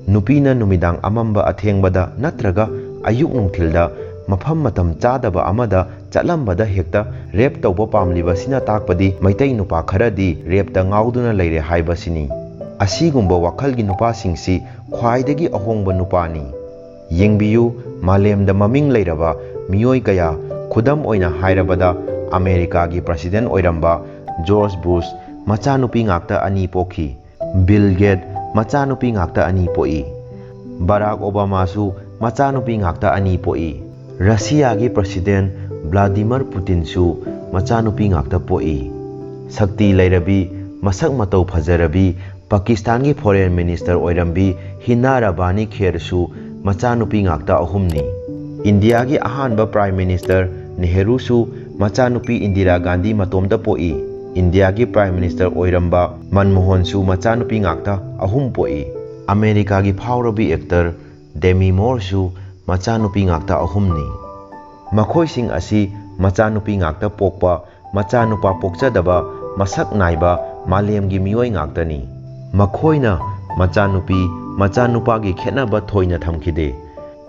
ꯅꯨꯄꯤꯅ ꯅꯨꯃꯤꯗꯥꯡ ꯑꯃꯝꯕ ꯑꯊꯦꯡꯕꯗ ꯅꯠꯇ꯭ꯔꯒ ꯑꯌꯨꯛ ꯅꯨꯡꯊꯤꯜꯗ ꯃꯐꯝ ꯃꯇꯝ ꯆꯥꯗꯕ ꯑꯃꯗ ꯆꯠꯂꯝꯕꯗ ꯍꯦꯛꯇ ꯔꯦꯞ ꯇꯧꯕ ꯄꯥꯝꯂꯤꯕꯁꯤꯅ ꯇꯥꯛꯄꯗꯤ ꯃꯩꯇꯩ ꯅꯨꯄꯥ ꯈꯔꯗꯤ ꯔꯦꯞꯇ ꯉꯥꯎꯗꯨꯅ ꯂꯩꯔꯦ ꯍꯥꯏꯕꯁꯤꯅꯤ꯫ ꯑꯁꯤꯒꯨꯝꯕ ꯋꯥꯈꯜꯒꯤ ꯅꯨꯄꯥꯁꯤꯡꯁꯤ ꯈ꯭ꯋꯥꯏꯗꯒꯤ ꯑꯍꯣꯡꯕ ꯅꯨꯄꯥꯅꯤ꯫ ꯌꯦꯡꯕꯤꯌꯨ, ꯃꯥꯂꯦꯝꯗ ꯃꯃꯤꯡ ꯂꯩꯔꯕ ꯃꯤꯑꯣꯏ ꯀꯌꯥ, ꯈꯨꯗꯝ ꯑꯣꯏꯅ ꯍꯥꯏꯔꯕꯗ ꯑꯃꯦꯔꯤꯀꯥꯒꯤ president ꯑꯣꯏꯔꯝꯕ ꯖꯣꯔꯖ ꯕꯨꯁ ꯃꯆꯥꯅꯨꯄꯤ ꯉꯥꯛꯇ ꯑꯅꯤ ꯄꯣꯛꯈꯤ꯫ ꯕꯤꯜ ꯒꯦꯠ ꯃꯆꯥꯅꯨꯄꯤ ꯉꯥꯛꯇ ꯑꯅꯤ ꯄꯣꯛꯏ꯫ ꯕꯔꯥꯛ ꯑꯣꯕꯥꯃꯥꯁꯨ ꯃꯆꯥꯅꯨꯄꯤ ꯉꯥꯛꯇ ꯑꯅꯤ ꯄꯣꯛꯏ꯫ ꯔꯁꯤꯌꯥꯒꯤ president ꯕ꯭ꯂꯥꯗꯤꯃꯔ ꯄꯨꯇꯤꯟꯁꯨ ꯃꯆꯥꯅꯨꯄꯤ ꯉꯥꯛꯇ ꯄꯣꯛꯏ꯫ ꯁꯛꯇꯤ ꯂꯩꯔꯕꯤ, ꯃꯁꯛ ꯃꯇꯧ ꯐꯖꯔꯕꯤ, ꯄꯥꯀꯤꯁꯇꯥꯟꯒꯤ foreign minister ꯑꯣꯏꯔꯝꯕꯤ ꯍꯤꯅꯥ ꯔꯕꯥꯅꯤ ꯈꯦꯔꯁꯨ ꯃꯆꯥꯅꯨꯄꯤ ꯉꯥꯛꯇ ꯑꯍꯨꯝꯅꯤ꯫ ꯏꯟꯗꯤꯌꯥꯒꯤ ꯑꯍꯥꯟꯕ prime minister ꯅꯦꯍꯔꯨꯁꯨ ꯃꯆꯥꯅꯨꯄꯤ ꯏꯟꯗꯤꯔꯥ ꯒꯥꯟꯙꯤ ꯃꯇꯣꯝꯇ ꯄꯣꯛꯏ꯫ ꯏꯟꯗꯤꯌꯥꯒꯤ prime minister ꯑꯣꯏꯔꯝꯕ ꯃꯟꯃꯣꯍꯟꯁꯨ ꯃꯆꯥꯅꯨꯄꯤ ꯉꯥꯛꯇ ꯑꯍꯨꯝ ꯄꯣꯛꯏ꯫ ꯑꯃꯦꯔꯤꯀꯥꯒꯤ ꯐꯥꯎꯔꯕꯤ actor ꯗꯦꯃꯤ ꯃꯣꯔꯁꯨ ꯃꯆꯥꯅꯨꯄꯤ ꯉꯥꯛꯇ ꯑꯍꯨꯝꯅꯤ꯫ ꯃꯈꯣꯏꯁꯤꯡ ꯑꯁꯤ ꯃꯆꯥꯅꯨꯄꯤ ꯉꯥꯛꯇ ꯄꯣꯛꯄ, ꯃꯆꯥꯅꯨꯄꯥ ꯄꯣꯛꯆꯗꯕ, ꯃꯁꯛ ꯅꯥꯏꯕ ꯃꯥꯂꯦꯝꯒꯤ ꯃꯤꯑꯣꯏ ꯉꯥꯛꯇꯅꯤ꯫ ꯃꯈꯣꯏꯅ ꯃꯆꯥꯅꯨꯄꯤ, ꯃꯆꯥꯅꯨꯄꯥꯒꯤ ꯈꯦꯠꯅꯕ ꯊꯣꯏꯅ ꯊꯝꯈꯤꯗꯦ꯫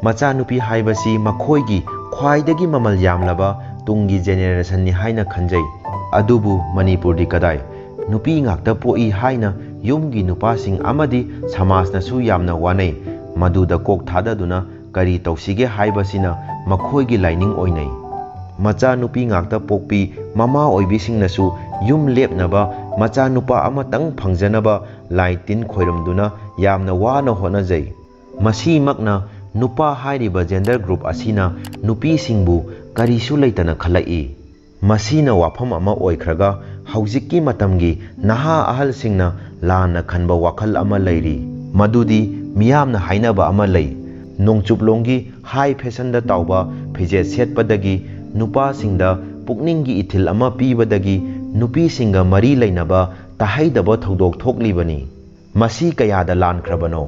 ꯃꯆꯥꯅꯨꯄꯤ ꯍꯥꯏꯕꯁꯤ ꯃꯈꯣꯏꯒꯤ ꯈ꯭ꯋꯥꯏꯗꯒꯤ ꯃꯃꯜ ꯌꯥꯝꯂꯕ ꯇꯨꯡꯒꯤ generationꯅꯤ ꯍꯥꯏꯅ ꯈꯟꯖꯩ꯫ ꯑꯗꯨꯕꯨ ꯃꯅꯤꯄꯨꯔꯗꯤ ꯀꯗꯥꯏ? ꯅꯨꯄꯤ ꯉꯥꯛꯇ ꯄꯣꯛꯏ ꯍꯥꯏꯅ ꯌꯨꯝꯒꯤ ꯅꯨꯄꯥꯁꯤꯡ ꯑꯃꯗꯤ ꯁꯃꯥꯖꯅꯁꯨ ꯌꯥꯝꯅ ꯋꯥꯅꯩ꯫ ꯃꯗꯨꯗ ꯀꯣꯛ ꯊꯥꯗꯗꯨꯅ ꯀꯔꯤ ꯇꯧꯁꯤꯒꯦ ꯍꯥꯏꯕꯁꯤꯅ ꯃꯈꯣꯏꯒꯤ ꯂꯥꯏꯅꯤꯡ ꯑꯣꯏꯅꯩ꯫ ꯃꯆꯥꯅꯨꯄꯤ ꯉꯥꯛꯇ ꯄꯣꯛꯄꯤ ꯃꯃꯥ ꯑꯣꯏꯕꯤꯁꯤꯡꯅꯁꯨ ꯌꯨꯝ ꯂꯦꯞꯅꯕ ꯃꯆꯥꯅꯨꯄꯥ ꯑꯃꯇꯪ ꯐꯪꯖꯅꯕ ꯂꯥꯏ ꯇꯤꯟ ꯈꯣꯏꯔꯝꯗꯨꯅ ꯌꯥꯝꯅ ꯋꯥꯅ ꯍꯣꯠꯅꯖꯩ꯫ ꯃꯁꯤꯃꯛꯅ ꯅꯨꯄꯥ ꯍꯥꯏꯔꯤꯕ gender group ꯑꯁꯤꯅ ꯅꯨꯄꯤꯁꯤꯡꯕꯨ ꯀꯔꯤꯁꯨ ꯂꯩꯇꯅ ꯈꯜꯂꯛꯏ꯫ ꯃꯁꯤꯅ ꯋꯥꯐꯝ ꯑꯃ ꯑꯣꯏꯈ꯭ꯔꯒ, ꯍꯧꯖꯤꯛꯀꯤ ꯃꯇꯝꯒꯤ ꯅꯍꯥ ꯑꯍꯜꯁꯤꯡꯅ ꯂꯥꯟꯅ ꯈꯟꯕ ꯋꯥꯈꯜ ꯑꯃ ꯂꯩꯔꯤ, ꯃꯗꯨꯗꯤ ꯃꯤꯌꯥꯝꯅ ꯍꯥꯏꯅꯕ ꯑꯃ ꯂꯩ, ꯅꯣꯡꯆꯨꯞꯂꯣꯝꯒꯤ ꯍꯥꯏ ꯐꯦꯁꯟꯗ ꯇꯥꯎꯕ ꯐꯤꯖꯦꯠ ꯁꯦꯠꯄꯗꯒꯤ, ꯅꯨꯄꯥꯁꯤꯡꯗ ꯄꯨꯛꯅꯤꯡꯒꯤ ꯏꯊꯤꯜ ꯑꯃ ꯄꯤꯕꯗꯒꯤ ꯅꯨꯄꯤꯁꯤꯡꯒ ꯃꯔꯤ ꯂꯩꯅꯕ ꯇꯥꯍꯩꯗꯕ ꯊꯧꯗꯣꯛ ꯊꯣꯛꯂꯤꯕꯅꯤ꯫ ꯃꯁꯤ ꯀꯌꯥꯗ ꯂꯥꯟꯈ꯭ꯔꯕꯅꯣ?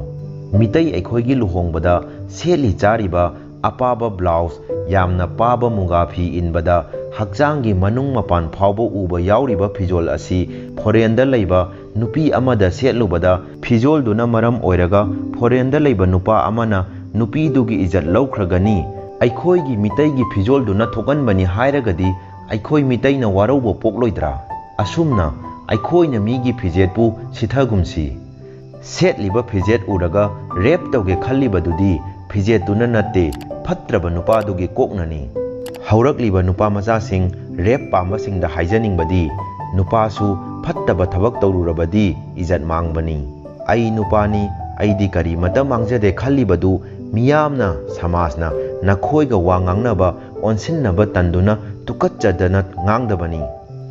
ꯃꯤꯇꯩ ꯑꯩꯈꯣꯏꯒꯤ ꯂꯨꯍꯣꯡꯕꯗ ꯁꯦꯠꯂꯤ ꯆꯥꯔꯤꯕ ꯑꯄꯥꯕ ꯕ꯭ꯂꯥꯎꯁ, ꯌꯥꯝꯅ ꯄꯥꯕ ꯃꯨꯒꯥ ꯐꯤ ꯏꯟꯕꯗ ꯍꯛꯆꯥꯡꯒꯤ ꯃꯅꯨꯡ ꯃꯄꯥꯟ ꯐꯥꯎꯕ ꯎꯕ ꯌꯥꯎꯔꯤꯕ ꯐꯤꯖꯣꯜ ꯑꯁꯤ ꯐꯣꯔꯦꯟꯗ ꯂꯩꯕ ꯅꯨꯄꯤ ꯑꯃꯗ ꯁꯦꯠꯂꯨꯕꯗ, ꯐꯤꯖꯣꯜꯗꯨꯅ ꯃꯔꯝ ꯑꯣꯏꯔꯒ ꯐꯣꯔꯦꯟꯗ ꯂꯩꯕ ꯅꯨꯄꯥ ꯑꯃꯅ ꯅꯨꯄꯤꯗꯨꯒꯤ ꯏꯖꯠ ꯂꯧꯈ꯭ꯔꯒꯅꯤ꯫ ꯑꯩꯈꯣꯏꯒꯤ ꯃꯤꯇꯩꯒꯤ ꯐꯤꯖꯣꯜꯗꯨꯅ ꯊꯣꯛꯍꯟꯕꯅꯤ ꯍꯥꯏꯔꯒꯗꯤ ꯑꯩꯈꯣꯏ ꯃꯤꯇꯩꯅ ꯋꯥꯔꯧꯕ ꯄꯣꯛꯂꯣꯏꯗ꯭ꯔꯥ? ꯑꯁꯨꯝꯅ ꯑꯩꯈꯣꯏꯅ ꯃꯤꯒꯤ ꯐꯤꯖꯦꯠꯄꯨ ꯁꯤꯊꯒꯨꯝꯁꯤ꯫ ꯁꯦꯠꯂꯤꯕ ꯐꯤꯖꯦꯠ ꯎꯔꯒ ꯔꯦꯞ ꯇꯧꯒꯦ ꯈꯜꯂꯤꯕꯗꯨꯗꯤ ꯐꯤꯖꯦꯠꯇꯨꯅ ꯅꯠꯇꯦ, ꯐꯠꯇ꯭ꯔꯕ ꯅꯨꯄꯥꯗꯨꯒꯤ ꯀꯣꯛꯅꯅꯤ꯫ ꯍꯧꯔꯛꯂꯤꯕ ꯅꯨꯄꯥ ꯃꯆꯥꯁꯤꯡ, ꯔꯦꯞ ꯄꯥꯝꯕꯁꯤꯡꯗ ꯍꯥꯏꯖꯅꯤꯡꯕꯗꯤ, ꯅꯨꯄꯥꯁꯨ ꯐꯠꯇꯕ ꯊꯕꯛ ꯇꯧꯔꯨꯔꯕꯗꯤ ꯏꯖꯠ ꯃꯥꯡꯕꯅꯤ꯫ ꯑꯩ ꯅꯨꯄꯥꯅꯤ, ꯑꯩꯗꯤ ꯀꯔꯤꯃꯇ ꯃꯥꯡꯖꯗꯦ ꯈꯜꯂꯤꯕꯗꯨ ꯃꯤꯌꯥꯝꯅ, ꯁꯃꯥꯖꯅ ꯅꯈꯣꯏꯒ ꯋꯥ ꯉꯥꯡꯅꯕ ꯑꯣꯟꯁꯤꯟꯅꯕ ꯇꯟꯗꯨꯅ ꯇꯨꯀꯠꯆꯗꯅ ꯉꯥꯡꯗꯕꯅꯤ꯫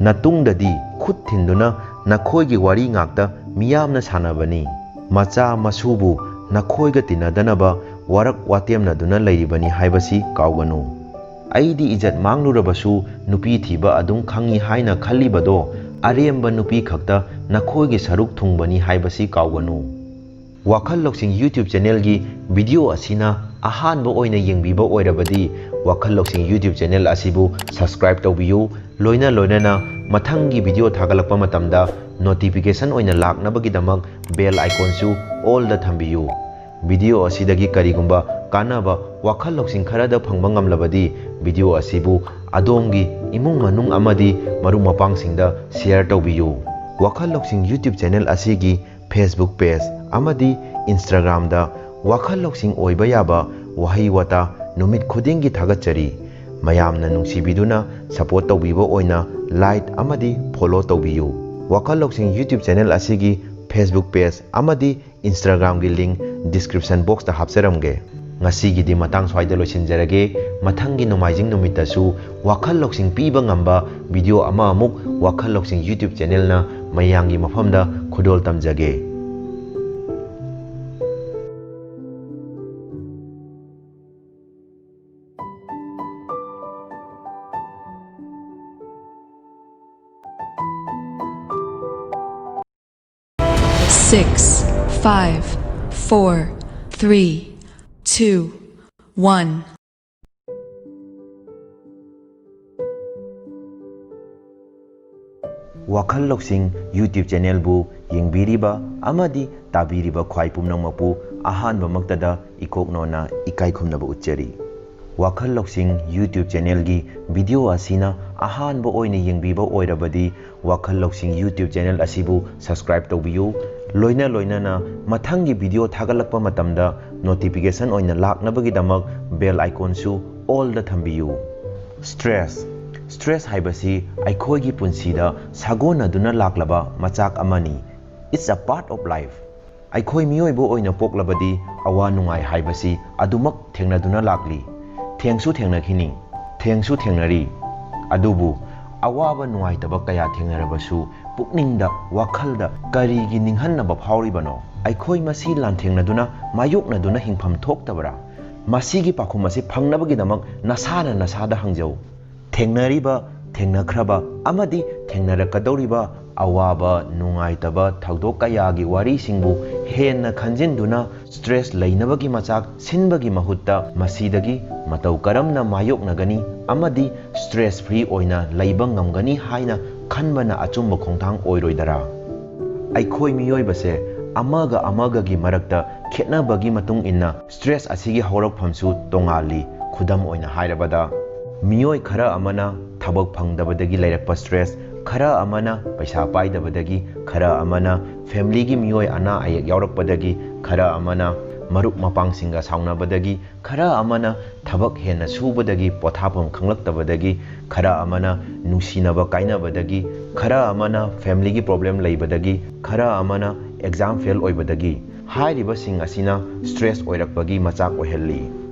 ꯅꯇꯨꯡꯗꯗꯤ ꯈꯨꯠ ꯊꯤꯟꯗꯨꯅ ꯅꯈꯣꯏꯒꯤ ꯋꯥꯔꯤ ꯉꯥꯛꯇ ꯃꯤꯌꯥꯝꯅ ꯁꯥꯟꯅꯕꯅꯤ꯫ ꯃꯆꯥ ꯃꯁꯨꯕꯨ ꯅꯈꯣꯏꯒ ꯇꯤꯟꯅꯗꯅꯕ ꯋꯥꯔꯛ ꯋꯥꯇꯦꯝꯅꯗꯨꯅ ꯂꯩꯔꯤꯕꯅꯤ ꯍꯥꯏꯕꯁꯤ ꯀꯥꯎꯒꯅꯨ꯫ ꯑꯩꯗꯤ ꯏꯖꯠ ꯃꯥꯡꯂꯨꯔꯕꯁꯨ ꯅꯨꯄꯤ ꯊꯤꯕ ꯑꯗꯨꯝ ꯈꯪꯏ ꯍꯥꯏꯅ ꯈꯜꯂꯤꯕꯗꯣ ꯑꯔꯦꯝꯕ ꯅꯨꯄꯤ ꯈꯛꯇ ꯅꯈꯣꯏꯒꯤ ꯁꯔꯨꯛ ꯊꯨꯡꯕꯅꯤ ꯍꯥꯏꯕꯁꯤ ꯀꯥꯎꯒꯅꯨ꯫ ꯋꯥꯈꯜ ꯂꯧꯁꯤꯡ YouTube ꯆꯦꯅꯦꯜꯒꯤ ꯚꯤꯗꯤꯑꯣ ꯑꯁꯤꯅ ꯑꯍꯥꯟꯕ ꯑꯣꯏꯅ ꯌꯦꯡꯕꯤꯕ ꯑꯣꯏꯔꯕꯗꯤ, ꯋꯥꯈꯜ ꯂꯧꯁꯤꯡ YouTube ꯆꯦꯅꯦꯜ ꯑꯁꯤꯕꯨ subscribe ꯇꯧꯕꯤꯌꯨ꯫ ꯂꯣꯏꯅ ꯂꯣꯏꯅꯅ ꯃꯊꯪꯒꯤ ꯚꯤꯗꯤꯑꯣ ꯊꯥꯒꯠꯂꯛꯄ ꯃꯇꯝꯗ notification ꯑꯣꯏꯅ ꯂꯥꯛꯅꯕꯒꯤꯗꯃꯛ bell iconꯁꯨ allꯗ ꯊꯝꯕꯤꯌꯨ꯫ ꯚꯤꯗꯤꯑꯣ ꯑꯁꯤꯗꯒꯤ ꯀꯔꯤꯒꯨꯝꯕ ꯀꯥꯟꯅꯕ ꯋꯥꯈꯜ ꯂꯧꯁꯤꯡ ꯈꯔꯗ ꯐꯪꯕ ꯉꯝꯂꯕꯗꯤ, ꯚꯤꯗꯤꯑꯣ ꯑꯁꯤꯕꯨ ꯑꯗꯣꯝꯒꯤ ꯏꯃꯨꯡ ꯃꯅꯨꯡ ꯑꯃꯗꯤ ꯃꯔꯨꯞ ꯃꯄꯥꯡꯁꯤꯡꯗ share ꯇꯧꯕꯤꯌꯨ꯫ ꯋꯥꯈꯜ ꯂꯧꯁꯤꯡ YouTube ꯆꯦꯅꯦꯜ ꯑꯁꯤꯒꯤ Facebook page ꯑꯃꯗꯤ Instagramꯗ ꯋꯥꯈꯜ ꯂꯧꯁꯤꯡ ꯑꯣꯏꯕ ꯌꯥꯕ ꯋꯥꯍꯩ ꯋꯥꯇꯥ ꯅꯨꯃꯤꯠ ꯈꯨꯗꯤꯡꯒꯤ ꯊꯥꯒꯠꯆꯔꯤ꯫ ꯃꯌꯥꯝꯅ ꯅꯨꯡꯁꯤꯕꯤꯗꯨꯅ support ꯇꯧꯕꯤꯕ ꯑꯣꯏꯅ like ꯑꯃꯗꯤ follow ꯇꯧꯕꯤꯌꯨ꯫ ꯋꯥꯈꯜ ꯂꯧꯁꯤꯡ YouTube ꯆꯦꯅꯦꯜ ꯑꯁꯤꯒꯤ Facebook page ꯑꯃꯗꯤ Instagramꯒꯤ link description boxꯇ ꯍꯥꯞꯆꯔꯝꯒꯦ꯫ ꯉꯁꯤꯒꯤꯗꯤ ꯃꯇꯥꯡ ꯁ꯭ꯋꯥꯏꯗ ꯂꯣꯏꯁꯤꯟꯖꯔꯒꯦ꯫ ꯃꯊꯪꯒꯤ ꯅꯣꯡꯃꯥꯏꯖꯤꯡ ꯅꯨꯃꯤꯠꯇꯁꯨ ꯋꯥꯈꯜ ꯂꯧꯁꯤꯡ ꯄꯤꯕ ꯉꯝꯕ ꯚꯤꯗꯤꯑꯣ ꯑꯃ ꯑꯃꯨꯛ ꯋꯥꯈꯜ ꯂꯧꯁꯤꯡ YouTube ꯆꯦꯅꯦꯜꯅ ꯃꯌꯥꯝꯒꯤ ꯃꯐꯝꯗ ꯈꯨꯗꯣꯜ ꯇꯝꯖꯒꯦ꯫ Six, five, four, three, two, one. ꯋꯥꯈꯜ ꯂꯧꯁꯤꯡ YouTube ꯆꯦꯅꯦꯜꯕꯨ ꯌꯦꯡꯕꯤꯔꯤꯕ ꯑꯃꯗꯤ ꯇꯥꯕꯤꯔꯤꯕ ꯈ꯭ꯋꯥꯏ ꯄꯨꯝꯅꯃꯛꯄꯨ ꯑꯍꯥꯟꯕꯃꯛꯇꯗ ꯏꯀꯣꯛꯅꯣꯅ ꯏꯀꯥꯏ ꯈꯨꯝꯅꯕ ꯎꯠꯆꯔꯤ꯫ ꯋꯥꯈꯜ ꯂꯧꯁꯤꯡ YouTube ꯆꯦꯅꯦꯜꯒꯤ ꯚꯤꯗꯤꯑꯣ ꯑꯁꯤꯅ ꯑꯍꯥꯟꯕ ꯑꯣꯏꯅ ꯌꯦꯡꯕꯤꯕ ꯑꯣꯏꯔꯕꯗꯤ ꯋꯥꯈꯜ ꯂꯧꯁꯤꯡ YouTube ꯆꯦꯅꯦꯜ ꯑꯁꯤꯕꯨ ꯁꯕꯁꯀ꯭ꯔꯥꯏꯕ ꯇꯧꯕꯤꯌꯨ꯫ ꯂꯣꯏꯅ ꯂꯣꯏꯅꯅ ꯃꯊꯪꯒꯤ ꯚꯤꯗꯤꯑꯣ ꯊꯥꯒꯠꯂꯛꯄ ꯃꯇꯝꯗ ꯅꯣꯇꯤꯐꯤꯀꯦꯁꯟ ꯑꯣꯏꯅ ꯂꯥꯛꯅꯕꯒꯤꯗꯃꯛ ꯕꯦꯜ ꯑꯥꯏꯀꯣꯟꯁꯨ ꯑꯣꯜꯗ ꯊꯝꯕꯤꯌꯨ꯫ ꯁ꯭ꯇ꯭ꯔꯦꯁ꯫ ꯁ꯭ꯇ꯭ꯔꯦꯁ ꯍꯥꯏꯕꯁꯤ ꯑꯩꯈꯣꯏꯒꯤ ꯄꯨꯟꯁꯤꯗ ꯁꯥꯒꯣꯟꯅꯗꯨꯅ ꯂꯥꯛꯂꯕ ꯃꯆꯥꯛ ꯑꯃꯅꯤ꯫ It's a part of life. ꯑꯩꯈꯣꯏ ꯃꯤꯑꯣꯏꯕ ꯑꯣꯏꯅ ꯄꯣꯛꯂꯕꯗꯤ ꯑꯋꯥ ꯅꯨꯡꯉꯥꯏ ꯍꯥꯏꯕꯁꯤ ꯑꯗꯨꯃꯛ ꯊꯦꯡꯅꯗꯨꯅ ꯂꯥꯛꯂꯤ꯫ ꯊꯦꯡꯁꯨ ꯊꯦꯡꯅꯈꯤꯅꯤ꯫ ꯊꯦꯡꯁꯨ ꯊꯦꯡꯅꯔꯤ꯫ ꯑꯗꯨꯕꯨ ꯑꯋꯥꯕ ꯅꯨꯡꯉꯥꯏꯇꯕ ꯀꯌꯥ ꯊꯦꯡꯅꯔꯕꯁꯨ ꯄꯨꯛꯅꯤꯡꯗ, ꯋꯥꯈꯜꯗ ꯀꯔꯤꯒꯤ ꯅꯤꯡꯍꯟꯅꯕ ꯐꯥꯎꯔꯤꯕꯅꯣ? ꯑꯩꯈꯣꯏ ꯃꯁꯤ ꯂꯥꯟꯊꯦꯡꯅꯗꯨꯅ, ꯃꯥꯌꯣꯛꯅꯗꯨꯅ ꯍꯤꯡꯐꯝ ꯊꯣꯛꯇꯕꯔꯥ? ꯃꯁꯤꯒꯤ ꯄꯥꯎꯈꯨꯝ ꯑꯁꯤ ꯐꯪꯅꯕꯒꯤꯗꯃꯛ ꯅꯁꯥꯅ ꯅꯁꯥꯗ ꯍꯪꯖꯧ꯫ ꯊꯦꯡꯅꯔꯤꯕ, ꯊꯦꯡꯅꯈ꯭ꯔꯕ ꯑꯃꯗꯤ ꯊꯦꯡꯅꯔꯛꯀꯗꯧꯔꯤꯕ ꯑꯋꯥꯕ, ꯅꯨꯡꯉꯥꯏꯇꯕ ꯊꯧꯗꯣꯛ ꯀꯌꯥꯒꯤ ꯋꯥꯔꯤꯁꯤꯡꯕꯨ ꯍꯦꯟꯅ ꯈꯟꯖꯤꯟꯗꯨꯅ ꯁ꯭ꯇ꯭ꯔꯦꯁ ꯂꯩꯅꯕꯒꯤ ꯃꯆꯥꯛ ꯁꯤꯟꯕꯒꯤ ꯃꯍꯨꯠꯇ ꯃꯁꯤꯗꯒꯤ ꯃꯇꯧ ꯀꯔꯝꯅ ꯃꯥꯌꯣꯛꯅꯒꯅꯤ ꯑꯃꯗꯤ ꯁ꯭ꯇ꯭ꯔꯦꯁ ꯐ꯭ꯔꯤ ꯑꯣꯏꯅ ꯂꯩꯕ ꯉꯝꯒꯅꯤ ꯍꯥꯏꯅ ꯈꯟꯕꯅ ꯑꯆꯨꯝꯕ ꯈꯣꯡꯊꯥꯡ ꯑꯣꯏꯔꯣꯏꯗꯔꯥ? ꯑꯩꯈꯣꯏ ꯃꯤꯑꯣꯏꯕꯁꯦ ꯑꯃꯒ ꯑꯃꯒꯒꯤ ꯃꯔꯛꯇ ꯈꯦꯠꯅꯕꯒꯤ ꯃꯇꯨꯡ ꯏꯟꯅ ꯁ꯭ꯇ꯭ꯔꯦꯁ ꯑꯁꯤꯒꯤ ꯍꯧꯔꯛꯐꯝꯁꯨ ꯇꯣꯉꯥꯜꯂꯤ꯫ ꯈꯨꯗꯝ ꯑꯣꯏꯅ ꯍꯥꯏꯔꯕꯗ, ꯃꯤꯑꯣꯏ ꯈꯔ ꯑꯃꯅ ꯊꯕꯛ ꯐꯪꯗꯕꯗꯒꯤ ꯂꯩꯔꯛꯄ ꯁ꯭ꯇ꯭ꯔꯦꯁ, ꯈꯔ ꯑꯃꯅ ꯄꯩꯁꯥ ꯄꯥꯏꯗꯕꯗꯒꯤ, ꯈꯔ ꯑꯃꯅ ꯐꯦꯃꯤꯂꯤꯒꯤ ꯃꯤꯑꯣꯏ ꯑꯅꯥ ꯑꯌꯦꯛ ꯌꯥꯎꯔꯛꯄꯗꯒꯤ, ꯈꯔ ꯑꯃꯅ ꯃꯔꯨꯞ ꯃꯄꯥꯡꯁꯤꯡꯒ ꯁꯥꯎꯅꯕꯗꯒꯤ, ꯈꯔ ꯑꯃꯅ ꯊꯕꯛ ꯍꯦꯟꯅ ꯁꯨꯕꯗꯒꯤ ꯄꯣꯊꯥꯐꯝ ꯈꯪꯂꯛꯇꯕꯗꯒꯤ, ꯈꯔ ꯑꯃꯅ ꯅꯨꯡꯁꯤꯅꯕ ꯀꯥꯏꯅꯕꯗꯒꯤ, ꯈꯔ ꯑꯃꯅ ꯐꯦꯃꯤꯂꯤꯒꯤ ꯄ꯭ꯔꯣꯕ꯭ꯂꯦꯝ ꯂꯩꯕꯗꯒꯤ, ꯈꯔ ꯑꯃꯅ ꯑꯦꯛꯖꯥꯝ ꯐꯦꯜ ꯑꯣꯏꯕꯗꯒꯤ꯫ ꯍꯥꯏꯔꯤꯕꯁꯤꯡ ꯑꯁꯤꯅ ꯁ꯭ꯇ꯭ꯔꯦꯁ ꯑꯣꯏꯔꯛꯄꯒꯤ ꯃꯆꯥꯛ ꯑꯣꯏꯍꯜꯂꯤ꯫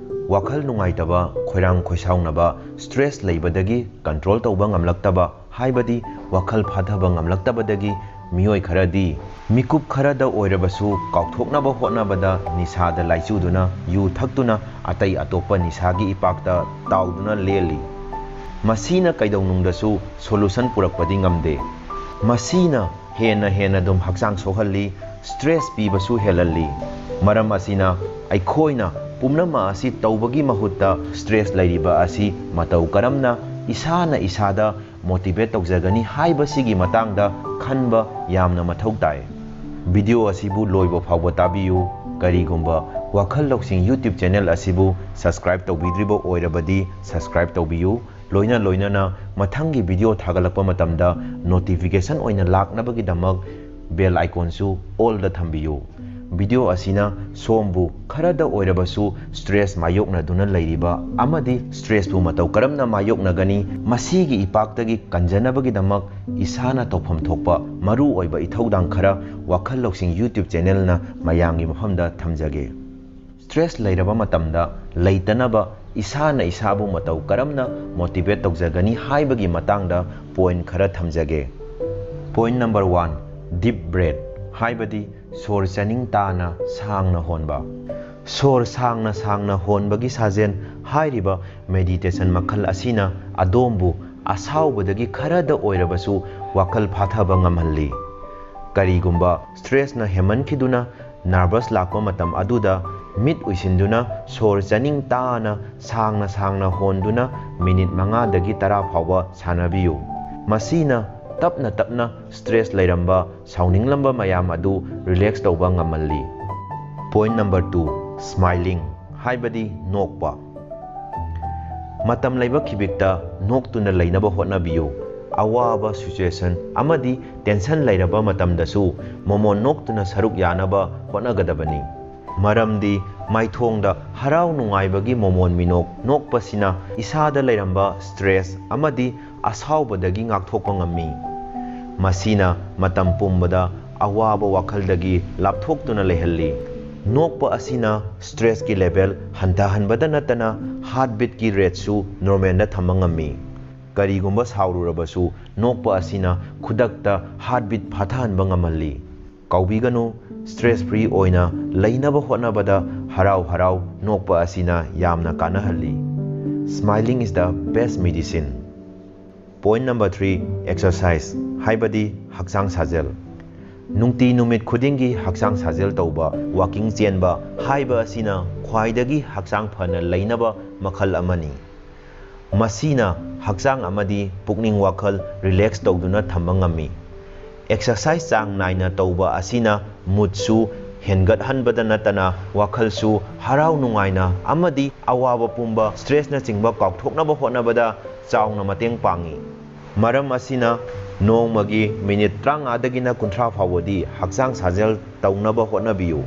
ꯋꯥꯈꯜ ꯅꯨꯡꯉꯥꯏꯇꯕ, ꯈꯣꯏꯔꯥꯡ ꯈꯣꯏꯁꯥꯎꯅꯕ, ꯁ꯭ꯇ꯭ꯔꯦꯁ ꯂꯩꯕꯗꯒꯤ ꯀꯟꯇ꯭ꯔꯣꯜ ꯇꯧꯕ ꯉꯝꯂꯛꯇꯕ, ꯍꯥꯏꯕꯗꯤ ꯋꯥꯈꯜ ꯐꯥꯊꯕ ꯉꯝꯂꯛꯇꯕꯗꯒꯤ ꯃꯤꯑꯣꯏ ꯈꯔꯗꯤ ꯃꯤꯀꯨꯞ ꯈꯔꯗ ꯑꯣꯏꯔꯕꯁꯨ ꯀꯥꯎꯊꯣꯛꯅꯕ ꯍꯣꯠꯅꯕꯗ ꯅꯤꯁꯥꯗ ꯂꯥꯏꯆꯨꯗꯨꯅ ꯌꯨ ꯊꯛꯇꯨꯅ ꯑꯇꯩ ꯑꯇꯣꯞꯄ ꯅꯤꯁꯥꯒꯤ ꯏꯄꯥꯛꯇ ꯇꯥꯎꯗꯨꯅ ꯂꯦꯜꯂꯤ꯫ ꯃꯁꯤꯅ ꯀꯩꯗꯧꯅꯨꯡꯗꯁꯨ ꯁꯣꯂꯨꯁꯟ ꯄꯨꯔꯛꯄꯗꯤ ꯉꯝꯗꯦ꯫ ꯃꯁꯤꯅ ꯍꯦꯟꯅ ꯍꯦꯟꯅ ꯑꯗꯨꯝ ꯍꯛꯆꯥꯡ ꯁꯣꯛꯍꯜꯂꯤ, ꯁ꯭ꯇ꯭ꯔꯦꯁ ꯄꯤꯕꯁꯨ ꯍꯦꯜꯍꯜꯂꯤ꯫ ꯃꯔꯝ ꯑꯁꯤꯅ ꯑꯩꯈꯣꯏꯅ ꯄꯨꯝꯅꯃꯛ ꯑꯁꯤ ꯇꯧꯕꯒꯤ ꯃꯍꯨꯠꯇ ꯁ꯭ꯇ꯭ꯔꯦꯁ ꯂꯩꯔꯤꯕ ꯑꯁꯤ ꯃꯇꯧ ꯀꯔꯝꯅ ꯏꯁꯥꯅ ꯏꯁꯥꯗ ꯃꯣꯇꯤꯚꯦꯠ ꯇꯧꯖꯒꯅꯤ ꯍꯥꯏꯕꯁꯤꯒꯤ ꯃꯇꯥꯡꯗ ꯈꯟꯕ ꯌꯥꯝꯅ ꯃꯊꯧ ꯇꯥꯏ꯫ ꯚꯤꯗꯤꯑꯣ ꯑꯁꯤꯕꯨ ꯂꯣꯏꯕ ꯐꯥꯎꯕ ꯇꯥꯕꯤꯌꯨ꯫ ꯀꯔꯤꯒꯨꯝꯕ ꯋꯥꯈꯜ ꯂꯧꯁꯤꯡ YouTube ꯆꯦꯅꯦꯜ ꯑꯁꯤꯕꯨ ꯁꯕꯁꯀ꯭ꯔꯥꯏꯕ ꯇꯧꯕꯤꯗ꯭ꯔꯤꯕ ꯑꯣꯏꯔꯕꯗꯤ ꯁꯕꯁꯀ꯭ꯔꯥꯏꯕ ꯇꯧꯕꯤꯌꯨ꯫ ꯂꯣꯏꯅ ꯂꯣꯏꯅꯅ ꯃꯊꯪꯒꯤ ꯚꯤꯗꯤꯑꯣ ꯊꯥꯒꯠꯂꯛꯄ ꯃꯇꯝꯗ ꯅꯣꯇꯤꯐꯤꯀꯦꯁꯟ ꯑꯣꯏꯅ ꯂꯥꯛꯅꯕꯒꯤꯗꯃꯛ ꯕꯦꯜ ꯑꯥꯏꯀꯣꯟꯁꯨ ꯑꯣꯜꯗ ꯊꯝꯕꯤꯌꯨ꯫ ꯚꯤꯗꯤꯑꯣ ꯑꯁꯤꯅ ꯁꯣꯝꯕꯨ ꯈꯔꯗ ꯑꯣꯏꯔꯕꯁꯨ ꯁ꯭ꯇ꯭ꯔꯦꯁ ꯃꯥꯌꯣꯛꯅꯗꯨꯅ ꯂꯩꯔꯤꯕ ꯑꯃꯗꯤ ꯁ꯭ꯇ꯭ꯔꯦꯁꯄꯨ ꯃꯇꯧ ꯀꯔꯝꯅ ꯃꯥꯌꯣꯛꯅꯒꯅꯤ, ꯃꯁꯤꯒꯤ ꯏꯄꯥꯛꯇꯒꯤ ꯀꯟꯖꯅꯕꯒꯤꯗꯃꯛ ꯏꯁꯥꯅ ꯇꯧꯐꯝ ꯊꯣꯛꯄ ꯃꯔꯨ ꯑꯣꯏꯕ ꯏꯊꯧꯗꯥꯡ ꯈꯔ ꯋꯥꯈꯜ ꯂꯧꯁꯤꯡ YouTube ꯆꯦꯅꯦꯜꯅ ꯃꯌꯥꯝꯒꯤ ꯃꯐꯝꯗ ꯊꯝꯖꯒꯦ꯫ ꯁ꯭ꯇ꯭ꯔꯦꯁ ꯂꯩꯔꯕ ꯃꯇꯝꯗ ꯂꯩꯇꯅꯕ ꯏꯁꯥꯅ ꯏꯁꯥꯕꯨ ꯃꯇꯧ ꯀꯔꯝꯅ ꯃꯣꯇꯤꯚꯦꯠ ꯇꯧꯖꯒꯅꯤ ꯍꯥꯏꯕꯒꯤ ꯃꯇꯥꯡꯗ ꯄꯣꯏꯟ ꯈꯔ ꯊꯝꯖꯒꯦ꯫ Point number one, deep bread, ꯍꯥꯏꯕꯗꯤ ꯁꯣꯔ ꯆꯅꯤꯡ ꯇꯥꯅ ꯁꯥꯡꯅ ꯍꯣꯟꯕ꯫ ꯁꯣꯔ ꯁꯥꯡꯅ ꯁꯥꯡꯅ ꯍꯣꯟꯕꯒꯤ ꯁꯥꯖꯦꯜ ꯍꯥꯏꯔꯤꯕ ꯃꯦꯗꯤꯇꯦꯁꯟ ꯃꯈꯜ ꯑꯁꯤꯅ ꯑꯗꯣꯝꯕꯨ ꯑꯁꯥꯎꯕꯗꯒꯤ ꯈꯔꯗ ꯑꯣꯏꯔꯕꯁꯨ ꯋꯥꯈꯜ ꯐꯥꯊꯕ ꯉꯝꯍꯜꯂꯤ꯫ ꯀꯔꯤꯒꯨꯝꯕ ꯁ꯭ꯇ꯭ꯔꯦꯁꯅ ꯍꯦꯟꯃꯟꯈꯤꯗꯨꯅ ꯅꯔꯚꯁ ꯂꯥꯛꯄ ꯃꯇꯝ ꯑꯗꯨꯗ ꯃꯤꯠ ꯎꯏꯁꯤꯟꯗꯨꯅ ꯁꯣꯔ ꯆꯅꯤꯡ ꯇꯥꯅ ꯁꯥꯡꯅ ꯁꯥꯡꯅ ꯍꯣꯟꯗꯨꯅ ꯃꯤꯅꯤꯠ ꯃꯉꯥꯗꯒꯤ ꯇꯔꯥ ꯐꯥꯎꯕ ꯁꯥꯟꯅꯕꯤꯌꯨ꯫ ꯃꯁꯤꯅ ꯇꯞꯅ ꯇꯞꯅ ꯁ꯭ꯇ꯭ꯔꯦꯁ ꯂꯩꯔꯝꯕ, ꯁꯥꯎꯅꯤꯡꯂꯝꯕ ꯃꯌꯥꯝ ꯑꯗꯨ ꯔꯤꯂꯦꯛꯁ ꯇꯧꯕ ꯉꯝꯍꯜꯂꯤ꯫ ꯄꯣꯏꯟ ꯅꯝꯕꯔ ꯇꯨ, ꯁ꯭ꯃꯥꯏꯂꯤꯡ, ꯍꯥꯏꯕꯗꯤ ꯅꯣꯛꯄ꯫ ꯃꯇꯝ ꯂꯩꯕ ꯈꯤꯕꯤꯛꯇ ꯅꯣꯛꯇꯨꯅ ꯂꯩꯅꯕ ꯍꯣꯠꯅꯕꯤꯌꯨ꯫ ꯑꯋꯥꯕ ꯁꯤꯆꯨꯋꯦꯁꯟ ꯑꯃꯗꯤ ꯇꯦꯟꯁꯟ ꯂꯩꯔꯕ ꯃꯇꯝꯗꯁꯨ ꯃꯣꯃꯣꯟ ꯅꯣꯛꯇꯨꯅ ꯁꯔꯨꯛ ꯌꯥꯅꯕ ꯍꯣꯠꯅꯒꯗꯕꯅꯤ꯫ ꯃꯔꯝꯗꯤ ꯃꯥꯏꯊꯣꯡꯗ ꯍꯔꯥꯎ ꯅꯨꯡꯉꯥꯏꯕꯒꯤ ꯃꯣꯃꯣꯟ ꯃꯤꯅꯣꯛ ꯅꯣꯛꯄꯁꯤꯅ ꯏꯁꯥꯗ ꯂꯩꯔꯝꯕ ꯁ꯭ꯇ꯭ꯔꯦꯁ ꯑꯃꯗꯤ ꯑꯁꯥꯎꯕꯗꯒꯤ ꯉꯥꯛꯊꯣꯛꯄ ꯉꯝꯃꯤ꯫ ꯃꯁꯤꯅ ꯃꯇꯝ ꯄꯨꯝꯕꯗ ꯑꯋꯥꯕ ꯋꯥꯈꯜꯗꯒꯤ ꯂꯥꯞꯊꯣꯛꯇꯨꯅ ꯂꯩꯍꯜꯂꯤ꯫ ꯅꯣꯛꯄ ꯑꯁꯤꯅ ꯁ꯭ꯇ꯭ꯔꯦꯁꯀꯤ ꯂꯦꯚꯦꯜ ꯍꯟꯊꯍꯟꯕꯗ ꯅꯠꯇꯅ ꯍꯥꯔꯠ ꯕꯤꯠꯀꯤ ꯔꯦꯠꯁꯨ ꯅꯣꯔꯃꯦꯜꯗ ꯊꯝꯕ ꯉꯝꯃꯤ꯫ ꯀꯔꯤꯒꯨꯝꯕ ꯁꯥꯎꯔꯨꯔꯕꯁꯨ ꯅꯣꯛꯄ ꯑꯁꯤꯅ ꯈꯨꯗꯛꯇ ꯍꯥꯔꯠ ꯕꯤꯠ ꯐꯥꯊꯍꯟꯕ ꯉꯝꯍꯜꯂꯤ꯫ ꯀꯥꯎꯕꯤꯒꯅꯨ, ꯁ꯭ꯇ꯭ꯔꯦꯁ ꯐ꯭ꯔꯤ ꯑꯣꯏꯅ ꯂꯩꯅꯕ ꯍꯣꯠꯅꯕꯗ ꯍꯔꯥꯎ ꯍꯔꯥꯎ ꯅꯣꯛꯄ ꯑꯁꯤꯅ ꯌꯥꯝꯅ ꯀꯥꯟꯅꯍꯜꯂꯤ꯫ Smiling is the best medicine. Point number three, exercise, ꯍꯥꯏꯕꯗꯤ ꯍꯛꯆꯥꯡ ꯁꯥꯖꯦꯜ꯫ ꯅꯨꯡꯇꯤ ꯅꯨꯃꯤꯠ ꯈꯨꯗꯤꯡꯒꯤ ꯍꯛꯆꯥꯡ ꯁꯥꯖꯦꯜ ꯇꯧꯕ, ꯋꯥꯀꯤꯡ ꯆꯦꯟꯕ ꯍꯥꯏꯕ ꯑꯁꯤꯅ ꯈ꯭ꯋꯥꯏꯗꯒꯤ ꯍꯛꯆꯥꯡ ꯐꯅ ꯂꯩꯅꯕ ꯃꯈꯜ ꯑꯃꯅꯤ꯫ ꯃꯁꯤꯅ ꯍꯛꯆꯥꯡ ꯑꯃꯗꯤ ꯄꯨꯛꯅꯤꯡ ꯋꯥꯈꯜ ꯔꯤꯂꯦꯛꯁ ꯇꯧꯗꯨꯅ ꯊꯝꯕ ꯉꯝꯃꯤ꯫ ꯑꯦꯛꯁꯔꯁꯥꯏꯁ ꯆꯥꯡ ꯅꯥꯏꯅ ꯇꯧꯕ ꯑꯁꯤꯅ ꯃꯨꯠꯁꯨ ꯍꯦꯟꯒꯠꯍꯟꯕꯗ ꯅꯠꯇꯅ ꯋꯥꯈꯜꯁꯨ ꯍꯔꯥꯎ ꯅꯨꯡꯉꯥꯏꯅ ꯑꯃꯗꯤ ꯑꯋꯥꯕ ꯄꯨꯝꯕ, ꯁ꯭ꯇ꯭ꯔꯦꯁꯅꯆꯤꯡꯕ ꯀꯥꯎꯊꯣꯛꯅꯕ ꯍꯣꯠꯅꯕꯗ ꯆꯥꯎꯅ ꯃꯇꯦꯡ ꯄꯥꯡꯏ꯫ ꯃꯔꯝ ꯑꯁꯤꯅ ꯅꯣꯡꯃꯒꯤ ꯃꯤꯅꯤꯠ ꯇꯔꯥꯃꯉꯥꯗꯒꯤꯅ ꯀꯨꯟꯊ꯭ꯔꯥ ꯐꯥꯎꯕꯗꯤ ꯍꯛꯆꯥꯡ ꯁꯥꯖꯦꯜ ꯇꯧꯅꯕ ꯍꯣꯠꯅꯕꯤꯌꯨ꯫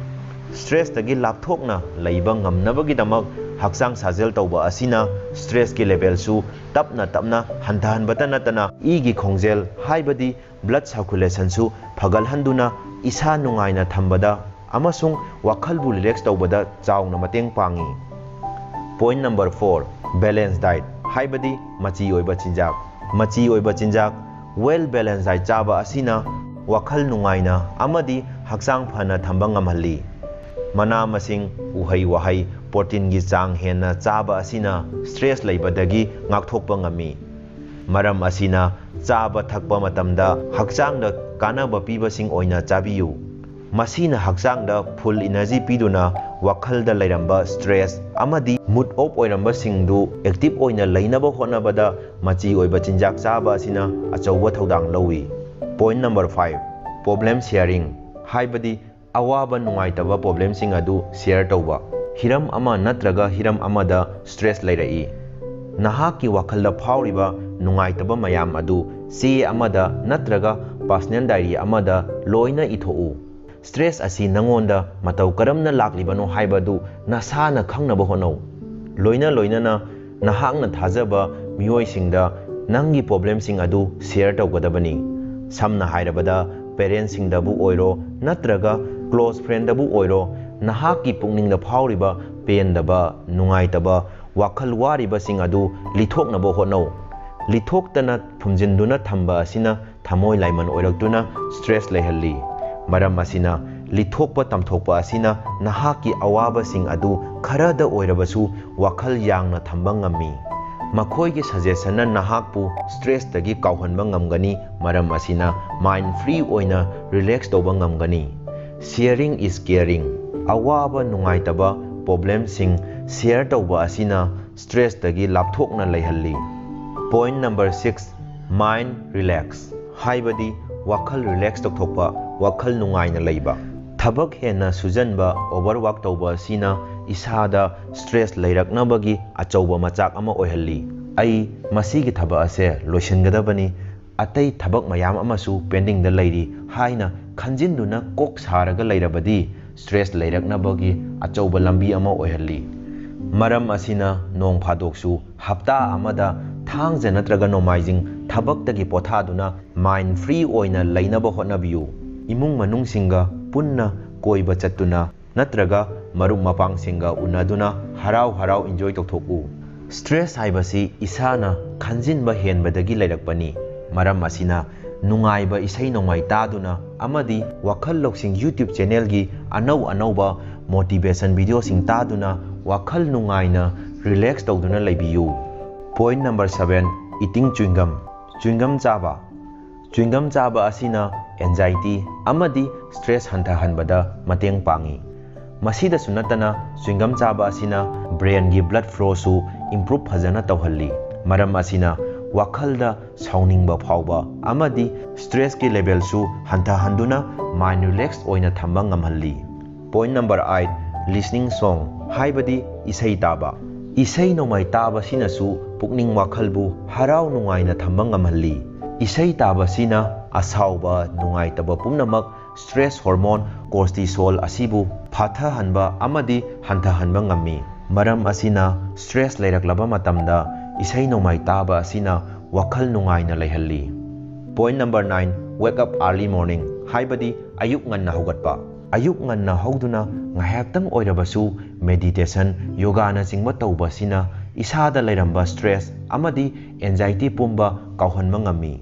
ꯁ꯭ꯇ꯭ꯔꯦꯁꯇꯒꯤ ꯂꯥꯞꯊꯣꯛꯅ ꯂꯩꯕ ꯉꯝꯅꯕꯒꯤꯗꯃꯛ ꯍꯛꯆꯥꯡ ꯁꯥꯖꯦꯜ ꯇꯧꯕ ꯑꯁꯤꯅ ꯁ꯭ꯇ꯭ꯔꯦꯁꯀꯤ ꯂꯦꯚꯦꯜꯁꯨ ꯇꯞꯅ ꯇꯞꯅ ꯍꯟꯊꯍꯟꯕꯇ ꯅꯠꯇꯅ ꯏꯒꯤ ꯈꯣꯡꯖꯦꯜ ꯍꯥꯏꯕꯗꯤ ꯕ꯭ꯂꯗ ꯁꯔꯀꯨꯂꯦꯁꯟꯁꯨ ꯐꯒꯠꯍꯟꯗꯨꯅ ꯏꯁꯥ ꯅꯨꯡꯉꯥꯏꯅ ꯊꯝꯕꯗ ꯑꯃꯁꯨꯡ ꯋꯥꯈꯜꯕꯨ ꯔꯤꯂꯦꯛꯁ ꯇꯧꯕꯗ ꯆꯥꯎꯅ ꯃꯇꯦꯡ ꯄꯥꯡꯏ꯫ Point number four, balance diet ꯍꯥꯏꯕꯗꯤ ꯃꯆꯤ ꯑꯣꯏꯕ ꯆꯤꯟꯖꯥꯛ꯫ ꯃꯆꯤ ꯑꯣꯏꯕ ꯆꯤꯟꯖꯥꯛ, ꯋꯦꯜ ꯕꯦꯂꯦꯟꯁ ꯗꯥꯏꯠ ꯆꯥꯕ ꯑꯁꯤꯅ ꯋꯥꯈꯜ ꯅꯨꯡꯉꯥꯏꯅ ꯑꯃꯗꯤ ꯍꯛꯆꯥꯡ ꯐꯅ ꯊꯝꯕ ꯉꯝꯍꯜꯂꯤ꯫ ꯃꯅꯥ ꯃꯁꯤꯡ, ꯎꯍꯩ ꯋꯥꯍꯩ, ꯄ꯭ꯔꯣꯇꯤꯟꯒꯤ ꯆꯥꯡ ꯍꯦꯟꯅ ꯆꯥꯕ ꯑꯁꯤꯅ ꯁ꯭ꯇ꯭ꯔꯦꯁ ꯂꯩꯕꯗꯒꯤ ꯉꯥꯛꯊꯣꯛꯄ ꯉꯝꯃꯤ꯫ ꯃꯔꯝ ꯑꯁꯤꯅ ꯆꯥꯕ ꯊꯛꯄ ꯃꯇꯝꯗ ꯍꯛꯆꯥꯡꯗ ꯀꯥꯟꯅꯕ ꯄꯤꯕꯁꯤꯡ ꯑꯣꯏꯅ ꯆꯥꯕꯤꯌꯨ꯫ ꯃꯁꯤꯅ ꯍꯛꯆꯥꯡꯗ ꯐꯨꯜ ꯏꯅꯔꯖꯤ ꯄꯤꯗꯨꯅ ꯋꯥꯈꯜꯗ ꯂꯩꯔꯝꯕ ꯁ꯭ꯇ꯭ꯔꯦꯁ ꯑꯃꯗꯤ ꯃꯨꯗ ꯑꯣꯐ ꯑꯣꯏꯔꯝꯕꯁꯤꯡꯗꯨ ꯑꯦꯛꯇꯤꯚ ꯑꯣꯏꯅ ꯂꯩꯅꯕ ꯍꯣꯠꯅꯕꯗ ꯃꯆꯤ ꯑꯣꯏꯕ ꯆꯤꯟꯖꯥꯛ ꯆꯥꯕ ꯑꯁꯤꯅ ꯑꯆꯧꯕ ꯊꯧꯗꯥꯡ ꯂꯧꯏ꯫ Point number five, problem sharing ꯍꯥꯏꯕꯗꯤ ꯑꯋꯥꯕ ꯅꯨꯡꯉꯥꯏꯇꯕ ꯄ꯭ꯔꯣꯕ꯭ꯂꯦꯝꯁꯤꯡ ꯑꯗꯨ ꯁꯤꯌꯔ ꯇꯧꯕ꯫ ꯍꯤꯔꯝ ꯑꯃ ꯅꯠꯇ꯭ꯔꯒ ꯍꯤꯔꯝ ꯑꯃꯗ ꯁ꯭ꯇ꯭ꯔꯦꯁ ꯂꯩꯔꯛꯏ꯫ ꯅꯍꯥꯛꯀꯤ ꯋꯥꯈꯜꯗ ꯐꯥꯎꯔꯤꯕ ꯅꯨꯡꯉꯥꯏꯇꯕ ꯃꯌꯥꯝ ꯑꯗꯨ ꯆꯦ ꯑꯃꯗ ꯅꯠꯇ꯭ꯔꯒ ꯄꯔꯁꯅꯦꯜ ꯗꯥꯏꯔꯤ ꯑꯃꯗ ꯂꯣꯏꯅ ꯏꯊꯣꯛꯎ꯫ ꯁ꯭ꯇ꯭ꯔꯦꯁ ꯑꯁꯤ ꯅꯉꯣꯟꯗ ꯃꯇꯧ ꯀꯔꯝꯅ ꯂꯥꯛꯂꯤꯕꯅꯣ ꯍꯥꯏꯕꯗꯨ ꯅꯁꯥꯅ ꯈꯪꯅꯕ ꯍꯣꯠꯅꯧ꯫ ꯂꯣꯏꯅ ꯂꯣꯏꯅꯅ ꯅꯍꯥꯛꯅ ꯊꯥꯖꯕ ꯃꯤꯑꯣꯏꯁꯤꯡꯗ ꯅꯪꯒꯤ ꯄ꯭ꯔꯣꯕ꯭ꯂꯦꯝꯁꯤꯡ ꯑꯗꯨ ꯁꯤꯌꯔ ꯇꯧꯒꯗꯕꯅꯤ꯫ ꯁꯝꯅ ꯍꯥꯏꯔꯕꯗ, ꯄꯦꯔꯦꯟꯁꯁꯤꯡꯗꯕꯨ ꯑꯣꯏꯔꯣ ꯅꯠꯇ꯭ꯔꯒ ꯀ꯭ꯂꯣꯖ ꯐ꯭ꯔꯦꯟꯗꯕꯨ ꯑꯣꯏꯔꯣ, ꯅꯍꯥꯛꯀꯤ ꯄꯨꯛꯅꯤꯡꯗ ꯐꯥꯎꯔꯤꯕ ꯄꯦꯟꯗꯕ, ꯅꯨꯡꯉꯥꯏꯇꯕ, ꯋꯥꯈꯜ ꯋꯥꯔꯤꯕꯁꯤꯡ ꯑꯗꯨ ꯂꯤꯊꯣꯛꯅꯕ ꯍꯣꯠꯅꯧ꯫ ꯂꯤꯊꯣꯛꯇꯅ ꯐꯨꯝꯖꯤꯟꯗꯨꯅ ꯊꯝꯕ ꯑꯁꯤꯅ ꯊꯃꯣꯏ ꯂꯥꯏꯃꯟ ꯑꯣꯏꯔꯛꯇꯨꯅ ꯁ꯭ꯇ꯭ꯔꯦꯁ ꯂꯩꯍꯜꯂꯤ꯫ ꯃꯔꯝ ꯑꯁꯤꯅ, ꯂꯤꯊꯣꯛꯄ ꯇꯝꯊꯣꯛꯄ ꯑꯁꯤꯅ ꯅꯍꯥꯛꯀꯤ ꯑꯋꯥꯕꯁꯤꯡ ꯑꯗꯨ ꯈꯔꯗ ꯑꯣꯏꯔꯕꯁꯨ ꯋꯥꯈꯜ ꯌꯥꯡꯅ ꯊꯝꯕ ꯉꯝꯃꯤ꯫ ꯃꯈꯣꯏꯒꯤ ꯁꯖꯦꯁꯟꯅ ꯅꯍꯥꯛꯄꯨ ꯁ꯭ꯇ꯭ꯔꯦꯁꯇꯒꯤ ꯀꯥꯎꯍꯟꯕ ꯉꯝꯒꯅꯤ, ꯃꯔꯝ ꯑꯁꯤꯅ ꯃꯥꯏꯟ ꯐ꯭ꯔꯤ ꯑꯣꯏꯅ ꯔꯤꯂꯦꯛꯁ ꯇꯧꯕ ꯉꯝꯒꯅꯤ꯫ Sharing is caring꯫ ꯑꯋꯥꯕ ꯅꯨꯡꯉꯥꯏꯇꯕ ꯄ꯭ꯔꯣꯕ꯭ꯂꯦꯝꯁꯤꯡ ꯁꯤꯌꯔ ꯇꯧꯕ ꯑꯁꯤꯅ ꯁ꯭ꯇ꯭ꯔꯦꯁꯇꯒꯤ ꯂꯥꯞꯊꯣꯛꯅ ꯂꯩꯍꯜꯂꯤ꯫ Point number six, mind relax, ꯍꯥꯏꯕꯗꯤ ꯋꯥꯈꯜ ꯔꯤꯂꯦꯛꯁ ꯇꯧꯊꯣꯛꯄ, ꯋꯥꯈꯜ ꯅꯨꯡꯉꯥꯏꯅ ꯂꯩꯕ꯫ ꯊꯕꯛ ꯍꯦꯟꯅ ꯁꯨꯖꯟꯕ, ꯑꯣꯚꯔꯋꯥꯛ ꯇꯧꯕ ꯑꯁꯤꯅ ꯏꯁꯥꯗ ꯁ꯭ꯇ꯭ꯔꯦꯁ ꯂꯩꯔꯛꯅꯕꯒꯤ ꯑꯆꯧꯕ ꯃꯆꯥꯛ ꯑꯃ ꯑꯣꯏꯍꯜꯂꯤ꯫ "ꯑꯩ ꯃꯁꯤꯒꯤ ꯊꯕꯛ ꯑꯁꯦ ꯂꯣꯏꯁꯤꯟꯒꯗꯕꯅꯤ, ꯑꯇꯩ ꯊꯕꯛ ꯃꯌꯥꯝ ꯑꯃꯁꯨ ꯄꯦꯟꯗꯤꯡꯗ ꯂꯩꯔꯤ" ꯍꯥꯏꯅ ꯈꯟꯖꯤꯟꯗꯨꯅ ꯀꯣꯛ ꯁꯥꯔꯒ ꯂꯩꯔꯕꯗꯤ ꯁ꯭ꯇ꯭ꯔꯦꯁ ꯂꯩꯔꯛꯅꯕꯒꯤ ꯑꯆꯧꯕ ꯂꯝꯕꯤ ꯑꯃ ꯑꯣꯏꯍꯜꯂꯤ꯫ ꯃꯔꯝ ꯑꯁꯤꯅ ꯅꯣꯡ ꯐꯥꯗꯣꯛꯁꯨ ꯍꯞꯇꯥ ꯑꯃꯗ ꯊꯥꯡꯖ ꯅꯠꯇ꯭ꯔꯒ ꯅꯣꯡꯃꯥꯏꯖꯤꯡ ꯊꯕꯛꯇꯒꯤ ꯄꯣꯊꯥꯗꯨꯅ ꯃꯥꯏꯟ ꯐ꯭ꯔꯤ ꯑꯣꯏꯅ ꯂꯩꯅꯕ ꯍꯣꯠꯅꯕꯤꯌꯨ꯫ ꯏꯃꯨꯡ ꯃꯅꯨꯡꯁꯤꯡꯒ ꯄꯨꯟꯅ ꯀꯣꯏꯕ ꯆꯠꯇꯨꯅ ꯅꯠꯇ꯭ꯔꯒ ꯃꯔꯨꯞ ꯃꯄꯥꯡꯁꯤꯡꯒ ꯎꯅꯗꯨꯅ ꯍꯔꯥꯎ ꯍꯔꯥꯎ ꯏꯟꯖꯣꯏ ꯇꯧꯊꯣꯛꯎ꯫ ꯁ꯭ꯇ꯭ꯔꯦꯁ ꯍꯥꯏꯕꯁꯤ ꯏꯁꯥꯅ ꯈꯟꯖꯤꯟꯕ ꯍꯦꯟꯕꯗꯒꯤ ꯂꯩꯔꯛꯄꯅꯤ꯫ ꯃꯔꯝ ꯑꯁꯤꯅ ꯅꯨꯡꯉꯥꯏꯕ ꯏꯁꯩ ꯅꯣꯡꯃꯥꯏ ꯇꯥꯗꯨꯅ ꯑꯃꯗꯤ ꯋꯥꯈꯜ ꯂꯧꯁꯤꯡ YouTube ꯆꯦꯅꯦꯜꯒꯤ ꯑꯅꯧ ꯑꯅꯧꯕ ꯃꯣꯇꯤꯚꯦꯁꯟ ꯚꯤꯗꯤꯑꯣꯁꯤꯡ ꯇꯥꯗꯨꯅ ꯋꯥꯈꯜ ꯅꯨꯡꯉꯥꯏꯅ ꯔꯤꯂꯦꯛꯁ ꯇꯧꯗꯨꯅ ꯂꯩꯕꯤꯌꯨ꯫ Point number seven, eating chewing gum꯫ ꯆ꯭ꯋꯤꯡꯒꯝ ꯆꯥꯕ꯫ ꯆ꯭ꯋꯤꯡꯒꯝ ꯆꯥꯕ ꯑꯁꯤꯅ ꯑꯦꯟꯖꯥꯏꯇꯤ ꯑꯃꯗꯤ ꯁ꯭ꯇ꯭ꯔꯦꯁ ꯍꯟꯊꯍꯟꯕꯗ ꯃꯇꯦꯡ ꯄꯥꯡꯏ꯫ ꯃꯁꯤꯗꯁꯨ ꯅꯠꯇꯅ ꯆ꯭ꯋꯤꯡꯒꯝ ꯆꯥꯕ ꯑꯁꯤꯅ ꯕ꯭ꯔꯦꯟꯒꯤ ꯕ꯭ꯂꯗ ꯐ꯭ꯂꯣꯁꯨ ꯏꯝꯄ꯭ꯔꯨꯞ ꯐꯖꯅ ꯇꯧꯍꯜꯂꯤ꯫ ꯃꯔꯝ ꯑꯁꯤꯅ ꯋꯥꯈꯜꯗ ꯁꯥꯎꯅꯤꯡꯕ ꯐꯥꯎꯕ ꯑꯃꯗꯤ ꯁ꯭ꯇ꯭ꯔꯦꯁꯀꯤ ꯂꯦꯚꯦꯜꯁꯨ ꯍꯟꯊꯍꯟꯗꯨꯅ ꯃꯥꯏꯟ ꯔꯤꯂꯦꯛꯁ ꯑꯣꯏꯅ ꯊꯝꯕ ꯉꯝꯍꯜꯂꯤ꯫ Point number eight, listening song, ꯍꯥꯏꯕꯗꯤ ꯏꯁꯩ ꯇꯥꯕ꯫ ꯏꯁꯩ ꯅꯣꯡꯃꯥꯏ ꯇꯥꯕꯁꯤꯅꯁꯨ ꯄꯨꯛꯅꯤꯡ ꯋꯥꯈꯜꯕꯨ ꯍꯔꯥꯎ ꯅꯨꯡꯉꯥꯏꯅ ꯊꯝꯕ ꯉꯝꯍꯜꯂꯤ꯫ ꯏꯁꯩ ꯇꯥꯕꯁꯤꯅ ꯑꯁꯥꯎꯕ, ꯅꯨꯡꯉꯥꯏꯇꯕ ꯄꯨꯝꯅꯃꯛ, ꯁ꯭ꯇ꯭ꯔꯦꯁ ꯍꯣꯔꯃꯣꯟ ꯀꯣꯔꯇꯤꯁꯣꯜ ꯑꯁꯤꯕꯨ ꯐꯥꯊꯍꯟꯕ ꯑꯃꯗꯤ ꯍꯟꯊꯍꯟꯕ ꯉꯝꯃꯤ꯫ ꯃꯔꯝ ꯑꯁꯤꯅ ꯁ꯭ꯇ꯭ꯔꯦꯁ ꯂꯩꯔꯛꯂꯕ ꯃꯇꯝꯗ ꯏꯁꯩ ꯅꯣꯡꯃꯥꯏ ꯇꯥꯕ ꯑꯁꯤꯅ ꯋꯥꯈꯜ ꯅꯨꯡꯉꯥꯏꯅ ꯂꯩꯍꯜꯂꯤ꯫ Point number nine, wake up early morning, ꯍꯥꯏꯕꯗꯤ ꯑꯌꯨꯛ ꯉꯟꯅ ꯍꯧꯒꯠꯄ꯫ ꯑꯌꯨꯛ ꯉꯟꯅ ꯍꯧꯗꯨꯅ ꯉꯥꯏꯍꯥꯛꯇꯪ ꯑꯣꯏꯔꯕꯁꯨ ꯃꯦꯗꯤꯇꯦꯁꯟ, ꯌꯣꯒꯥꯅꯆꯤꯡꯕ ꯇꯧꯕ ꯑꯁꯤꯅ ꯏꯁꯥꯗ ꯂꯩꯔꯝꯕ ꯁ꯭ꯇ꯭ꯔꯦꯁ ꯑꯃꯗꯤ ꯑꯦꯟꯖꯥꯏꯇꯤ ꯄꯨꯝꯕ ꯀꯥꯎꯍꯟꯕ ꯉꯝꯃꯤ꯫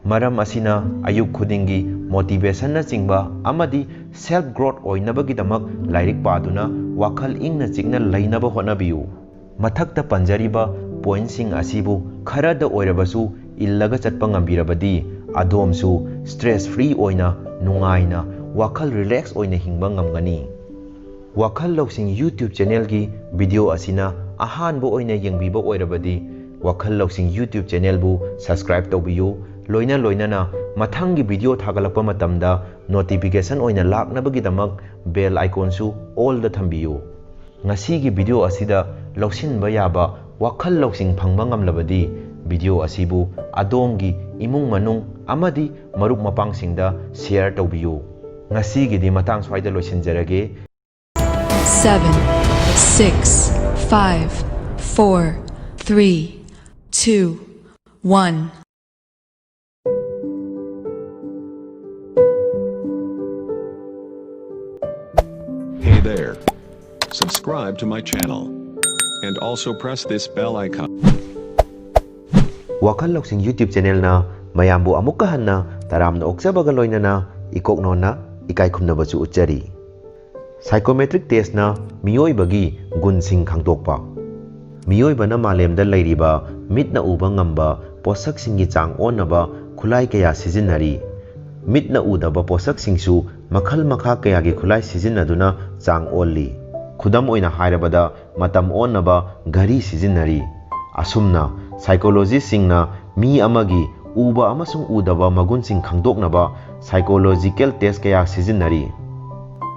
ꯃꯔꯝ ꯑꯁꯤꯅ ꯑꯌꯨꯛ ꯈꯨꯗꯤꯡꯒꯤ ꯃꯣꯇꯤꯚꯦꯁꯟꯅꯆꯤꯡꯕ ꯑꯃꯗꯤ ꯁꯦꯜꯐ ꯒ꯭ꯔꯣꯊ ꯑꯣꯏꯅꯕꯒꯤꯗꯃꯛ ꯂꯥꯏꯔꯤꯛ ꯄꯥꯗꯨꯅ ꯋꯥꯈꯜ ꯏꯪꯅ ꯆꯤꯛꯅ ꯂꯩꯅꯕ ꯍꯣꯠꯅꯕꯤꯌꯨ꯫ ꯃꯊꯛꯇ ꯄꯟꯖꯔꯤꯕ ꯄꯣꯏꯟꯠꯁꯤꯡ ꯑꯁꯤꯕꯨ ꯈꯔꯗ ꯑꯣꯏꯔꯕꯁꯨ ꯏꯜꯂꯒ ꯆꯠꯄ ꯉꯝꯕꯤꯔꯕꯗꯤ ꯑꯗꯣꯝꯁꯨ ꯁ꯭ꯇ꯭ꯔꯦꯁ ꯐ꯭ꯔꯤ ꯑꯣꯏꯅ ꯅꯨꯡꯉꯥꯏꯅ ꯋꯥꯈꯜ ꯔꯤꯂꯦꯛꯁ ꯑꯣꯏꯅ ꯍꯤꯡꯕ ꯉꯝꯒꯅꯤ꯫ ꯋꯥꯈꯜ ꯂꯧꯁꯤꯡ YouTube ꯆꯦꯅꯦꯜꯒꯤ ꯚꯤꯗꯤꯑꯣ ꯑꯁꯤꯅ ꯑꯍꯥꯟꯕ ꯑꯣꯏꯅ ꯌꯦꯡꯕꯤꯕ ꯑꯣꯏꯔꯕꯗꯤ ꯋꯥꯈꯜ ꯂꯧꯁꯤꯡ YouTube ꯆꯦꯅꯦꯜꯕꯨ ꯁꯕꯁꯀ꯭ꯔꯥꯏꯕ ꯇꯧꯕꯤꯌꯨ꯫ ꯂꯣꯏꯅ ꯂꯣꯏꯅꯅ ꯃꯊꯪꯒꯤ ꯚꯤꯗꯤꯑꯣ ꯊꯥꯒꯠꯂꯛꯄ ꯃꯇꯝꯗ ꯅꯣꯇꯤꯐꯤꯀꯦꯁꯟ ꯑꯣꯏꯅ ꯂꯥꯛꯅꯕꯒꯤꯗꯃꯛ ꯕꯦꯜ ꯑꯥꯏꯀꯣꯟꯁꯨ ꯑꯣꯜꯗ ꯊꯝꯕꯤꯌꯨ꯫ ꯉꯁꯤꯒꯤ ꯚꯤꯗꯤꯑꯣ ꯑꯁꯤꯗ ꯂꯧꯁꯤꯟꯕ ꯌꯥꯕ ꯋꯥꯈꯜ ꯂꯧꯁꯤꯡ ꯐꯪꯕ ꯉꯝꯂꯕꯗꯤ ꯚꯤꯗꯤꯑꯣ ꯑꯁꯤꯕꯨ ꯑꯗꯣꯝꯒꯤ ꯏꯃꯨꯡ ꯃꯅꯨꯡ ꯑꯃꯗꯤ ꯃꯔꯨꯞ ꯃꯄꯥꯡꯁꯤꯡꯗ ꯁꯤꯌꯔ ꯇꯧꯕꯤꯌꯨ꯫ ꯉꯁꯤꯒꯤꯗꯤ ꯃꯇꯥꯡ ꯁ꯭ꯋꯥꯏꯗ ꯂꯣꯏꯁꯤꯟꯖꯔꯒꯦ꯫ Seven, six, five, four, three, two, one. Hey there. Subscribe to my channel. And also press this bell icon. ꯋꯥꯈꯜ ꯂꯧꯁꯤꯡ YouTube ꯆꯦꯅꯦꯜꯅ ꯃꯌꯥꯝꯕꯨ ꯑꯃꯨꯛꯀ ꯍꯟꯅ ꯇꯔꯥꯝꯅ ꯑꯣꯛꯆꯕꯒ ꯂꯣꯏꯅꯅ ꯏꯀꯣꯛꯅꯣꯟꯅ ꯏꯀꯥꯏ ꯈꯨꯝꯅꯕꯁꯨ ꯎꯠꯆꯔꯤ꯫ ꯁꯥꯏꯀꯣꯃꯦꯇ꯭ꯔꯤꯛ ꯇꯦꯁꯅ ꯃꯤꯑꯣꯏꯕꯒꯤ ꯒꯨꯟꯁꯤꯡ ꯈꯪꯗꯣꯛꯄ꯫ ꯃꯤꯑꯣꯏꯕꯅ ꯃꯥꯂꯦꯝꯗ ꯂꯩꯔꯤꯕ ꯃꯤꯠꯅ ꯎꯕ ꯉꯝꯕ ꯄꯣꯠꯁꯛꯁꯤꯡꯒꯤ ꯆꯥꯡ ꯑꯣꯟꯅꯕ ꯈꯨꯠꯂꯥꯏ ꯀꯌꯥ ꯁꯤꯖꯤꯟꯅꯔꯤ꯫ ꯃꯤꯠꯅ ꯎꯗꯕ ꯄꯣꯠꯁꯛꯁꯤꯡꯁꯨ ꯃꯈꯜ ꯃꯈꯥ ꯀꯌꯥꯒꯤ ꯈꯨꯠꯂꯥꯏ ꯁꯤꯖꯤꯟꯅꯗꯨꯅ ꯆꯥꯡ ꯑꯣꯜꯂꯤ꯫ ꯈꯨꯗꯝ ꯑꯣꯏꯅ ꯍꯥꯏꯔꯕꯗ, ꯃꯇꯝ ꯑꯣꯟꯅꯕ ꯘꯔꯤ ꯁꯤꯖꯤꯟꯅꯔꯤ꯫ ꯑꯁꯨꯝꯅ, ꯁꯥꯏꯀꯣꯂꯣꯖꯤꯁꯁꯤꯡꯅ ꯃꯤ ꯑꯃꯒꯤ ꯎꯕ ꯑꯃꯁꯨꯡ ꯎꯗꯕ ꯃꯒꯨꯟꯁꯤꯡ ꯈꯪꯗꯣꯛꯅꯕ ꯁꯥꯏꯀꯣꯂꯣꯖꯤꯀꯦꯜ ꯇꯦꯁ ꯀꯌꯥ ꯁꯤꯖꯤꯟꯅꯔꯤ꯫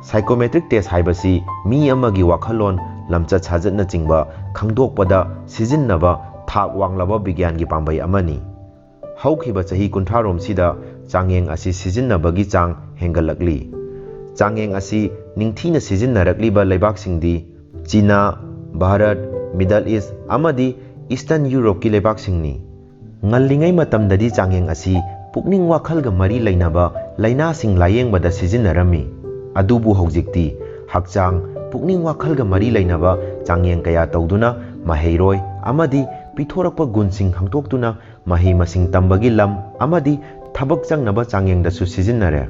ꯁꯥꯏꯀꯣꯃꯦꯇ꯭ꯔꯤꯛ ꯇꯦꯁ ꯍꯥꯏꯕꯁꯤ ꯃꯤ ꯑꯃꯒꯤ ꯋꯥꯈꯜꯂꯣꯟ, ꯂꯝꯆꯠ ꯁꯥꯖꯠꯅꯆꯤꯡꯕ ꯈꯪꯗꯣꯛꯄꯗ ꯁꯤꯖꯤꯟꯅꯕ ꯊꯥꯛ ꯋꯥꯡꯂꯕ ꯕꯤꯒ꯭ꯌꯥꯟꯒꯤ ꯄꯥꯝꯕꯩ ꯑꯃꯅꯤ꯫ ꯍꯧꯈꯤꯕ ꯆꯍꯤ ꯀꯨꯟꯊ꯭ꯔꯥꯔꯣꯝꯁꯤꯗ ꯆꯥꯡꯌꯦꯡ ꯑꯁꯤ ꯁꯤꯖꯤꯟꯅꯕꯒꯤ ꯆꯥꯡ ꯍꯦꯟꯒꯠꯂꯛꯂꯤ꯫ ꯆꯥꯡꯌꯦꯡ ꯑꯁꯤ ꯅꯤꯡꯊꯤꯅ ꯁꯤꯖꯤꯟꯅꯔꯛꯂꯤꯕ ꯂꯩꯕꯥꯛꯁꯤꯡꯗꯤ ꯆꯤꯅꯥ, ꯚꯥꯔꯠ, ꯃꯤꯗꯜ ꯏꯁ꯭ꯠ ꯑꯃꯗꯤ ꯏꯁ꯭ꯇꯔꯟ ꯌꯨꯔꯣꯞꯀꯤ ꯂꯩꯕꯥꯛꯁꯤꯡꯅꯤ꯫ ꯉꯜꯂꯤꯉꯩ ꯃꯇꯝꯗꯗꯤ ꯆꯥꯡꯌꯦꯡ ꯑꯁꯤ ꯄꯨꯛꯅꯤꯡ ꯋꯥꯈꯜꯒ ꯃꯔꯤ ꯂꯩꯅꯕ ꯂꯥꯏꯅꯥꯁꯤꯡ ꯂꯥꯌꯦꯡꯕꯗ ꯁꯤꯖꯤꯟꯅꯔꯝꯃꯤ꯫ ꯑꯗꯨꯕꯨ ꯍꯧꯖꯤꯛꯇꯤ ꯍꯛꯆꯥꯡ, ꯄꯨꯛꯅꯤꯡ ꯋꯥꯈꯜꯒ ꯃꯔꯤ ꯂꯩꯅꯕ ꯆꯥꯡꯌꯦꯡ ꯀꯌꯥ ꯇꯧꯗꯨꯅ ꯃꯍꯩꯔꯣꯏ ꯑꯃꯗꯤ ꯄꯤꯊꯣꯔꯛꯄ ꯒꯨꯟꯁꯤꯡ ꯈꯪꯗꯣꯛꯇꯨꯅ ꯃꯍꯩ ꯃꯁꯤꯡ ꯇꯝꯕꯒꯤ ꯂꯝ ꯑꯃꯗꯤ ꯊꯕꯛ ꯆꯪꯅꯕ ꯆꯥꯡꯌꯦꯡꯗꯁꯨ ꯁꯤꯖꯤꯟꯅꯔꯦ꯫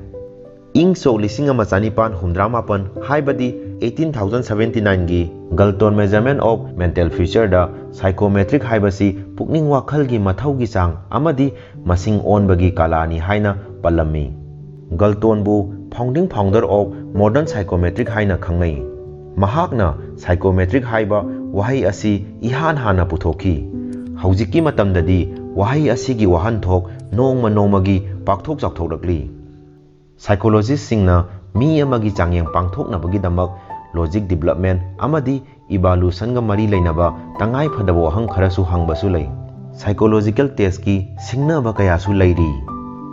ꯏꯪ ꯁꯣꯛ ꯂꯤꯁꯤꯡ ꯑꯃ ꯆꯅꯤꯄꯥꯟ ꯍꯨꯝꯗ꯭ꯔꯥ ꯃꯥꯄꯟ, ꯍꯥꯏꯕꯗꯤ eighteen thousand seventy nine ꯒꯤ Galton Measurement of Mental Future the psychometric ꯍꯥꯏꯕꯁꯤ ꯄꯨꯛꯅꯤꯡ ꯋꯥꯈꯜꯒꯤ ꯃꯊꯧꯒꯤ ꯆꯥꯡ ꯑꯃꯗꯤ ꯃꯁꯤꯡ ꯑꯣꯟꯕꯒꯤ ꯀꯂꯥꯅꯤ ꯍꯥꯏꯅ ꯄꯜꯂꯝꯃꯤ꯫ ꯒꯜꯇꯣꯟꯕꯨ founding founder of modern psychometric ꯍꯥꯏꯅ ꯈꯪꯅꯩ꯫ ꯃꯍꯥꯛꯅ psychometric ꯍꯥꯏꯕ ꯋꯥꯍꯩ ꯑꯁꯤ ꯏꯍꯥꯟ ꯍꯥꯟꯅ ꯄꯨꯊꯣꯛꯈꯤ꯫ ꯍꯧꯖꯤꯛꯀꯤ ꯃꯇꯝꯗꯗꯤ ꯋꯥꯍꯩ ꯑꯁꯤꯒꯤ ꯋꯥꯍꯟꯊꯣꯛ ꯅꯣꯡꯃ ꯅꯣꯡꯃꯒꯤ ꯄꯥꯛꯊꯣꯛ ꯆꯥꯎꯊꯣꯛꯂꯛꯂꯤ꯫ Psychologist ꯁꯤꯡꯅ ꯃꯤ ꯑꯃꯒꯤ ꯆꯥꯡꯌꯦꯡ ꯄꯥꯡꯊꯣꯛꯅꯕꯒꯤꯗꯃꯛ logic development ꯑꯃꯗꯤ evolution ꯒ ꯃꯔꯤ ꯂꯩꯅꯕ ꯇꯉꯥꯏ ꯐꯗꯕ ꯋꯥꯍꯪ ꯈꯔꯁꯨ ꯍꯪꯕꯁꯨ ꯂꯩ꯫ Psychological test ꯀꯤ ꯁꯤꯡꯅꯕ ꯀꯌꯥꯁꯨ ꯂꯩꯔꯤ꯫